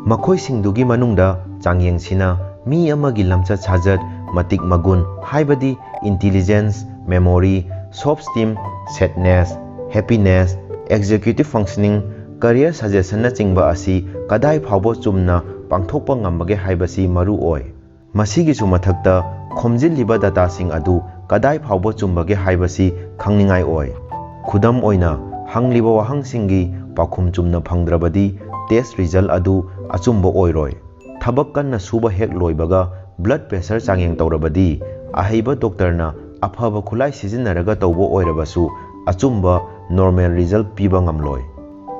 ꯃꯈꯣꯏꯁꯤꯡꯗꯨꯒꯤ ꯃꯅꯨꯡꯗ ꯆꯥꯡꯌꯦꯡꯁꯤꯅ ꯃꯤ ꯑꯃꯒꯤ ꯂꯝꯆꯠ ꯁꯥꯖꯠ, ꯃꯇꯤꯛ ꯃꯒꯨꯟ, ꯍꯥꯏꯕꯗꯤ intelligence, memory, soft skill, sadness, happiness, executive functioning, career suggestion ꯅꯆꯤꯡꯕ ꯑꯁꯤ ꯀꯗꯥꯏ ꯐꯥꯎꯕ ꯆꯨꯝꯅ ꯄꯥꯡꯊꯣꯛꯄ ꯉꯝꯕꯒꯦ ꯍꯥꯏꯕꯁꯤ ꯃꯔꯨ ꯑꯣꯏ꯫ ꯃꯁꯤꯒꯤꯁꯨ ꯃꯊꯛꯇ, ꯈꯣꯝꯖꯤꯜꯂꯤꯕ data ꯁꯤꯡ ꯑꯗꯨ ꯀꯗꯥꯏ ꯐꯥꯎꯕ ꯆꯨꯝꯕꯒꯦ ꯍꯥꯏꯕꯁꯤ ꯈꯪꯅꯤꯡꯉꯥꯏ ꯑꯣꯏ꯫ ꯈꯨꯗꯝ ꯑꯣꯏꯅ, ꯍꯪꯂꯤꯕ ꯋꯥꯍꯪꯁꯤꯡꯒꯤ ꯄꯥꯎꯈꯨꯝ ꯆꯨꯝꯅ ꯐꯪꯗ꯭ꯔꯕꯗꯤ test result ꯑꯗꯨ ꯑꯆꯨꯝꯕ ꯑꯣꯏꯔꯣꯏ꯫ ꯊꯕꯛ ꯀꯟꯅ ꯁꯨꯕ ꯍꯦꯛ ꯂꯣꯏꯕꯒ blood pressure ꯆꯥꯡꯌꯦꯡ ꯇꯧꯔꯕꯗꯤ, ꯑꯍꯩꯕ doctor ꯅ ꯑꯐꯕ ꯈꯨꯠꯂꯥꯏ ꯁꯤꯖꯤꯟꯅꯔꯒ ꯇꯧꯕ ꯑꯣꯏꯔꯕꯁꯨ, ꯑꯆꯨꯝꯕ normal result ꯄꯤꯕ ꯉꯝꯂꯣꯏ꯫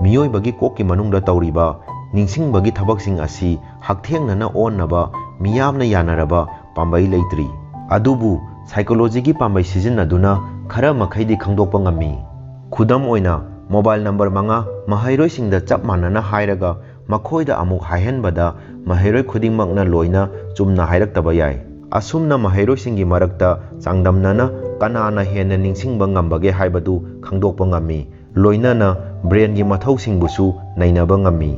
ꯃꯤꯑꯣꯏꯕꯒꯤ ꯀꯣꯛꯀꯤ ꯃꯅꯨꯡꯗ ꯇꯧꯔꯤꯕ ꯅꯤꯡꯁꯤꯡꯕꯒꯤ ꯊꯕꯛꯁꯤꯡ ꯑꯁꯤ ꯍꯛꯊꯦꯡꯅꯅ ꯑꯣꯟꯅꯕ ꯃꯤꯌꯥꯝꯅ ꯌꯥꯅꯔꯕ ꯄꯥꯝꯕꯩ ꯂꯩꯇ꯭ꯔꯤ꯫ ꯑꯗꯨꯕꯨ psychology ꯒꯤ ꯄꯥꯝꯕꯩ ꯁꯤꯖꯤꯟꯅꯗꯨꯅ ꯈꯔ ꯃꯈꯩꯗꯤ ꯈꯪꯗꯣꯛꯄ ꯉꯝꯃꯤ꯫ ꯈꯨꯗꯝ ꯑꯣꯏꯅ, mobile number ꯃꯉꯥ ꯃꯍꯩꯔꯣꯏꯁꯤꯡꯗ ꯆꯞ ꯃꯥꯟꯅꯅ ꯍꯥꯏꯔꯒ ꯃꯈꯣꯏꯗ ꯑꯃꯨꯛ ꯍꯥꯏꯍꯟꯕꯗ ꯃꯍꯩꯔꯣꯏ ꯈꯨꯗꯤꯡꯃꯛꯅ ꯂꯣꯏꯅ ꯆꯨꯝꯅ ꯍꯥꯏꯔꯛꯇꯕ ꯌꯥꯏ꯫ ꯑꯁꯨꯝꯅ ꯃꯍꯩꯔꯣꯏꯁꯤꯡꯒꯤ ꯃꯔꯛꯇ ꯆꯥꯡꯗꯝꯅꯅ ꯀꯅꯥꯅ ꯍꯦꯟꯅ ꯅꯤꯡꯁꯤꯡꯕ ꯉꯝꯕꯒꯦ ꯍꯥꯏꯕꯗꯨ ꯈꯪꯗꯣꯛꯄ ꯉꯝꯃꯤ꯫ ꯂꯣꯏꯅꯅ brain ꯒꯤ ꯃꯊꯧꯁꯤꯡꯕꯨꯁꯨ ꯅꯩꯅꯕ ꯉꯝꯃꯤ꯫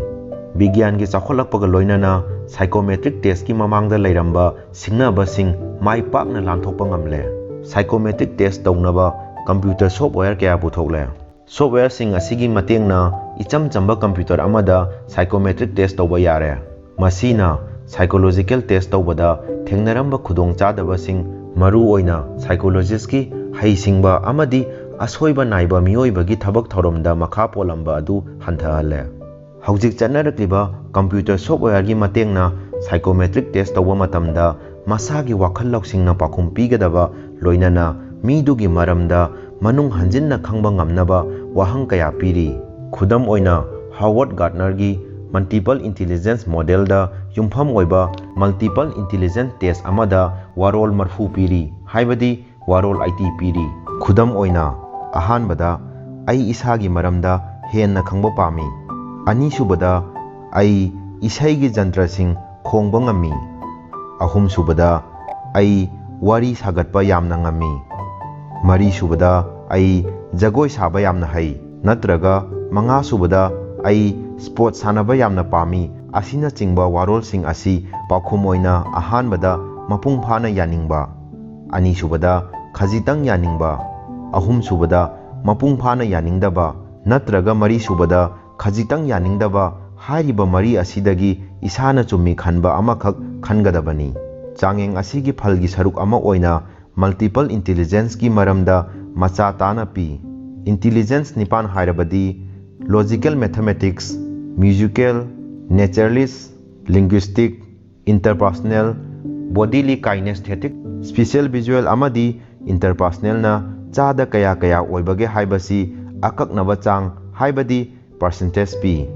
ꯕꯤꯒ꯭ꯌꯥꯟꯒꯤ ꯆꯥꯎꯈꯠꯂꯛꯄꯒ ꯂꯣꯏꯅꯅ psychometric test ꯀꯤ ꯃꯃꯥꯡꯗ ꯂꯩꯔꯝꯕ ꯁꯤꯡꯅꯕꯁꯤꯡ ꯃꯥꯏ ꯄꯥꯛꯅ ꯂꯥꯟꯊꯣꯛꯄ ꯉꯝꯂꯦ꯫ Psychometric test ꯇꯧꯅꯕ computer software ꯀꯌꯥ ꯄꯨꯊꯣꯛꯂꯦ꯫ Software ꯁꯤꯡ ꯑꯁꯤꯒꯤ ꯃꯇꯦꯡꯅ ꯏꯆꯝ ꯆꯝꯕ computer ꯑꯃꯗ psychometric test ꯇꯧꯕ ꯌꯥꯔꯦ꯫ ꯃꯁꯤꯅ psychological test ꯇꯧꯕꯗ ꯊꯦꯡꯅꯔꯝꯕ ꯈꯨꯗꯣꯡꯆꯥꯗꯕꯁꯤꯡ, ꯃꯔꯨꯑꯣꯏꯅ psychologist ꯀꯤ ꯍꯩꯁꯤꯡꯕ ꯑꯃꯗꯤ ꯑꯁꯣꯏꯕ ꯅꯥꯏꯕ ꯃꯤꯑꯣꯏꯕꯒꯤ ꯊꯕꯛ ꯊꯧꯔꯝꯗ ꯃꯈꯥ ꯄꯣꯜꯂꯝꯕ ꯑꯗꯨ ꯍꯟꯊꯍꯜꯂꯦ꯫ ꯍꯧꯖꯤꯛ ꯆꯠꯅꯔꯛꯂꯤꯕ computer software ꯒꯤ ꯃꯇꯦꯡꯅ Psychometric test ꯇꯧꯕ ꯃꯇꯝꯗ ꯃꯁꯥꯒꯤ ꯋꯥꯈꯜ ꯂꯧꯁꯤꯡꯅ ꯄꯥꯎꯈꯨꯝ ꯄꯤꯒꯗꯕ, ꯂꯣꯏꯅꯅ ꯃꯤꯗꯨꯒꯤ ꯃꯔꯝꯗ ꯃꯅꯨꯡ ꯍꯟꯖꯤꯟꯅ ꯈꯪꯕ ꯉꯝꯅꯕ ꯋꯥꯍꯪ ꯀꯌꯥ ꯄꯤꯔꯤ꯫ ꯈꯨꯗꯝ ꯑꯣꯏꯅ, ꯍꯥꯋꯔꯗ ꯒꯥꯔꯗꯅꯔꯒꯤ multiple intelligence model ꯗ ꯌꯨꯝꯐꯝ ꯑꯣꯏꯕ multiple intelligence test ꯑꯃꯗ ꯋꯥꯔꯣꯜ ꯃꯔꯐꯨ ꯄꯤꯔꯤ, ꯍꯥꯏꯕꯗꯤ ꯋꯥꯔꯣꯜ ꯑꯩꯠꯇꯤ ꯄꯤꯔꯤ꯫ ꯈꯨꯗꯝ ꯑꯣꯏꯅ, ꯑꯍꯥꯟꯕꯗ, "ꯑꯩ ꯏꯁꯥꯒꯤ ꯃꯔꯝꯗ ꯍꯦꯟꯅ ꯈꯪꯕ ꯄꯥꯝꯃꯤ"꯫ ꯑꯅꯤꯁꯨꯕꯗ, "ꯑꯩ ꯏꯁꯩꯒꯤ ꯖꯟꯇ꯭ꯔꯁꯤꯡ ꯈꯣꯡꯕ ꯉꯝꯃꯤ"꯫ ꯑꯍꯨꯝꯁꯨꯕꯗ, "ꯑꯩ ꯋꯥꯔꯤ ꯁꯥꯒꯠꯄ ꯌꯥꯝꯅ ꯉꯝꯃꯤ"꯫ ꯃꯔꯤꯁꯨꯕꯗ, "ꯑꯩ ꯖꯒꯣꯏ ꯁꯥꯕ ꯌꯥꯝꯅ ꯍꯩ"꯫ ꯅꯠꯇ꯭ꯔꯒ ꯃꯉꯥꯁꯨꯕꯗ, "ꯑꯩ ꯁ꯭ꯄꯣꯔꯠꯁ ꯁꯥꯟꯅꯕ ꯌꯥꯝꯅ ꯄꯥꯝꯃꯤ"꯫ ꯑꯁꯤꯅꯆꯤꯡꯕ ꯋꯥꯔꯣꯜꯁꯤꯡ ꯑꯁꯤ ꯄꯥꯎꯈꯨꯝ ꯑꯣꯏꯅ ꯑꯍꯥꯟꯕꯗ ꯃꯄꯨꯡ ꯐꯥꯅ ꯌꯥꯅꯤꯡꯕ, ꯑꯅꯤꯁꯨꯕꯗ ꯈꯖꯤꯛꯇꯪ ꯌꯥꯅꯤꯡꯕ, ꯑꯍꯨꯝꯁꯨꯕꯗ ꯃꯄꯨꯡ ꯐꯥꯅ ꯌꯥꯅꯤꯡꯗꯕ, ꯅꯠꯇ꯭ꯔꯒ ꯃꯔꯤꯁꯨꯕꯗ ꯈꯖꯤꯛꯇꯪ ꯌꯥꯅꯤꯡꯗꯕ ꯍꯥꯏꯔꯤꯕ ꯃꯔꯤ ꯑꯁꯤꯗꯒꯤ ꯏꯁꯥꯅ ꯆꯨꯝꯃꯤ ꯈꯟꯕ ꯑꯃꯈꯛ ꯈꯟꯒꯗꯕꯅꯤ꯫ ꯆꯥꯡꯌꯦꯡ ꯑꯁꯤꯒꯤ ꯐꯜꯒꯤ ꯁꯔꯨꯛ ꯑꯃ ꯑꯣꯏꯅ multiple intelligence ꯀꯤ ꯃꯔꯝꯗ ꯃꯆꯥ ꯇꯥꯅ ꯄꯤ꯫ Intelligence ꯅꯤꯄꯥꯟ ꯍꯥꯏꯔꯕꯗꯤ logical mathematics, musical, naturalist, linguistic, interpersonal, bodily kinesthetic, spatial visual ꯑꯃꯗꯤ interpersonal ꯅ ꯆꯥꯗ ꯀꯌꯥ ꯀꯌꯥ ꯑꯣꯏꯕꯒꯦ ꯍꯥꯏꯕꯁꯤ ꯑꯀꯛꯅꯕ ꯆꯥꯡ, ꯍꯥꯏꯕꯗꯤ percentage ꯄꯤ꯫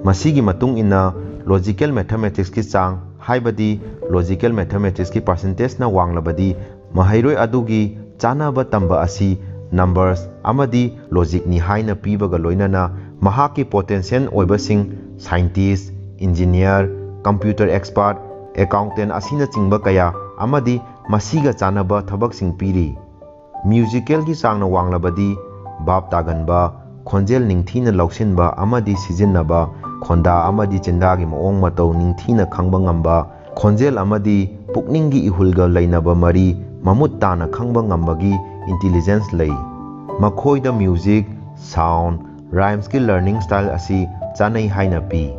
ꯃꯁꯤꯒꯤ ꯃꯇꯨꯡ ꯏꯟꯅ logical mathematics ꯀꯤ ꯆꯥꯡ, ꯍꯥꯏꯕꯗꯤ logical mathematics ꯀꯤ percentage ꯅ ꯋꯥꯡꯂꯕꯗꯤ ꯃꯍꯩꯔꯣꯏ ꯑꯗꯨꯒꯤ ꯆꯥꯅꯕ ꯇꯝꯕ ꯑꯁꯤ numbers ꯑꯃꯗꯤ logic ꯅꯤ ꯍꯥꯏꯅ ꯄꯤꯕꯒ ꯂꯣꯏꯅꯅ ꯃꯍꯥꯛꯀꯤ potential ꯑꯣꯏꯕꯁꯤꯡ scientist, engineer, computer expert, accountant ꯑꯁꯤꯅꯆꯤꯡꯕ ꯀꯌꯥ ꯑꯃꯗꯤ ꯃꯁꯤꯒ ꯆꯥꯅꯕ ꯊꯕꯛꯁꯤꯡ ꯄꯤꯔꯤ꯫ Musical ꯒꯤ ꯆꯥꯡꯅ ꯋꯥꯡꯂꯕꯗꯤ ꯚꯥꯞ ꯇꯥꯒꯟꯕ, ꯈꯣꯟꯖꯦꯜ ꯅꯤꯡꯊꯤꯅ ꯂꯧꯁꯤꯟꯕ ꯑꯃꯗꯤ ꯁꯤꯖꯤꯟꯅꯕ, ꯈꯣꯟꯗꯥ ꯑꯃꯗꯤ ꯆꯤꯟꯗꯥꯒꯤ ꯃꯑꯣꯡ ꯃꯇꯧ ꯅꯤꯡꯊꯤꯅ ꯈꯪꯕ ꯉꯝꯕ, ꯈꯣꯟꯖꯦꯜ ꯑꯃꯗꯤ ꯄꯨꯛꯅꯤꯡꯒꯤ ꯏꯍꯨꯜꯒ ꯂꯩꯅꯕ ꯃꯔꯤ ꯃꯃꯨꯠ ꯇꯥꯅ ꯈꯪꯕ ꯉꯝꯕꯒꯤ intelligence ꯂꯩ꯫ ꯃꯈꯣꯏꯗ music, sound, rhymes ꯀꯤ learning style ꯑꯁꯤ ꯆꯥꯅꯩ ꯍꯥꯏꯅ ꯄꯤ꯫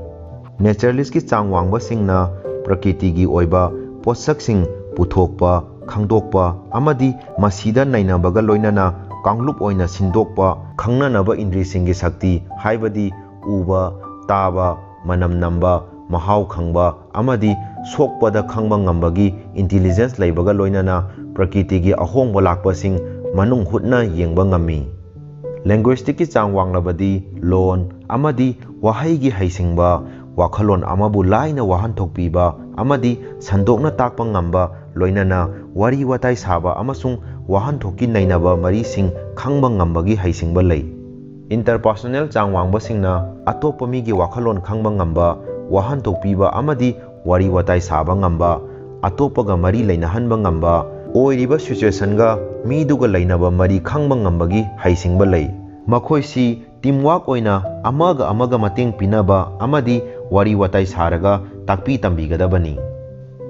Naturalist ꯀꯤ ꯆꯥꯡ ꯋꯥꯡꯕꯁꯤꯡꯅ ꯄ꯭ꯔꯀ꯭ꯔꯤꯇꯤꯒꯤ ꯑꯣꯏꯕ ꯄꯣꯠꯁꯛꯁꯤꯡ ꯄꯨꯊꯣꯛꯄ, ꯈꯪꯗꯣꯛꯄ ꯑꯃꯗꯤ ꯃꯁꯤꯗ ꯅꯩꯅꯕꯒ ꯂꯣꯏꯅꯅ ꯀꯥꯡꯂꯨꯞ ꯑꯣꯏꯅ ꯁꯤꯟꯗꯣꯛꯄ, ꯈꯪꯅꯅꯕ ꯏꯟꯗ꯭ꯔꯤꯁꯤꯡꯒꯤ ꯁꯛꯇꯤ, ꯍꯥꯏꯕꯗꯤ ꯎꯕ, ꯇꯥꯕ, ꯃꯅꯝ ꯅꯝꯕ, ꯃꯍꯥꯎ ꯈꯪꯕ ꯑꯃꯗꯤ ꯁꯣꯛꯄꯗ ꯈꯪꯕ ꯉꯝꯕꯒꯤ intelligence ꯂꯩꯕꯒ ꯂꯣꯏꯅꯅ ꯄ꯭ꯔꯀꯤꯇꯤꯒꯤ ꯑꯍꯣꯡꯕ ꯂꯥꯛꯄꯁꯤꯡ ꯃꯅꯨꯡ ꯍꯨꯠꯅ ꯌꯦꯡꯕ ꯉꯝꯃꯤ꯫ Linguisticꯀꯤ ꯆꯥꯡ ꯋꯥꯡꯂꯕꯗꯤ ꯂꯣꯟ ꯑꯃꯗꯤ ꯋꯥꯍꯩꯒꯤ ꯍꯩꯁꯤꯡꯕ, ꯋꯥꯈꯜꯂꯣꯟ ꯑꯃꯕꯨ ꯂꯥꯏꯅ ꯋꯥꯍꯟꯊꯣꯛ ꯄꯤꯕ ꯑꯃꯗꯤ ꯁꯟꯗꯣꯛꯅ ꯇꯥꯛꯄ ꯉꯝꯕ, ꯂꯣꯏꯅꯅ ꯋꯥꯔꯤ ꯋꯥꯇꯥꯏ ꯁꯥꯕ ꯑꯃꯁꯨꯡ ꯋꯥꯍꯟꯊꯣꯛꯀꯤ ꯅꯩꯅꯕ ꯃꯔꯤꯁꯤꯡ ꯈꯪꯕ ꯉꯝꯕꯒꯤ ꯍꯩꯁꯤꯡꯕ ꯂꯩ꯫ Interpersonal ꯆꯥꯡ ꯋꯥꯡꯕꯁꯤꯡꯅ ꯑꯇꯣꯞꯄ ꯃꯤꯒꯤ ꯋꯥꯈꯜꯂꯣꯟ ꯈꯪꯕ ꯉꯝꯕ, ꯋꯥꯍꯟꯊꯣꯛ ꯄꯤꯕ ꯑꯃꯗꯤ ꯋꯥꯔꯤ ꯋꯥꯇꯥꯏ ꯁꯥꯕ ꯉꯝꯕ, ꯑꯇꯣꯞꯄꯒ ꯃꯔꯤ ꯂꯩꯅꯍꯟꯕ ꯉꯝꯕ, ꯑꯣꯏꯔꯤꯕ situationꯒ ꯃꯤꯗꯨꯒ ꯂꯩꯅꯕ ꯃꯔꯤ ꯈꯪꯕ ꯉꯝꯕꯒꯤ ꯍꯩꯁꯤꯡꯕ ꯂꯩ꯫ ꯃꯈꯣꯏꯁꯤ teamwork ꯑꯣꯏꯅ ꯑꯃꯒ ꯑꯃꯒ ꯃꯇꯦꯡ ꯄꯤꯅꯕ ꯑꯃꯗꯤ ꯋꯥꯔꯤ ꯋꯥꯇꯥꯏ ꯁꯥꯔꯒ ꯇꯥꯛꯄꯤ ꯇꯝꯕꯤꯒꯗꯕꯅꯤ꯫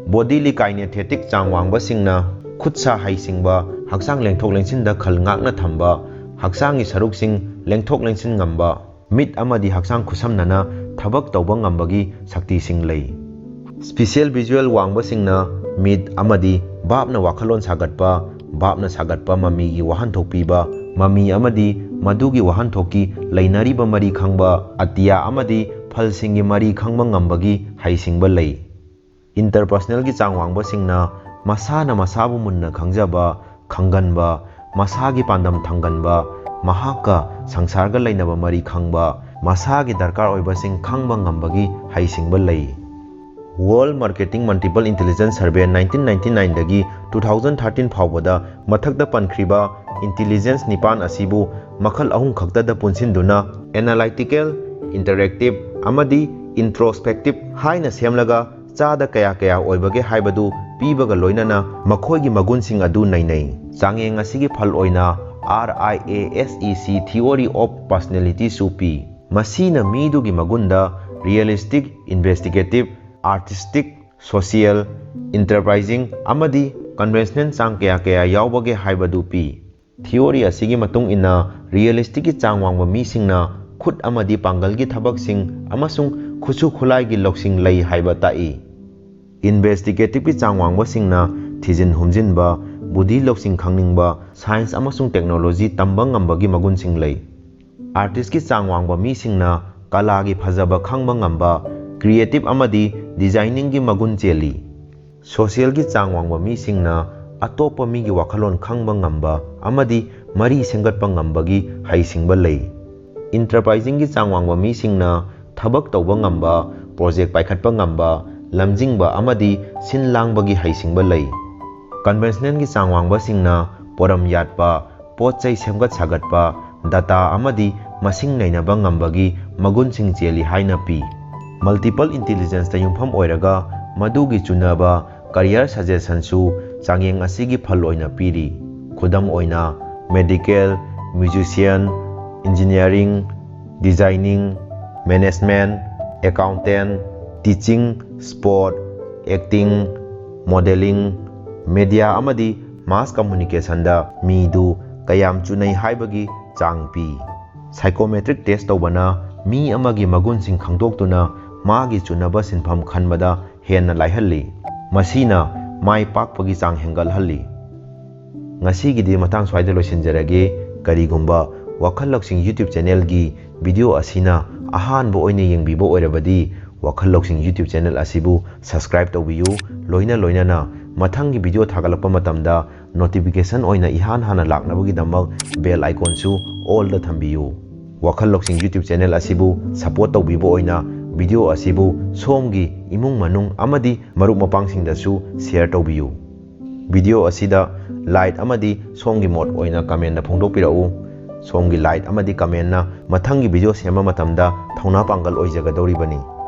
Bodily kinesthetic ꯆꯥꯡ ꯋꯥꯡꯕꯁꯤꯡꯅ ꯈꯨꯠ ꯁꯥ ꯍꯩꯁꯤꯡꯕ, ꯍꯛꯆꯥꯡ ꯂꯦꯡꯊꯣꯛ ꯂꯦꯡꯁꯤꯟꯗ ꯈꯜ ꯉꯥꯛꯅ ꯊꯝꯕ, ꯍꯛꯆꯥꯡꯒꯤ ꯁꯔꯨꯛꯁꯤꯡ ꯂꯦꯡꯊꯣꯛ ꯂꯦꯡꯁꯤꯟ ꯉꯝꯕ, ꯃꯤꯠ ꯑꯃꯗꯤ ꯍꯛꯆꯥꯡ ꯈꯨꯠꯁꯝꯅꯅ ꯊꯕꯛ ꯇꯧꯕ ꯉꯝꯕꯒꯤ ꯁꯛꯇꯤꯁꯤꯡ ꯂꯩ꯫ Spatial visual ꯋꯥꯡꯕꯁꯤꯡꯅ ꯃꯤꯠ ꯑꯃꯗꯤ ꯚꯥꯞꯅ ꯋꯥꯈꯜꯂꯣꯟ ꯁꯥꯒꯠꯄ, ꯚꯥꯞꯅ ꯁꯥꯒꯠꯄ ꯃꯃꯤꯒꯤ ꯋꯥꯍꯟꯊꯣꯛ ꯄꯤꯕ, ꯃꯃꯤ ꯑꯃꯗꯤ ꯃꯗꯨꯒꯤ ꯋꯥꯍꯟꯊꯣꯛꯀꯤ ꯂꯩꯅꯔꯤꯕ ꯃꯔꯤ ꯈꯪꯕ, ꯑꯇꯤꯌꯥ ꯑꯃꯗꯤ ꯐꯜꯁꯤꯡꯒꯤ ꯃꯔꯤ ꯈꯪꯕ ꯉꯝꯕꯒꯤ ꯍꯩꯁꯤꯡꯕ ꯂꯩ꯫ Interpersonalꯒꯤ ꯆꯥꯡ ꯋꯥꯡꯕꯁꯤꯡꯅ ꯃꯁꯥꯅ ꯃꯁꯥꯕꯨ ꯃꯨꯟꯅ ꯈꯪꯖꯕ, ꯈꯪꯒꯟꯕ, ꯃꯁꯥꯒꯤ ꯄꯥꯟꯗꯝ ꯊꯝꯒꯟꯕ, ꯃꯍꯥꯛꯀ ꯁꯪꯁꯥꯔꯒ ꯂꯩꯅꯕ ꯃꯔꯤ ꯈꯪꯕ, ꯃꯁꯥꯒꯤ ꯗꯔꯀꯥꯔ ꯑꯣꯏꯕꯁꯤꯡ ꯈꯪꯕ ꯉꯝꯕꯒꯤ ꯍꯩꯁꯤꯡꯕ ꯂꯩ꯫ World Marketing Multiple Intelligence Survey nineteen ninety nineꯗꯒꯤ two thousand thirteen ꯐꯥꯎꯕꯗ ꯃꯊꯛꯇ ꯄꯟꯈ꯭ꯔꯤꯕ intelligence ꯅꯤꯄꯥꯟ ꯑꯁꯤꯕꯨ ꯃꯈꯜ ꯑꯍꯨꯝ ꯈꯛꯇꯗ ꯄꯨꯟꯁꯤꯟꯗꯨꯅ analytical, interactive ꯑꯃꯗꯤ introspective ꯍꯥꯏꯅ ꯁꯦꯝꯂꯒ ꯆꯥꯗ ꯀꯌꯥ ꯀꯌꯥ ꯑꯣꯏꯕꯒꯦ ꯍꯥꯏꯕꯗꯨ ꯄꯤꯕꯒ ꯂꯣꯏꯅꯅ ꯃꯈꯣꯏꯒꯤ ꯃꯒꯨꯟꯁꯤꯡ ꯑꯗꯨ ꯅꯩꯅꯩ꯫ ꯆꯥꯡꯌꯦꯡ ꯑꯁꯤꯒꯤ ꯐꯜ ꯑꯣꯏꯅ RIASEC Theory of Personalityꯁꯨ ꯄꯤ꯫ ꯃꯁꯤꯅ ꯃꯤꯗꯨꯒꯤ ꯃꯒꯨꯟꯗ realistic, investigative, artistic, social, enterprising ꯑꯃꯗꯤ conventional ꯆꯥꯡ ꯀꯌꯥ ꯀꯌꯥ ꯌꯥꯎꯕꯒꯦ ꯍꯥꯏꯕꯗꯨ ꯄꯤ꯫ Theory ꯑꯁꯤꯒꯤ ꯃꯇꯨꯡ ꯏꯟꯅ realisticꯀꯤ ꯆꯥꯡ ꯋꯥꯡꯕ ꯃꯤꯁꯤꯡꯅ ꯈꯨꯠ ꯑꯃꯗꯤ ꯄꯥꯡꯒꯜꯒꯤ ꯊꯕꯛꯁꯤꯡ ꯑꯃꯁꯨꯡ ꯈꯨꯠꯁꯨ ꯈꯨꯠꯂꯥꯏꯒꯤ ꯂꯧꯁꯤꯡ ꯂꯩ ꯍꯥꯏꯕ ꯇꯥꯛꯏ꯫ Investigativeꯀꯤ ꯆꯥꯡ ꯋꯥꯡꯕꯁꯤꯡꯅ ꯊꯤꯖꯤꯟ ꯍꯨꯝꯖꯤꯟꯕ, ꯕꯨꯙꯤ ꯂꯧꯁꯤꯡ ꯈꯪꯅꯤꯡꯕ, science ꯑꯃꯁꯨꯡ technology ꯇꯝꯕ ꯉꯝꯕꯒꯤ ꯃꯒꯨꯟꯁꯤꯡ ꯂꯩ꯫ Artistꯀꯤ ꯆꯥꯡ ꯋꯥꯡꯕ ꯃꯤꯁꯤꯡꯅ ꯀꯂꯥꯒꯤ ꯐꯖꯕ ꯈꯪꯕ ꯉꯝꯕ, ꯀ꯭ꯔꯤꯌꯦꯇꯤꯚ ꯑꯃꯗꯤ ꯗꯤꯖꯥꯏꯅꯤꯡꯒꯤ ꯃꯒꯨꯟ ꯆꯦꯜꯂꯤ꯫ ꯁꯣꯁꯤꯌꯦꯜꯒꯤ ꯆꯥꯡ ꯋꯥꯡꯕ ꯃꯤꯁꯤꯡꯅ ꯑꯇꯣꯞꯄ ꯃꯤꯒꯤ ꯋꯥꯈꯜꯂꯣꯟ ꯈꯪꯕ ꯉꯝꯕ ꯑꯃꯗꯤ ꯃꯔꯤ ꯁꯦꯝꯒꯠꯄ ꯉꯝꯕꯒꯤ ꯍꯩꯁꯤꯡꯕ ꯂꯩ꯫ ꯏꯟꯇꯔꯄ꯭ꯔꯥꯏꯖꯤꯡꯒꯤ ꯆꯥꯡ ꯋꯥꯡꯕ ꯃꯤꯁꯤꯡꯅ ꯊꯕꯛ ꯇꯧꯕ ꯉꯝꯕ, ꯄ꯭ꯔꯣꯖꯦꯛ ꯄꯥꯏꯈꯠꯄ ꯉꯝꯕ, ꯂꯝꯖꯤꯡꯕ ꯑꯃꯗꯤ ꯁꯤꯟ ꯂꯥꯡꯕꯒꯤ ꯍꯩꯁꯤꯡꯕ ꯂꯩ꯫ ꯀꯟꯚꯦꯟꯁꯅꯦꯜꯒꯤ ꯆꯥꯡ ꯋꯥꯡꯕꯁꯤꯡꯅ ꯄꯣꯔꯝ ꯌꯥꯠꯄ, ꯄꯣꯠ ꯆꯩ ꯁꯦꯝꯒꯠ ꯁꯥꯒꯠꯄ, ꯗꯇꯥ ꯑꯃꯗꯤ ꯃꯁꯤꯡ ꯅꯩꯅꯕ ꯉꯝꯕꯒꯤ ꯃꯒꯨꯟꯁꯤꯡ ꯆꯦꯜꯂꯤ ꯍꯥꯏꯅ ꯄꯤ꯫ ꯃꯜꯇꯤꯄꯜ ꯏꯟꯇꯦꯂꯤꯖꯦꯟꯁꯇ ꯌꯨꯝꯐꯝ ꯑꯣꯏꯔꯒ ꯃꯗꯨꯒꯤ ꯆꯨꯅꯕ ꯀꯔꯤꯌꯔ ꯁꯖꯦꯁꯟꯁꯨ ꯆꯥꯡꯌꯦꯡ ꯑꯁꯤꯒꯤ ꯐꯜ ꯑꯣꯏꯅ ꯄꯤꯔꯤ꯫ ꯈꯨꯗꯝ ꯑꯣꯏꯅ, medical, musician, engineering, designing, management, accountant, teaching, sport, acting, modelling, media ꯑꯃꯗꯤ ꯃꯥꯁ ꯀꯝꯃ꯭ꯌꯨꯅꯤꯀꯦꯁꯟꯗ ꯃꯤꯗꯨ ꯀꯌꯥꯝ ꯆꯨꯅꯩ ꯍꯥꯏꯕꯒꯤ ꯆꯥꯡ ꯄꯤ꯫ ꯁꯥꯏꯀꯣꯃꯦꯇ꯭ꯔꯤꯛ ꯇꯦꯁ ꯇꯧꯕꯅ ꯃꯤ ꯑꯃꯒꯤ ꯃꯒꯨꯟꯁꯤꯡ ꯈꯪꯗꯣꯛꯇꯨꯅ ꯃꯥꯒꯤ ꯆꯨꯅꯕ ꯁꯤꯟꯐꯝ ꯈꯟꯕꯗ ꯍꯦꯟꯅ ꯂꯥꯏꯍꯜꯂꯤ꯫ ꯃꯁꯤꯅ ꯃꯥꯏ ꯄꯥꯛꯄꯒꯤ ꯆꯥꯡ ꯍꯦꯟꯒꯠꯍꯜꯂꯤ꯫ ꯉꯁꯤꯒꯤꯗꯤ ꯃꯇꯥꯡ ꯁ꯭ꯋꯥꯏꯗ ꯂꯣꯏꯁꯤꯟꯖꯔꯒꯦ꯫ ꯀꯔꯤꯒꯨꯝꯕ ꯋꯥꯈꯜ ꯂꯧꯁꯤꯡ YouTube ꯆꯦꯅꯦꯜꯒꯤ ꯚꯤꯗꯤꯑꯣ ꯑꯁꯤꯅ ꯑꯍꯥꯟꯕ ꯑꯣꯏꯅ ꯌꯦꯡꯕꯤꯕ ꯑꯣꯏꯔꯕꯗꯤ, ꯋꯥꯈꯜ ꯂꯧꯁꯤꯡ YouTube ꯆꯦꯅꯦꯜ ꯑꯁꯤꯕꯨ ꯁꯕꯁꯀ꯭ꯔꯥꯏꯕ ꯇꯧꯕꯤꯌꯨ꯫ ꯂꯣꯏꯅ ꯂꯣꯏꯅꯅ ꯃꯊꯪꯒꯤ ꯚꯤꯗꯤꯑꯣ ꯊꯥꯒꯠꯂꯛꯄ ꯃꯇꯝꯗ ꯅꯣꯇꯤꯐꯤꯀꯦꯁꯟ ꯑꯣꯏꯅ ꯏꯍꯥꯟ ꯍꯥꯟꯅ ꯂꯥꯛꯅꯕꯒꯤꯗꯃꯛ ꯕꯦꯜ ꯑꯥꯏꯀꯣꯟꯁꯨ ꯑꯣꯜꯗ ꯊꯝꯕꯤꯌꯨ꯫ ꯋꯥꯈꯜ ꯂꯧꯁꯤꯡ YouTube ꯆꯦꯅꯦꯜ ꯑꯁꯤꯕꯨ ꯁꯄꯣꯔꯠ ꯇꯧꯕꯤꯕ ꯑꯣꯏꯅ ꯚꯤꯗꯤꯑꯣ ꯑꯁꯤꯕꯨ ꯁꯣꯝꯒꯤ ꯏꯃꯨꯡ ꯃꯅꯨꯡ ꯑꯃꯗꯤ ꯃꯔꯨꯞ ꯃꯄꯥꯡꯁꯤꯡꯗꯁꯨ ꯁꯤꯌꯔ ꯇꯧꯕꯤꯌꯨ꯫ ꯚꯤꯗꯤꯑꯣ ꯑꯁꯤꯗ ꯂꯥꯏꯛ ꯑꯃꯗꯤ ꯁꯣꯝꯒꯤ ꯃꯣꯠ ꯑꯣꯏꯅ ꯀꯃꯦꯟꯗ ꯐꯣꯡꯗꯣꯛꯄꯤꯔꯛꯎ꯫ ꯁꯣꯝꯒꯤ ꯂꯥꯏꯛ ꯑꯃꯗꯤ ꯀꯃꯦꯟꯅ ꯃꯊꯪꯒꯤ ꯚꯤꯗꯤꯑꯣ ꯁꯦꯝꯕ ꯃꯇꯝꯗ ꯊꯧꯅꯥ ꯄꯥꯡꯒꯜ ꯑꯣꯏꯖꯒꯗꯧꯔꯤꯕꯅꯤ꯫